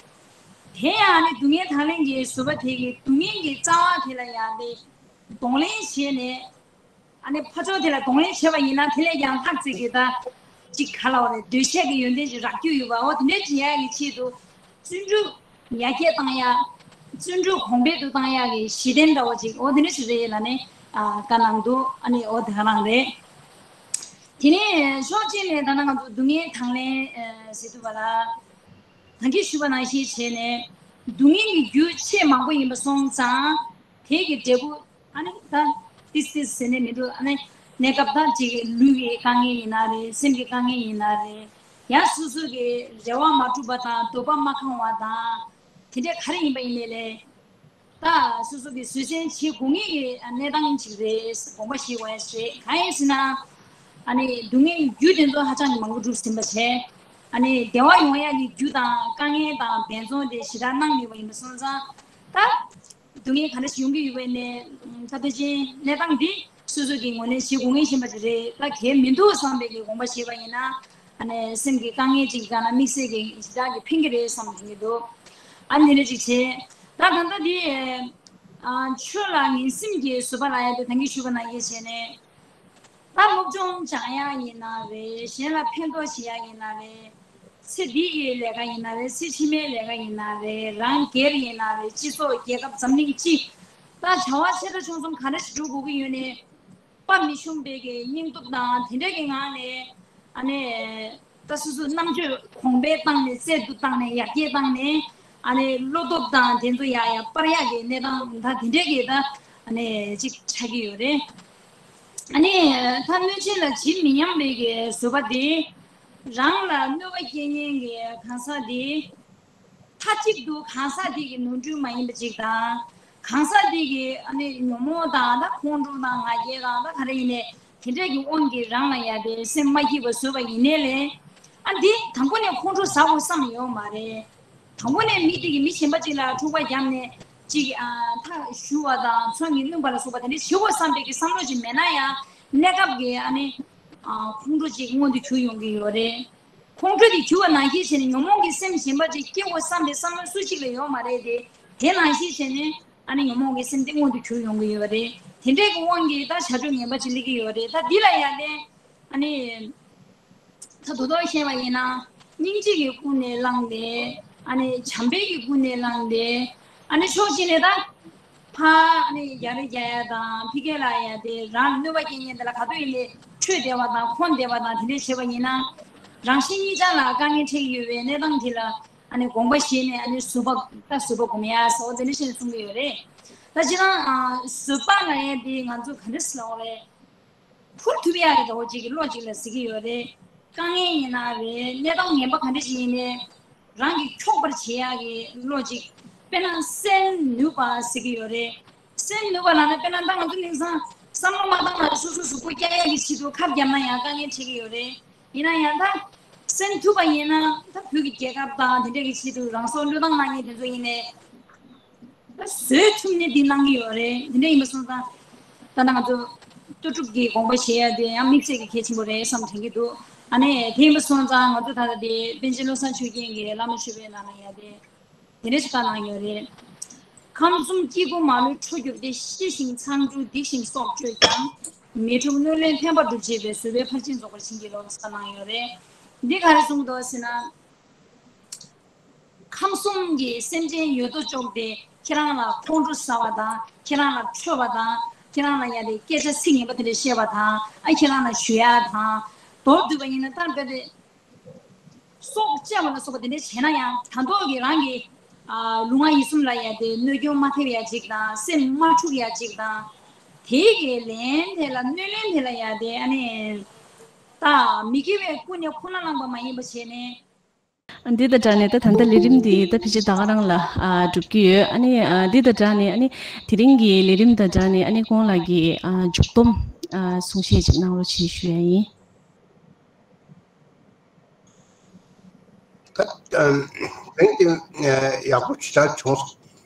དེ་ཡང་ནི་སྡུག་བསྔལ་དང་ལེན་གྱི་བཟོད་པ་དེ་གི་སྡུག་བསྔལ་གྱི་རྩ་བ་དེ་ལ་ཡང་ནི་གདོང་ལེན་བྱས་ནས། ཨ་ནི་ཕར་ཕྱོགས་དེ་ལ་གདོང་ལེན་བྱས་པ་ཡིན་ན་དེ་ལས་ཀྱང་ལྷག་ཙིག་གི་ད་ཅིག་ག་ལ་བ་རེད། འདོད་ཆགས་ཀྱི་ཡོན་ཏན་ཅིག་རག་རྒྱུ་ཡོད་པ། འོ་དེ་འདྲ་ཅིག་ཡོང་ཡ་གི་ཆེད་དུ་བརྩོན་འགྲུས་ཡར་རྒྱས་བཏང་ཡ། བརྩོན་འགྲུས་གོང་འཕེལ་དུ་བཏང་ཡག་གི་གཞི་རྟེན་འདྲ་བོ་ཅིག་འོ་དེ་འདྲ་ཞིག་རེད་ལབ་ནས་ཨ་བཀའ་གནང་འདུག་ཨ་ནི་འོ་དེ་ག་རང་རེད། དེ་ནས་ཕྱོགས་གཅིག་ནས་ད་ནང་ང་ཚོ་སྡུག་བསྔལ་དང་ལེན་ཨ་ཟེར་དུས་བ་ལ། ད་གིན་ཞུས་པ་ནང་བཞིན་བྱས་ནས་སྡུག་བསྔལ་གྱི་རྒྱུ་ཆེས་མང་པོ་ཡིན་པ་སོང་ཙང་། དེ་གི་འབྲས་བུ་ཨ་ནི་ད་ཏིས་ཏིས་ཟེར་ནས་མི་འདུག་ཨ་ནི་གནས་སྐབས་ད་ཅིག་ལུས་ཀྱི་དཀའ་ངལ་ཡིན་ན་རེད། སེམས་ཀྱི་དཀའ་ངལ་ཡིན་ན་རེད། ཡང་སོ་སོ་གི་རེ་བ་མ་འགྲུབ་པ་དང་འདོད་པ་མ་ཁེངས་པ་དང་། དེ་འདྲ་ག་རེ་ཡིན་པ་ཡིན་ནའི་ལས། ད་སོ་སོ་གི་བཟོད་བསྲན་བྱེད་དགོས་ངེས་ཀྱི་གནས་སྟངས་ཅིག་རེད། དགོངས་པ་བཞེས་དགོས་ཡ་ཞིག་རེད། གང་ཡིན་ཟེར་ན། ཨ་ནི་སྡུག་བསྔལ་རྒྱུ་དེ་ཚོ་ཧ་ཅང་གི་མང་པོ་འགྲུབ་ཟིན་པ་བྱས། ཨ་ནི་བདེ་བ་ཡོང་ཡག་གི་རྒྱུ་དང་དཀའ་ངལ་དང་འབད་བརྩོན་དེ་ཞེ་དྲག་གནང་མེད་པ་ཡིན་པ་སོང་ཙང་། ད་སྡུག་བསྔལ་ག་འདྲ་ཞིག་ཡོང་གི་ཡོད་པའི་ནས་ད་ལྟ་ཅན་གནས་སྟངས་འདི་སོ་སོ་གི་ངོས་ནས་བྱེད་དགོས་ངེས་ཤིག་ཡིན་པ་ཅིག་རེད། ད་གལ་མི་འདུག་བསམ་པའི་གི་དགོངས་པ་བཞེས་པ་ཡིན་ན། ཨ་ནི་སེམས་ཀྱི་དཀའ་ངལ་ཅིག་གི་སྒང་ལ་དམིགས་བསལ་གྱི་ཞེ་དྲག་གི་ཕན་གྱི་རེད་བསམ་དྲན་གྱི་འདུག་ཨ་ནི་འདྲ་ཅིག་བྱས། ད་ད་ལྟ་འདི་ཨ་ཆོས་ལ་ངན་སེམས་ཀྱི་བཟོད་པ་ལབ་ཡ་དེ་ད་གིན་ཞུས་པ་ནང་བཞིན་བྱས་ནས། ད་སློབ་སྦྱོང་སྦྱང་ཡ་ཡིན་ན་རེད། གཞན་ལ་ཕན་ཐོགས་བྱེད་ཡ་ཡིན་ན་རེད། ཚེ་འདི་ཡི་ལས་ཀ་ཡིན་ན་རེད། ཚེ་ཕྱི་མའི་ལས་ཀ་ཡིན་ན་རེད། རང་སྒེར་ཡིན་ན་རེད། སྤྱི་ཚོགས་རྒྱལ་ཁབ་འཛམ་གླིང་སྤྱི། ད་བྱ་བ་ཆེ་ཕྲ་ཆུང་གསུམ་ག་འདྲ་ཞིག་སྒྲུབ་དགོས་ཀྱི་ཡོད་ནའི། དཔའ་མི་ཞུམ་པའི་གི་སྙིང་སྟོབས་དང་དེ་འདྲ་གི་ངང་ནས། ཨ་ནི་ད་སོ་སོའི་རྣམ་དཔྱོད་གོང་འཕེལ་བཏང་ནས་རྩལ་དུ་བཏང་ནས་ཡར་རྒྱས་བཏང་ནས། ཨ་ནི་བློ་སྟོབས་དང་དེ་ཚོ་ཡར་ཡར་སྤར་ཡག་གི་གནས་སྟངས་ད་དེ་འདྲ་གི་ད་ཨ་ནི་ཅིག་ཆགས་ཀྱི་ཡོད་རེད། ཨ་ནི་ད་གནོད་བྱེད་ལ་ཇི་མི་སྙམ་པའི་གི་བཟོད་པ་དེ། རང་ལ་གནོད་པ་སྐྱེལ་མཁན་གྱི་གང་ཟག་དེ། མཐའ་གཅིག་ཏུ་གང་ཟག་དེ་གི་ནོར་འཁྲུལ་མ་ཡིན་པ་ཅིག་དང་། གང་ཟག་དེ་གི་ཨ་ནི་ཉོན་མོངས་དང་ད་ཁོང་ཁྲོ་དང་ང་རྒྱལ་དང་ད་ག་རེ་ཡིན་ནའི་དེ་འདྲས་ཀྱི་དབང་གིས་རང་ལ་ཡ་དེ་སེམས་མ་སྐྱིད་པ་བཟོས་པ་ཡིན་ནའི་ལས། ཨ་འདི་དང་པོ་ནས་ཁོང་ཁྲོ་ཟ་དགོས་བསམ་ཡོད་མ་རེད། དང་པོ་ནས་མི་དེ་གི་མི་གཞན་པ་ཅིག་ལ་འཁྲུག་པ་བརྒྱབ་ནས་ཅིག་ཨ་ཐག་ཞུ་བ་དང་ཚོན་གྱིས་བསྣུན་པ་ལ་སོགས་པ་དེ་འདྲས་བྱེད་དགོས་བསམ་པའི་གི་བསམ་བློ་ཅིག་མེད་ན་ཡང་གནས་སྐབས་ཀྱི་ཨ་ནི་ཨ་ཁོང་ཁྲོ་ཅིག་མངོན་དུ་གྱུར་ཡོང་གི་ཡོད་རེད། ཁོང་ཁྲོ་དེ་གྱུར་བ་ནང་བཞིན་བྱས་ནས་ཉོན་མོངས་ཀྱི་སེམས་གཞན་པ་ཅིག་སྐྱེ་དགོས་བསམ་པའི་བསམ་བློ་སུ་ཞིག་ལ་ཡོད་མ་རེད་དེ། དེ་ནང་བཞིན་བྱས་ནས་ཨ་ནི་ཉོན་མོངས་ཀྱི་སེམས་དེ་མངོན་དུ་གྱུར་ཡོང་གི་ཡོད་རེད། དེ་འདྲའི་གི་དབང་གིས་ད་བྱ་སྤྱོད་ངན་པ་ཅིག་སླེབས་ཀྱི་ཡོད་རེད། ད་འདི་ལ་ཡང་ནས་ཨ་ནི་ད་དོ་དོ་བཤད་པ་ཡིན་ན་སྙིང་རྗེ་གི་ཀུན་ནས་བསླངས་ཏེ། ཨ་ནི་བྱམས་པའི་གི་ཀུན་ནས་བསླངས་ཏེ། ཨ་ནི་ཕྱོགས་གཅིག་ནས་ད། ཕ་ཨ་ནི་རྒྱ་རེ་རྒྱ་ཡ་དང་ཕི་ཀེ་ལ་ཡ་དེ་རང་གནོད་པ་སྐྱེལ་མཁན་དེ་ལ་ག་དུས་ཡིན་ནའི་ཁྲོས་བསྡད་པ་དང་འཁོན་བསྡད་པ་དང་དེ་འདྲས་བྱེད་པ་ཡིན་ན། རང་གཞན་གཉིས་ཆ་ལ་དཀའ་ངལ་འཕྲད་ཀྱི་ཡོད་པའི་གནས་སྟངས་དེ་ལ་ཨ་ནི་དགོངས་པ་བཞེས་ནས་ཨ་ནི་བཟོད་པ་ད་བཟོད་པ་སྒོམ་ཡ་སོགས་དེ་འདྲས་བྱས་ནས་གསུང་གི་ཡོད་རེད། ད་ཅི་རང་ཨ་བཟོད་པ་ལ་ཡ་དེ་ང་ཚོ་ག་འདྲས་ལབ་དགོས་རེད། འཕུར་ཐུབ་ཡག་གི་འདྲ་བོ་ཅིག་གི་བློ་ཅིག་ལ་ཟེར་གྱི་ཡོད་རེད། དཀའ་ངལ་ཡིན་ན་རེད། གནས་སྟངས་ངན་པ་ག་འདྲ་ཞིག་ཡིན་ནའི་རང་གིས་འཁྱོག་པར་བྱེད་ཡག་གི་བློ་ཅིག་དཔེར་ན་སེམས་ནུས་པ་ཟེར་གྱི་ཡོད་རེད། སེམས་ནུས་པ་ལབ་ན་དཔེར་ན་ད་ང་ཚོ་དེང་སང་བསམ་བློ་མ་བཏང་ན་སོ་སོ་གཟུགས་པོ་སྐྱོན་ཡག་གི་ཆེད་དུ་ཁབ་བརྒྱབ་ན་ཡང་དཀའ་ངལ་འཕྲད་ཀྱི་ཡོད་རེད། ཡིན་ན་ཡང་ད་སེམས་ཐུབ་པ་ཡིན་ན་ད་བོད་ཀྱི་རྒྱལ་ཁབ་དང་དེ་འདྲ་གི་ཆེད་དུ་རང་སྲོག་བློས་བཏང་གནང་མཁན་དེ་ཚོ་ཡིན་ནའི། ད་བཟོད་ཐུབ་ནས་འདི་གནང་གི་ཡོད་རེད། དེ་འདྲ་ཡིན་པ་སོང་ཙང་། ད་ལྟ་ང་ཚོ་ལྟོ་སྒྲུབ་ཀྱི་དགོངས་པ་བཞེས་ཡ་དེ་ཡང་དམིགས་བསལ་གྱི་གལ་ཆེན་པོ་རེད་བསམ་དྲན་གྱི་འདུག་ཨ་ནི་དེ་ཡིན་པ་སོང་ཙང་ང་ཚོ་ད་ལྟ་དེ་པཎ་ཆེན་བློ་བཟང་ཆོས་རྒྱན་གྱིས་བླ་མ་མཆོད་པའི་ནང་ལ་ཡ་དེ་དེ་འདྲ་ཞིག་བཀའ་གནང་ཡོད་རེད། ཁམས་གསུམ་སྐྱེ་དགུ་མ་ལུས་འཕྲོ་གྱུར་ཏེ། ཤི་ཞིང་མཚང་འབྲུ་སྡིག་ཅིང་སྲོག་གཅོད་ཀྱང་། མི་འཁྲུགས་གནོད་ལན་ཕན་པར་སྒྲུབ་བྱེད་པའི། བཟོད་པའི་ཕར་ཕྱིན་རྫོགས་པར་བྱིན་གྱིས་རློབས་བཀའ་གནང་ཡོད་རེད། འདི་ག་རེ་གསུངས་འདུག་ཟེར་ན། ཁམས་གསུམ་གྱི་སེམས་ཅན་ཡོད་དོ་ཅོག་དེ་ཁྱེད་རང་ལ་ཁོང་ཁྲོ་ཟ་བ་དང་ཁྱེད་རང་ལ་འཕྲོད་པ་དང་ཁྱེད་རང་ལ་ཡ་དེ་སྐད་ཆ་ཚིག་ངན་པ་དེ་འདྲ་བཤད་པ་དང་ཨ་ཁྱེད་རང་ལ་ཞུ་ཡ་དང་མདོར་བསྡུས་པ་ཡིན་ན་ད་རྦད་དེ་སྲོག་བཅད་པ་ལ་སོགས་པ་དེ་འདྲ་བྱས་ན་ཡང་དང་ཐོག་གི་རང་གི་ཨ་ལུས་ངག་ཡིད་གསུམ་ལ་ཡ་དེ་གནོད་སྐྱོན་མ་ཐེབས་ཡ་ཅིག་དང་སེམས་མ་འཁྲུགས་ཡ་ཅིག་དང་དེ་གི་ལན་དེ་ལ་གནོད་ལན་དེ་ལ་ཡ་དེ་ཨ་ནི་ད་མི་དགེ་བའི་ཀུན་ནས་ཁོ་ན་བསླངས་པ་མ་ཡིན་པ་བྱས་ནས། འདི་དང་སྦྲགས་ནས་ད་ད་ལྟ་ལས་རིམ་འདི་ད་ཕལ་ཆེར་ད་ག་རང་ལ་ཨ་འགྲུབ་ཀྱི་ཡོད། ཨ་ནི་ཨ་འདི་དང་སྦྲགས་ནས་ཨ་ནི་དེ་རིང་གི་ལས་རིམ་དང་སྦྲགས་ནས་ཨ་ནི་ཁོང་ལགས་ཀྱི་ཨ་མཇུག་སྡོམ་ཨ་གསུང་བཤད་ཅིག་གནང་རོགས་བྱེད་ཞུ་ཡ་ཡིན། ད་ཨམ་དེང་དེ་ཡག་པོ་ཞེ་དྲག་བྱུང་སོང་།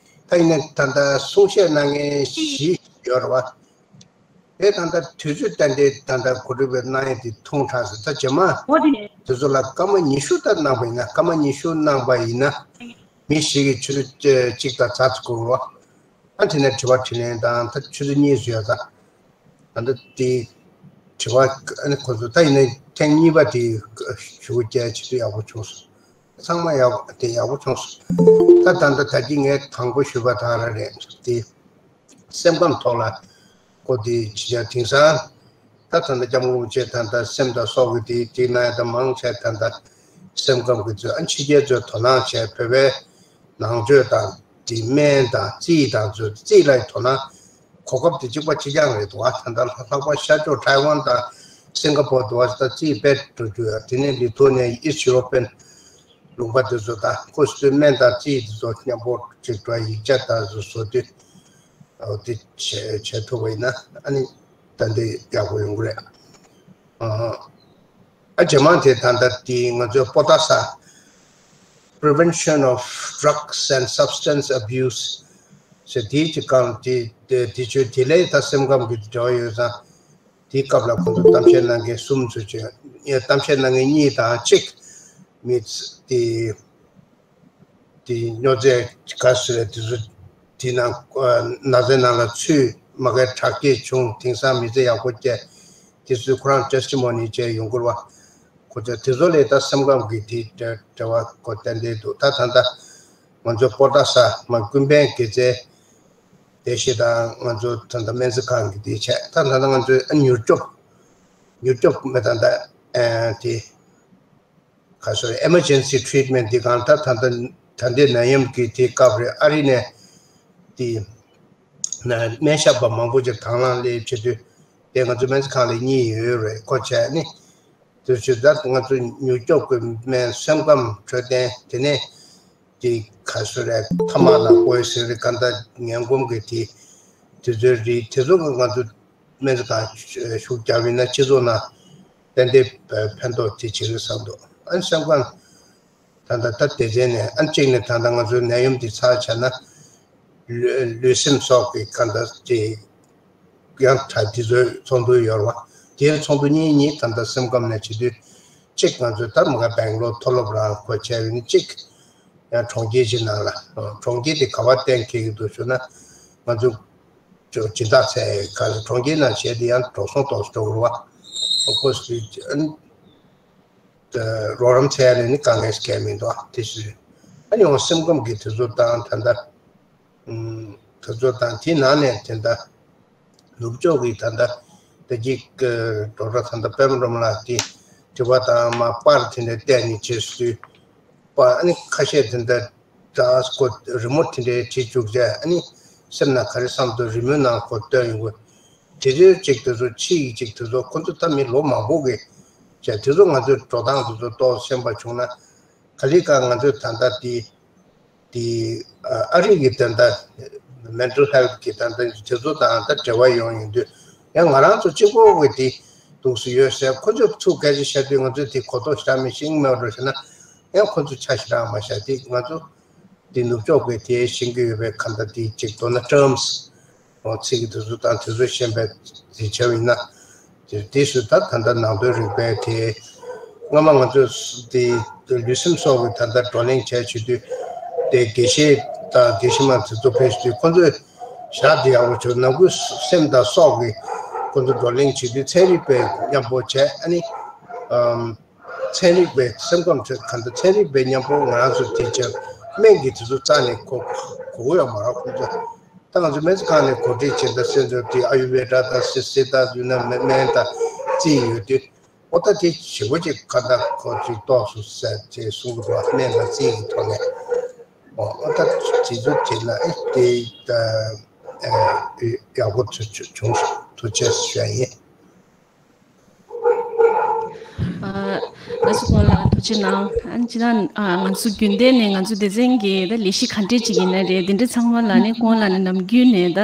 ད་ཡིན་ན་ད་ལྟ་གསུང་བཤད་གནང་མཁན་བཞི་ཡོད་རེད་བ། དེ་ད་ལྟ་དུས་ཚོད་ཏན་ཏན་ད་ལྟ་གོ་སྒྲིག་པའི་གནང་ཡས་དེ་ཐུང་དྲགས་ཟེར། ད་རྗེས་མ་འོ་དེ་ནས་དེ་ཚོ་ལ་སྐར་མ་ཉི་ཤུ་ལྟར་གནང་པ་ཡིན་ན། སྐར་མ་ཉི་ཤུ་གནང་པ་ཡིན་ན་མི་ཞིག་གིས་ཆུ་ཚོད་གཅིག་དང་ཚར་ཚོད་འགོར་བ། ཨ་དེ་ནས་དྲི་བ་དྲིས་ལན་དང་ད་ཆུ་ཚོད་གཉིས་བཟོས་ཡ་ད། ད་ལྟ་དེ་དྲི་བ་ཨ་ནི་ཁོ་ཚོ་ད་ཡིན་ན་ཐེངས་གཉིས་པ་དེ་ཞུ་སྐྱེལ་བྱེད་དུས་ཡག་པོ་བྱུང་སོང་། ཚང་མ་ཡག་དེ་ཡག་པོ་བྱུང་སོང་། ད་ད་ལྟ་ད་གིན་ངས་དང་པོ་ཞུས་པ་དང་ར་རེད་དེ། སེམས་ཁམས་ཐོག་ལ་ཀོ་དེ་ཇི་ཡ་དེང་སང་ད་ད་ལྟ་སྐྱབས་མགོན་རིན་པོ་ཆེ་ད་ལྟ་སེམས་དང་སྲོག་གི་དེ་དེ་ན་ཡ་ད་མང་ཆེ་ད་ལྟ་སེམས་ཁམས་ཀྱི་ཚོད་ཨ་ཕྱི་རྒྱལ་ཚོས་དོ་སྣང་བྱས་བོད་པའི་ནང་ཆོས་དང་དེ་སྨན་དང་རྩིས་དང་ཚོ་རྩིས་ལ་དོ་སྣང་གོ་སྐབས་དེ་གཅིག་པ་གཅིག་རྐྱང་རེད་འདུག་ད་ལྟ་ལྷག་པར་ཤར་ཕྱོགས་ཐའེ་ཝན་དང་སིང་ག་པོར་འདུག་ད་རྩིས་དཔེ་འགྲོ་རྒྱུ་ཡ་དེ་ནས་ལི་ཐོ་ནི་ཡ་ཨིསི་ཡུ་རོ་པན་ལུང་པ་དེ་ཚོ་དང་ཁོ་ཚོའི་སྨན་དང་རྩིས་དེ་ཚོ་མཉམ་པོ་གཅིག་འགྲོ་ཡིག་ཆ་དང་བཟོ་བཟོ་དུས་འོ་དེ་བྱེད་བྱེད་ཐུབ་པ་ཡིན་ན་ཨ་ནི་ད་འདི་ཡག་པོ་ཡོང་གི་རེད། ཨ་རྗེས་མ་དེ་ད་ལྟ་དེ་ང་ཚོའི་པོ་ཏ་ས་Prevention of Drugs and Substance Abuse ཟེར་དེའི་གཅིག་གམ་དེ་དེ་དེ་ཆོས་དེ་ལས་ད་སེམས་ཁམས་ཀྱི་འབྲེལ་བ་ཡོད་ཙང་དེའི་སྐབས་ལ་ཁོང་ཚོ་གཏམ་བཤད་གནང་མཁན་གསུམ་ཚོ་བྱས་གཏམ་བཤད་གནང་མཁན་གཉིས་དང་གཅིག་མི་དེ་དེ་སྨྱོ་རྫས་ག་ཟེར་དེ་ཚོ་དེ་ནང་ན་ཚའི་ནང་ལ་ཚུད་མ་གའི་དྲག་སྐྱེད་བྱུང་དེང་སང་མི་ཚེ་ཡག་པོ་སྐྱེལ་དེ་ཚོས་ཁོ་རང་testimony བྱས་ཡོང་གི་རེད་བ། ཁོ་ཚོ་དེ་ཚོ་ལས་ད་སེམས་ཁམས་ཀྱི་དེ་འབྲེལ་བ་ཁོ་ཏན་ཏན་འདུག་ད་ད་ལྟ་ང་ཚོ་པོ་ཏ་ས་མ་ཀུན་ཕན་དགེ་རྩའི་སྡེ་བཞི་དང་ང་ཚོ་ད་ལྟ་སྨན་རྩིས་ཁང་གི་དེ་བྱས་ད་ད་ལྟ་ང་ཚོའི་ཨ་མྱུར་སྐྱོབ་མྱུར་སྐྱོབ་མེད་ད་ལྟ་དེ་ག་སོ་emergency treatment འདི་གང་ད་ད་ད་ད་ལྟའི་ནད་ཡམས་ཀྱི་དེ་སྐབས་རེད་ཨ་རི་ནས་དེ་ན་སྨན་ཞབས་པ་མང་པོ་ཅིག་དང་བླངས་སླེབས་བྱེད་དུས་དེ་ང་ཚོ་སྨན་རྩིས་ཁང་ལ་གཉིས་ཡོད་རེད་ཁོ་བྱས་ནི། དེ་ཕྱིར་ད་ང་ཚོ་མྱུར་སྐྱོབ་ཀྱི་སྨན་སེམས་ཁམས་འཕྲོད་བསྟེན་དེ་ནས་དེ་ག་སུ་རེད་ཐ་མག་དང་ཀོའི་ཟེར་རེད་ག་ད་ངན་གོམས་ཀྱི་དེ་དེ་ཚོའི་རིགས་དེ་ཚོ་གི་ང་ཚོ་སྨན་རྩིས་ཁང་ཤུགས་རྒྱབ་ཡིན་ན་སྤྱི་ཚོགས་ནང་ཏན་ཏན་ཕན་ཐོགས་དེ་བྱེད་ཀྱི་བསམ་འདུག་ཨ་ནི་སེམས་ཁམས་ད་ལྟ་ད་སྡེ་ཚན་ནས་ཨ་གཅིག་ནས་ད་ལྟ་ང་ཚོའི་ནད་ཡམས་འདི་ཚར་བྱས་ན་ལུས་ལུས་སེམས་སྲོག་གི་ག་ད་དེ་ཡང་ད་དེ་ཚོའི་ཚོགས་འདུ་ཡོད་རེད་བ། དེའི་ཚོགས་འདུ་གཉིས་གཉིས་ད་ལྟ་སེམས་ཁམས་ནས་བྱེད་དུས་གཅིག་ང་ཚོའི་ད་མ་ག་སྦེང་ལོར་མཐོ་སློབ་རང་ཁོ་བྱས་ཡོད་ནི་གཅིག་ཡང་གྲོང་ཁྱེར་གྱི་ནང་ལ་གྲོང་ཁྱེར་དེ་ག་བ་གཏན་འཁེལ་གྱི་འདུག་ཞུ་ན་ང་ཚོ་སྦྱིན་བདག་ཚད་ག་ཚོད་གྲོང་ཁྱེར་ནང་བྱས་དེ་ཡང་འགྲོ་སོང་ཏོག་ཙམ་འགྲོ་གི་རེད་བ། ཁོ་ཚོས་རོགས་རམ་བྱས་ནས་ནི་དཀའ་ངལ་སྐྱེལ་མི་འདུག་ཨ་དེ་ཚོས་ཨ་ནི་འོ་སེམས་ཁམས་ཀྱི་དུས་ཚོད་དང་ད་ལྟ་དུས་ཚོད་དང་དེའི་ནང་ནས་དེ་འདྲ་ནུབ་ཕྱོགས་ཀྱི་ད་ལྟ་ད་ཅིག་འགྲོ་གྲྭ་ད་ལྟ་པད་མ་རོ་མ་ལགས་ཀྱིས་དྲི་བ་དང་མ་པར་དེ་འདྲ་བལྟས་ནས་བྱེད་སྲོལ་པ་ཨ་ནི་ཁ་ཤས་དེ་འདྲ་ད་ཁོ་རི་མོ་དེ་འདྲའི་བྲིས་བཅུག་བྱས་ཨ་ནི་སེམས་ནང་ག་རེ་བསམ་འདུག་རི་མོའི་ནང་ཁོ་སྟོན་ཡོང་གི། དེ་ཚོའི་གཅིག་དེ་ཚོ་ཕྱི་ཡི་གཅིག་དེ་ཚོ་ཁོ་ཚོ་ད་མི་ལོ་མང་པོ་གི་བྱས་དེ་ཚོ་ང་ཚོའི་འགྲོ་སྟངས་དེ་ཚོ་ཏོག་ཙམ་ཤེས་པ་བྱུང་ན་ག་ལེ་ག་ང་ཚོའི་ད་ལྟ་དེ་དེ་ཨ་རི་གི་ད་ལྟ་mental health གི་ད་ལྟ་དེ་ཚོ་དང་ད་འབྲེལ་བ་ཡོང་ཡོང་དུས་ཡང་ང་རང་ཚོ་གཅིག་པོ་གི་དེ་འདུག་སུ་ཡོད་ཟེར་ཁོ་ཚོས་ཚུགས་སྐད་ཆ་བཤད་དུས་ང་ཚོས་དེ་གོ་རྟོགས་ཞེ་དྲག་མི་ཤེས་མེད་འགྲོ་ཞེ་ན་ཡང་ཁོ་ཚོ་ཆ་ཞེ་དྲག་མ་བཞག་དེ་ང་ཚོ། དེ་ནུབ་ཕྱོགས་པའི་དེ་ཤེས་ཀྱི་ཡོད་པའི་ག་འདྲ་དེ་གཅིག་མདོར་ན་terms འོ་ཚིག་གི་དེ་ཚོ་དང་དེ་ཚོ་ཤེས་པའི་དེ་བྱས་པ་ཡིན་ན་དེ་དེ་སུ་ད་ད་ལྟ་ནང་དོན་རིག་པའི་དེ་སྔ་མ་ང་ཚོས་དེ་ལུས་སེམས་སྲོག་གི་ད་ལྟ་བགྲོ་གླེང་བྱས་བྱེད་དུས་དེ་དགེ་བཤེས་དང་དགེ་བཤེས་མ་དེ་ཚོ་ཕེབས་བྱེད་དུས་ཁོ་ཚོས་ཞག་དེ་ཡག་པོ་བྱུང་ནང་ཁུལ་སེམས་དང་སྲོག་གི་ཁོ་ཚོ་བགྲོ་གླེང་བྱེད་དུས་ཚན་རིག་པའི་མཉམ་པོ་བྱས་ཨ་ནི་ཨམ། ཚན་རིག་པའི་སེམས་ཁམས་ཚོས་གང་ལྟར་ཚན་རིག་པའི་མཉམ་པོ་ང་རང་ཚོ་དེ་ཆ་སྨན་གྱི་དེ་ཚོ་རྩ་ནས་གོ་གོ་གི་ཡོད་མ་རེད་ཁོང་ཚོ། ད་ང་ཚོ་སྨན་རྩིས་ཁང་ནས་གོ་སྒྲིག་བྱས་ད་སེམས་ཚོར་དེ་ཨ་ཡུ་ཝེ་ཌ་དང་སི་སི་ད་ཡུ་ན་སྨན་དང་རྩིས་ཡོད་དུས་ཨོ་ད་དེ་ཞེ་པོ་ཅིག་ག་ད་ཁོ་ཚོས་ཏོག་སུ་ཟེར་དེ་གསུང་གི་འདུག་སྨན་དང་རྩིས་ཀྱི་ཐོག་ནས་ཨོ་ཨོ་ད་དེ་ཚོ་བྱས་ན་ཨེ་དེ་ད་ཡག་པོ་ཚོ་བྱུང་སོང་ཐུགས་རྗེ་ཆེ་ཞུ་ཡ་ཡིན། ལགས་སོ་སྐུ་ངོ་ལགས་ཐུགས་རྗེ་གནང་། ཨ་ནི་ཅི་ད་ང་ཚོ་རྒྱུན་ལྡན་ནས་ང་ཚོ་སྡེ་ཚན་གྱི་ད་ལས་གཞི་ག་འདྲས་ཅིག་ཡིན་ན་རེད་དེ་འདྲས་ཚང་མ་ལ་ནི་སྐུ་ངོ་ལགས་ནས་ནམ་རྒྱུན་ནས་ད་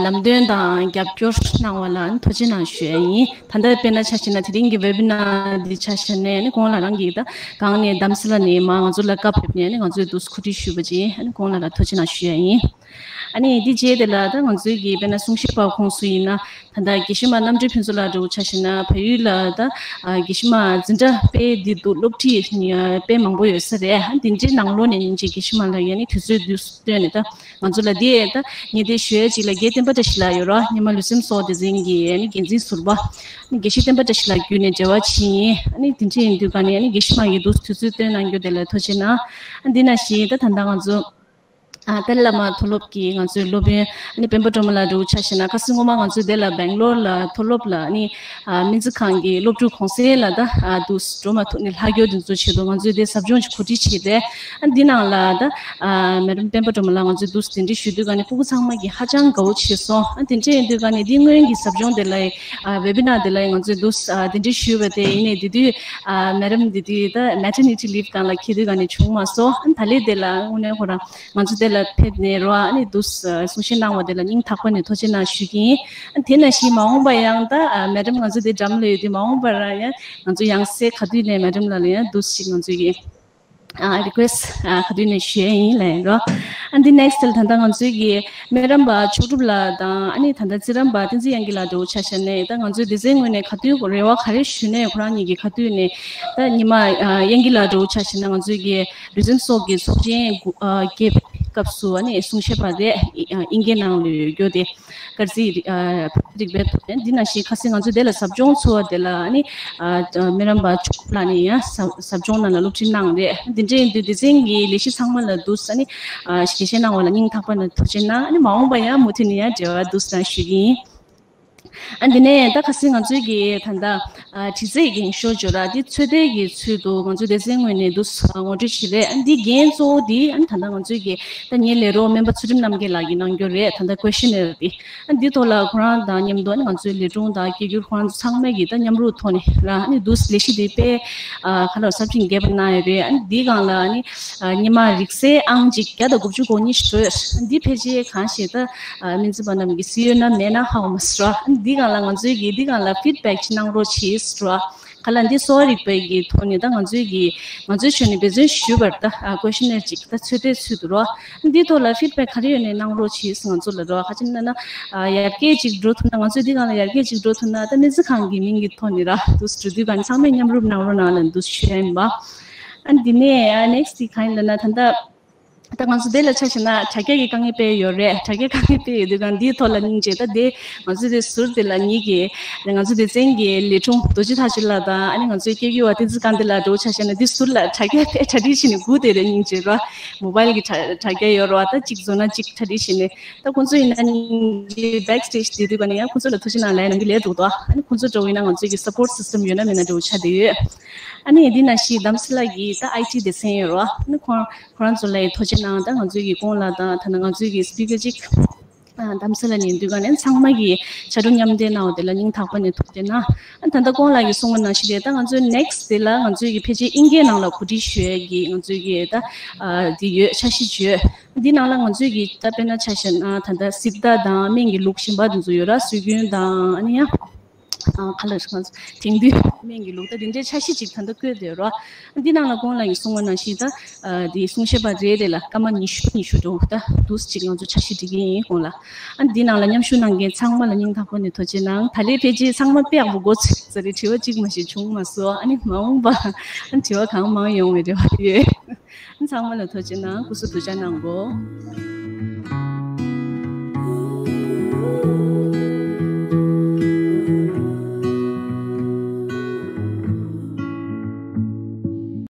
ལམ་སྟོན་དང་རྒྱབ་སྐྱོར་གནང་བ་ལ་ཐུགས་རྗེ་གནང་ཞུ་ཡ་ཡིན། ད་ལྟ་དཔེར་ན་ཆ་བཞག་ན་དེ་རིང་གི་webinar འདི་ཆ་བཞག་ནས་ནི་སྐུ་ངོ་ལགས་རང་གིས་ད་གང་ནས་གདམ་གསེས་ལ་ནི་མ་ང་ཚོ་ལ་བཀའ་ཕེབས་ནས་ནི་ང་ཚོས་འདུག་གོ་སྒྲིག་ཞུས་པ་ཅིག་ཡིན། ཨ་ནི་སྐུ་ངོ་ལགས་ལ་ཐུགས་རྗེ་གནང་ཞུ་ཡ་ཡིན། ཨ་ནི་འདི་རྗེས་དེ་ལ་ད་ང་ཚོའི་གི་དཔེར་ན་གསུང་བཤད་པ་ཁོངས་སུ་ཡིན་ན། ད་ལྟ་དགེ་བཤེས་མ་རྣམ་གྲོལ་ཕུན་ཚོགས་ལགས་འདྲ་བོ་ཆ་བཞག་ན་བལ་ཡུལ་ལ་ད་ཨ་དགེ་བཤེས་མ་འཛིན་གྲྭ་དཔེ་འདི་འདུག་སློབ་ཁྲིད་ཨ་དཔེ་མང་པོ་ཡོད་ས་རེད། ཨ་འདི་འདྲའི་ནང་ལོགས་ནས་ཉིན་གཅིག་དགེ་བཤེས་མ་ལགས་ཡ་ནི་དུས་ཚོད་དུས་སུ་བཏོན་ནས་ད་ང་ཚོ་ལ་འདི་ད་ངས་དེ་ཞུ་ཡ་ཅིག་ལ་རྒན་བསྟན་པ་བཀྲ་ཤིས་ལགས་ཡོད་ར། སྔོན་མ་ལུས་སེམས་གསོ་སྡེ་ཚན་གྱི་ཨ་ནི་འགན་འཛིན་ཟུར་པ། ཨ་ནི་དགེ་བཤེས་བསྟན་པ་བཀྲ་ཤིས་ལགས་བརྒྱུད་ནས་འབྲེལ་བ་བྱས་ཡིན། ཨ་ནི་དེ་འདྲ་ཡིན་དུས་ག་ནས་ཨ་ནི་དགེ་བཤེས་མ་གིས་འདུག་དུས་ཚོད་བཏོན་གནང་རྒྱུ་དེ་ལ་ཐུགས་རྗེ་གནང་། ཨ་འདི་ནང་བཞིན་ད་ད་ལྟ་ང་ཚོ། ཨ་ཏཱ་ལའི་བླ་མ་མཐོ་སློབ་ཀྱི་ང་ཚོའི་སློབ་དཔོན་ཨ་ནི་སྤེན་པ་སྒྲོལ་མ་ལགས་འདྲ་བོ་ཆ་བཞག་ན། ཁ་སང་སྔོན་མ་ང་ཚོས་དེ་ལ་སྦེང་ལོར་ལ་མཐོ་སློབ་ལ་ཨ་ནི་ཨ་སྨན་རྩིས་ཁང་གི་སློབ་ཕྲུག་གུང་སེང་ལ་ད་ཨ་འདུག་འགྲོ་མ་ཐུབ་ནས་ལྷག་རྒྱུ་དེ་ཚོ་ཆེད་དུ་ང་ཚོས་དེ་ཟབ་སྦྱོང་ཅིག་གོ་སྒྲིག་བྱས་ཏེ། ཨ་འདི་ནང་ལ་ད་ཨ་མེ་ཌམ་སྤེན་པ་སྒྲོལ་མ་ལགས་ང་ཚོས་འདུག་དེ་འདྲ་ཞུས་དུས་ག་ནས་སྤུ་གུ་ཚང་མ་གིས་ཧ་ཅང་དགའ་བོ་བྱས་སོང་། ཨ་དེ་འདྲ་ཡིན་དུས་ག་ནས་འདི་སྔོན་གྱི་ཟབ་སྦྱོང་དེ་ལ་ཨ་ཝེ་བི་ནར་དེ་ལ་ང་ཚོས་འདུག་ཨ་དེ་འདྲ་ཞུས་པ་དེ་ཡིན་ནས་དེ་དུས་ཨ་མེ་ཌམ་དེ་དུས་ད་མེ་ཊར་ནི་ཊི་ལིབ་སྒང་ལ་འཁེལ་དུས་ག་ནས་བྱུང་མ་སོང་། ཨ་ད་ལས་དེ་ལ་དངོས་གནས་ཁོ་རང་། ང་ཚོ་དེ་ལ་ཕེབས་ནས་རོ། ཨ་ནི་འདུག་གསུང་བཤད་གནང་བ་དེ་ལ་སྙིང་ཐག་པ་ནས་ཐུགས་རྗེ་གནང་ཞུ་གི་ཡིན། ཨ་དེ་ནང་བཞིན་མ་འོངས་པ་ཡང་ད་ཨ་མེ་ཌམ་ང་ཚོ་དེ་འགྲམ་ལ་ཡོད་དུས་མ་འོངས་པ་རང་ཡང་ང་ཚོ་ཡང་སེ་ག་དུས་ནས་མེ་ཌམ་ལགས་ལ་ཡང་འདུག་ཞིག་ང་ཚོ་གི་ཨ་རི་ཀུ་ཨེ་སི་ཊི་ཨ་ག་དུས་ནས་ཞུ་ཡ་ཡིན་ལབ་ཡིན་རོ། ཨ་འདི་ནེག་སི་ཊི་ལ་ད་ལྟ་ང་ཚོའི་གི་སྨན་རམས་པ་མཆོག་གྲུབ་ལགས་དང་ཨ་ནི་ད་ལྟ་རྩིས་རམས་པ་བསྟན་འཛིན་དབྱངས་སྐྱིད་ལགས་འདྲ་བོ་ཆ་བཞག་ནས། ད་ང་ཚོའི་སྡེ་ཚན་ངོས་ནས་ག་དུས་རེ་བ་ག་རེ་ཞུ་ནས་ཁོ་རང་གཉིས་ཀྱིས་ག་དུས་ནས་ད་ཉི་མ་ཨ་དབྱངས་སྐྱིད་ལགས་འདྲ་བོ་ཆ་བཞག་ན་ང་ཚོའི་གི་ལུས་སེམས་སྲོག་གི་ཚོགས་ཆེན་དགུ་ཨ་བརྒྱད་པའི་སྐབས་སུ་ཨ་ནི་གསུང་བཤད་པ་རེད། ཨ་དབྱིན་སྐད་ནང་ལ་ཡོད་རྒྱུ་དེ་དཀར་རྩིས་རིག་ཨ་རིག་པའི་ཐོག་ནས། འདི་ནང་བཞིན་ཁ་སང་ང་ཚོ་དེ་ལ་ཟབ་སྦྱོང་ཚུགས་པ་དེ་ལ་ཨ་ནི་ཨ་སྨན་རམས་པ་མཆོག་ལགས་ནས་ཡང་ཟབ་ཟབ་སྦྱོང་ནང་ལ་སློབ་ཁྲིད་གནང་རེད། འདི་འདྲ་ཡིན་དུས་སྡེ་ཚན་གྱི་ལས་བྱེད་ཚང་མ་ལ་འདུག་ཨ་ནི་ཨ་ཞལ་བཞེས་གནང་བ་ལ་སྙིང་ཐག་པ་ནས་ཐུགས་རྗེ་གནང་། ཨ་ནི་མ་འོངས་པ་ཡང་མུ་མཐུད་ནས་ཡང་འབྲེལ་བ་འདུག་ཟེར་ཞུ་གི་ཡིན། ཨ་འདི་ནས་ད་ཁ་སང་ང་ཚོའི་གི་ད་ལྟ་ཨ་དྲི་རྩད་འགེངས་ཤོག་ཅོག་ར་འདི་ཚོད་ལྟའི་གི་ཚུལ་དུ་ང་ཚོའི་སྡེ་ཚན་ངོས་ནས་འདུག་ངོ་སྤྲོད་བྱས་རེད། ཨ་འདི་འགན་གཙོ་བོ་འདི་ཨ་ནི་ད་ལྟ་ང་ཚོའི་གི་ད་ངའི་ལས་རོགས་སྨན་པ་ཚུལ་ཁྲིམས་རྣམ་རྒྱལ་ལགས་ཀྱིས་གནང་རྒྱུ་རེད། ད་ལྟ་ཀོ་ཤི་ནེར་འདི། ཨ་འདི་ཐོག་ལ་ཁོ་རང་དང་མཉམ་དུ་ཨ་ནི་ང་ཚོའི་ལས་དྲུང་དང་སྐད་སྒྱུར་ཁོ་རང་ཚོ་ཚང་མས་ཀྱིས་ད་མཉམ་རུབ་ཐོག་ནས་ར་ཨ་ནི་འདུག་ལས་གཞི་འདི་དཔེ་ཨ་ཁ་ལོ་ཟབ་ཅིང་རྒྱས་པ་གནང་ཡོད་རེད། ཨ་ནི་འདིའི་སྒང་ལ་ཨ་ནི་ཨ་སྔོན་མ་རིགས་གསལ་ཨང་གཅིག་བརྒྱ་དང་དགུ་བཅུ་གོ་གཉིས་ཤིག་འགྲོ་ཡོད། ཨ་འདི་ཕལ་ཆེར་གང་ཞིག་ད་ཨ་སྨན་རྩིས་པ་རྣམས་ཀྱིས་གཟིགས་ཡོད་ན་མེད་ན་ཧ་གོ་མ་སོང་ར། ཨ་འདིའི་སྒང་ལ་ང་ཚོའི་གིས་འདིའི་སྒང་ལ་ཕིཌ་བེག་ཅིག་གནང་རོགས་གྱིས་ར། ག་ལ་འདི་གསོ་བ་རིག་པའི་གི་ཐོག་ནས་ད་ང་ཚོའི་གི་ང་ཚོའི་ཕྱོགས་ནས་འབད་བརྩོན་ཞུས་པར་ད་ཨ་ཀོ་ཤི་ནེར་ཅིག་ད་ཚོད་ལྟའི་ཚུལ་དུ་རོ། འདི་ཐོག་ལ་ཕིཌ་བེག་ག་རེ་ཡོད་ནས་གནང་རོགས་གྱིས་ང་ཚོ་ལ་རོ། ཁ་ཅིག་ན་ན་ཨ་ཡར་རྒྱས་ཅིག་འགྲོ་ཐུབ་ན་ང་ཚོས་འདི་སྒང་ལ་ཡར་རྒྱས་ཅིག་འགྲོ་ཐུབ་ན་ད་སྨན་རྩིས་ཁང་གི་མིང་གི་ཐོག་ནས་ར་འདུག་འགྲོ་དུས་ག་ནས་ཚང་མས་མཉམ་རུབ་གནང་རོགས་གནང་ལ་འདུག་ཞུ་ཡ་ཡིན་པ། ཨ་འདི་ནས་ཨ་ནེག་སི་ཊི་གང་ཡིན་ལབ་ན་ད་ལྟ། ད་ང་ཚོ་དེ་ལ་ཆ་བཞག་ན་དྲ་རྒྱ་གི་དཀའ་ངལ་དཔེ་ཡོད་རེད། དྲ་རྒྱ་དཀའ་ངལ་དཔེ་ཡོད་དུས་གང་འདིའི་ཐོག་ལ་སྙིང་རྗེ་ད་དེ་ང་ཚོ་དེ་ཟུར་དེ་ལ་ཉིད་ཀྱི་ང་ཚོ་སྡེ་ཚན་གྱི་ལས་དྲུང་རྡོ་རྗེ་ཐར་ལྕམ་ལགས་དང་ཨ་ནི་ང་ཚོའི་སྐད་སྒྱུར་བ་བསྟན་འཛིན་དཀར་ལྡན་ལགས་འདྲ་བོ་ཆ་བཞག་ན་འདི་ཟུར་ལ་དྲ་རྒྱ་དཔེ་གྲ་སྒྲིག་བྱས་ནས་སྒུག་བསྡད་རེད། སྙིང་རྗེ་རོ། མོ་བལ་གྱི་དྲ་དྲ་རྒྱ་ཡོད་རོ། ད་གཅིག་བཟོ་ན་གཅིག་གྲ་སྒྲིག་བྱས་ནས་ད་ཁོང་ཚོ་ཡིན་ན་སྙིང་རྗེ་བེག་སི་ཊེཇ་དེ་དུས་ག་ནས་ཡང་ཁོང་ཚོ་ལ་ཐུགས་རྗེ་གནང་ལབ་ཡ་ནང་གི་ལས་འགྲོ་འདུག་ཨ་ནི་ཁོང་ཚོ་འདྲ་བོ་ཡིན་ན་ང་ཚོའི་གི་སབ་པོར་སི་སི་ཊམ་ཡོད་ན་མེད་ན་འདྲ་བོ་ཆགས་བསྡད་ཡོད། ཨ་ནི་འདི་ནང་བཞིན་དམ་སྲི་ལགས་ཀྱིས་ད་ཨའི་ཊི་སྡེ་ཚན་ཡོད་རོ། ཨ་ནི་ཁོང་ཁོ་རང་ཚོ་ལ་ཡི་ཐུགས་རྗེ་གནང་། ད་ང་ཚོའི་གི་ཀོང་ལགས་དང་ད་ནང་ང་ཚོའི་གི་སི་པི་ཀར་གཅིག་ཨ་དམ་སྲི་ལགས་ནས་འདུག་ག་ནས་ཚང་མ་གི་ཕྱག་རོགས་མཉམ་འདེགས་གནང་བ་དེ་ལ་སྙིང་ཐག་པ་ནས་ཐུགས་རྗེ་གནང་། ཨ་ད་ལྟ་ཀོང་ལགས་ཀྱིས་གསུངས་པ་ནང་བཞིན་རེད། ད་ང་ཚོའི་ནེག་སི་ཊི་དེ་ལ་ང་ཚོའི་གི་ཕལ་ཆེར་དབྱིན་སྐད་ནང་ལ་གོ་སྒྲིག་ཞུ་ཡས་ཀྱི་ང་ཚོའི་གི་ད་ཨ་དེ་ཡོད། འཆར་གཞི་ཅིག་ཡོད། འདི་ནང་ལ་ང་ཚོའི་གི་ད་དཔེར་ན་ཆ་བཞག་ན་ད་ལྟ་གཟིགས་རྟགས་དང་སྨན་གྱི་ལུགས་གཞན་པ་དེ་ཚོ་ཡོད་ར། སྲོལ་རྒྱུན་དང་ཨ་ནི་ཡང་། ཨ་ཕ་ལ་ང་ཚོ་དེང་དུས་སྨན་གྱི་ལུགས་ད་དེ་འདྲའི་འཆར་གཞི་ཅིག་ད་ལྟ་བཀོད་བསྡད་ཡོད་ར། འདི་ནང་ལ་ཀོང་ལགས་ཀྱིས་གསུངས་པ་ནང་བཞིན་ད་ཨ་དེ་གསུང་བཤད་པ་རེ་རེ་ལ་སྐར་མ་ཉི་ཤུ་ཉི་ཤུ་འགྲོ་ད་འདུག་ཅིག་ང་ཚོ་འཆར་གཞི་སྒྲིག་གི་ཡིན་ཀོང་ལགས། ཨ་འདི་ནང་ལ་མཉམ་ཞུགས་གནང་མཁན་ཚང་མ་ལ་སྙིང་ཐག་པ་ནས་ཐུགས་རྗེ་གནང་། ད་ལས་ཕལ་ཆེར་ཚང་མ་དཔེ་ཡག་པོ་གོ་ཚར་རེད། དྲི་བ་གཅིག་མ་ཞིག་བྱུང་མ་སོང་། ཨ་ནི་མ་འོངས་པ་ཨ་དྲི་བ་གང་མང་ཡོང་བའི་རེ་བ་ཡོད། ཨ་ཚང་མ་ལ་ཐུགས་རྗེ་གནང་། སྐུ་གཟུགས་སྡུག་ཅག་གནང་གོ།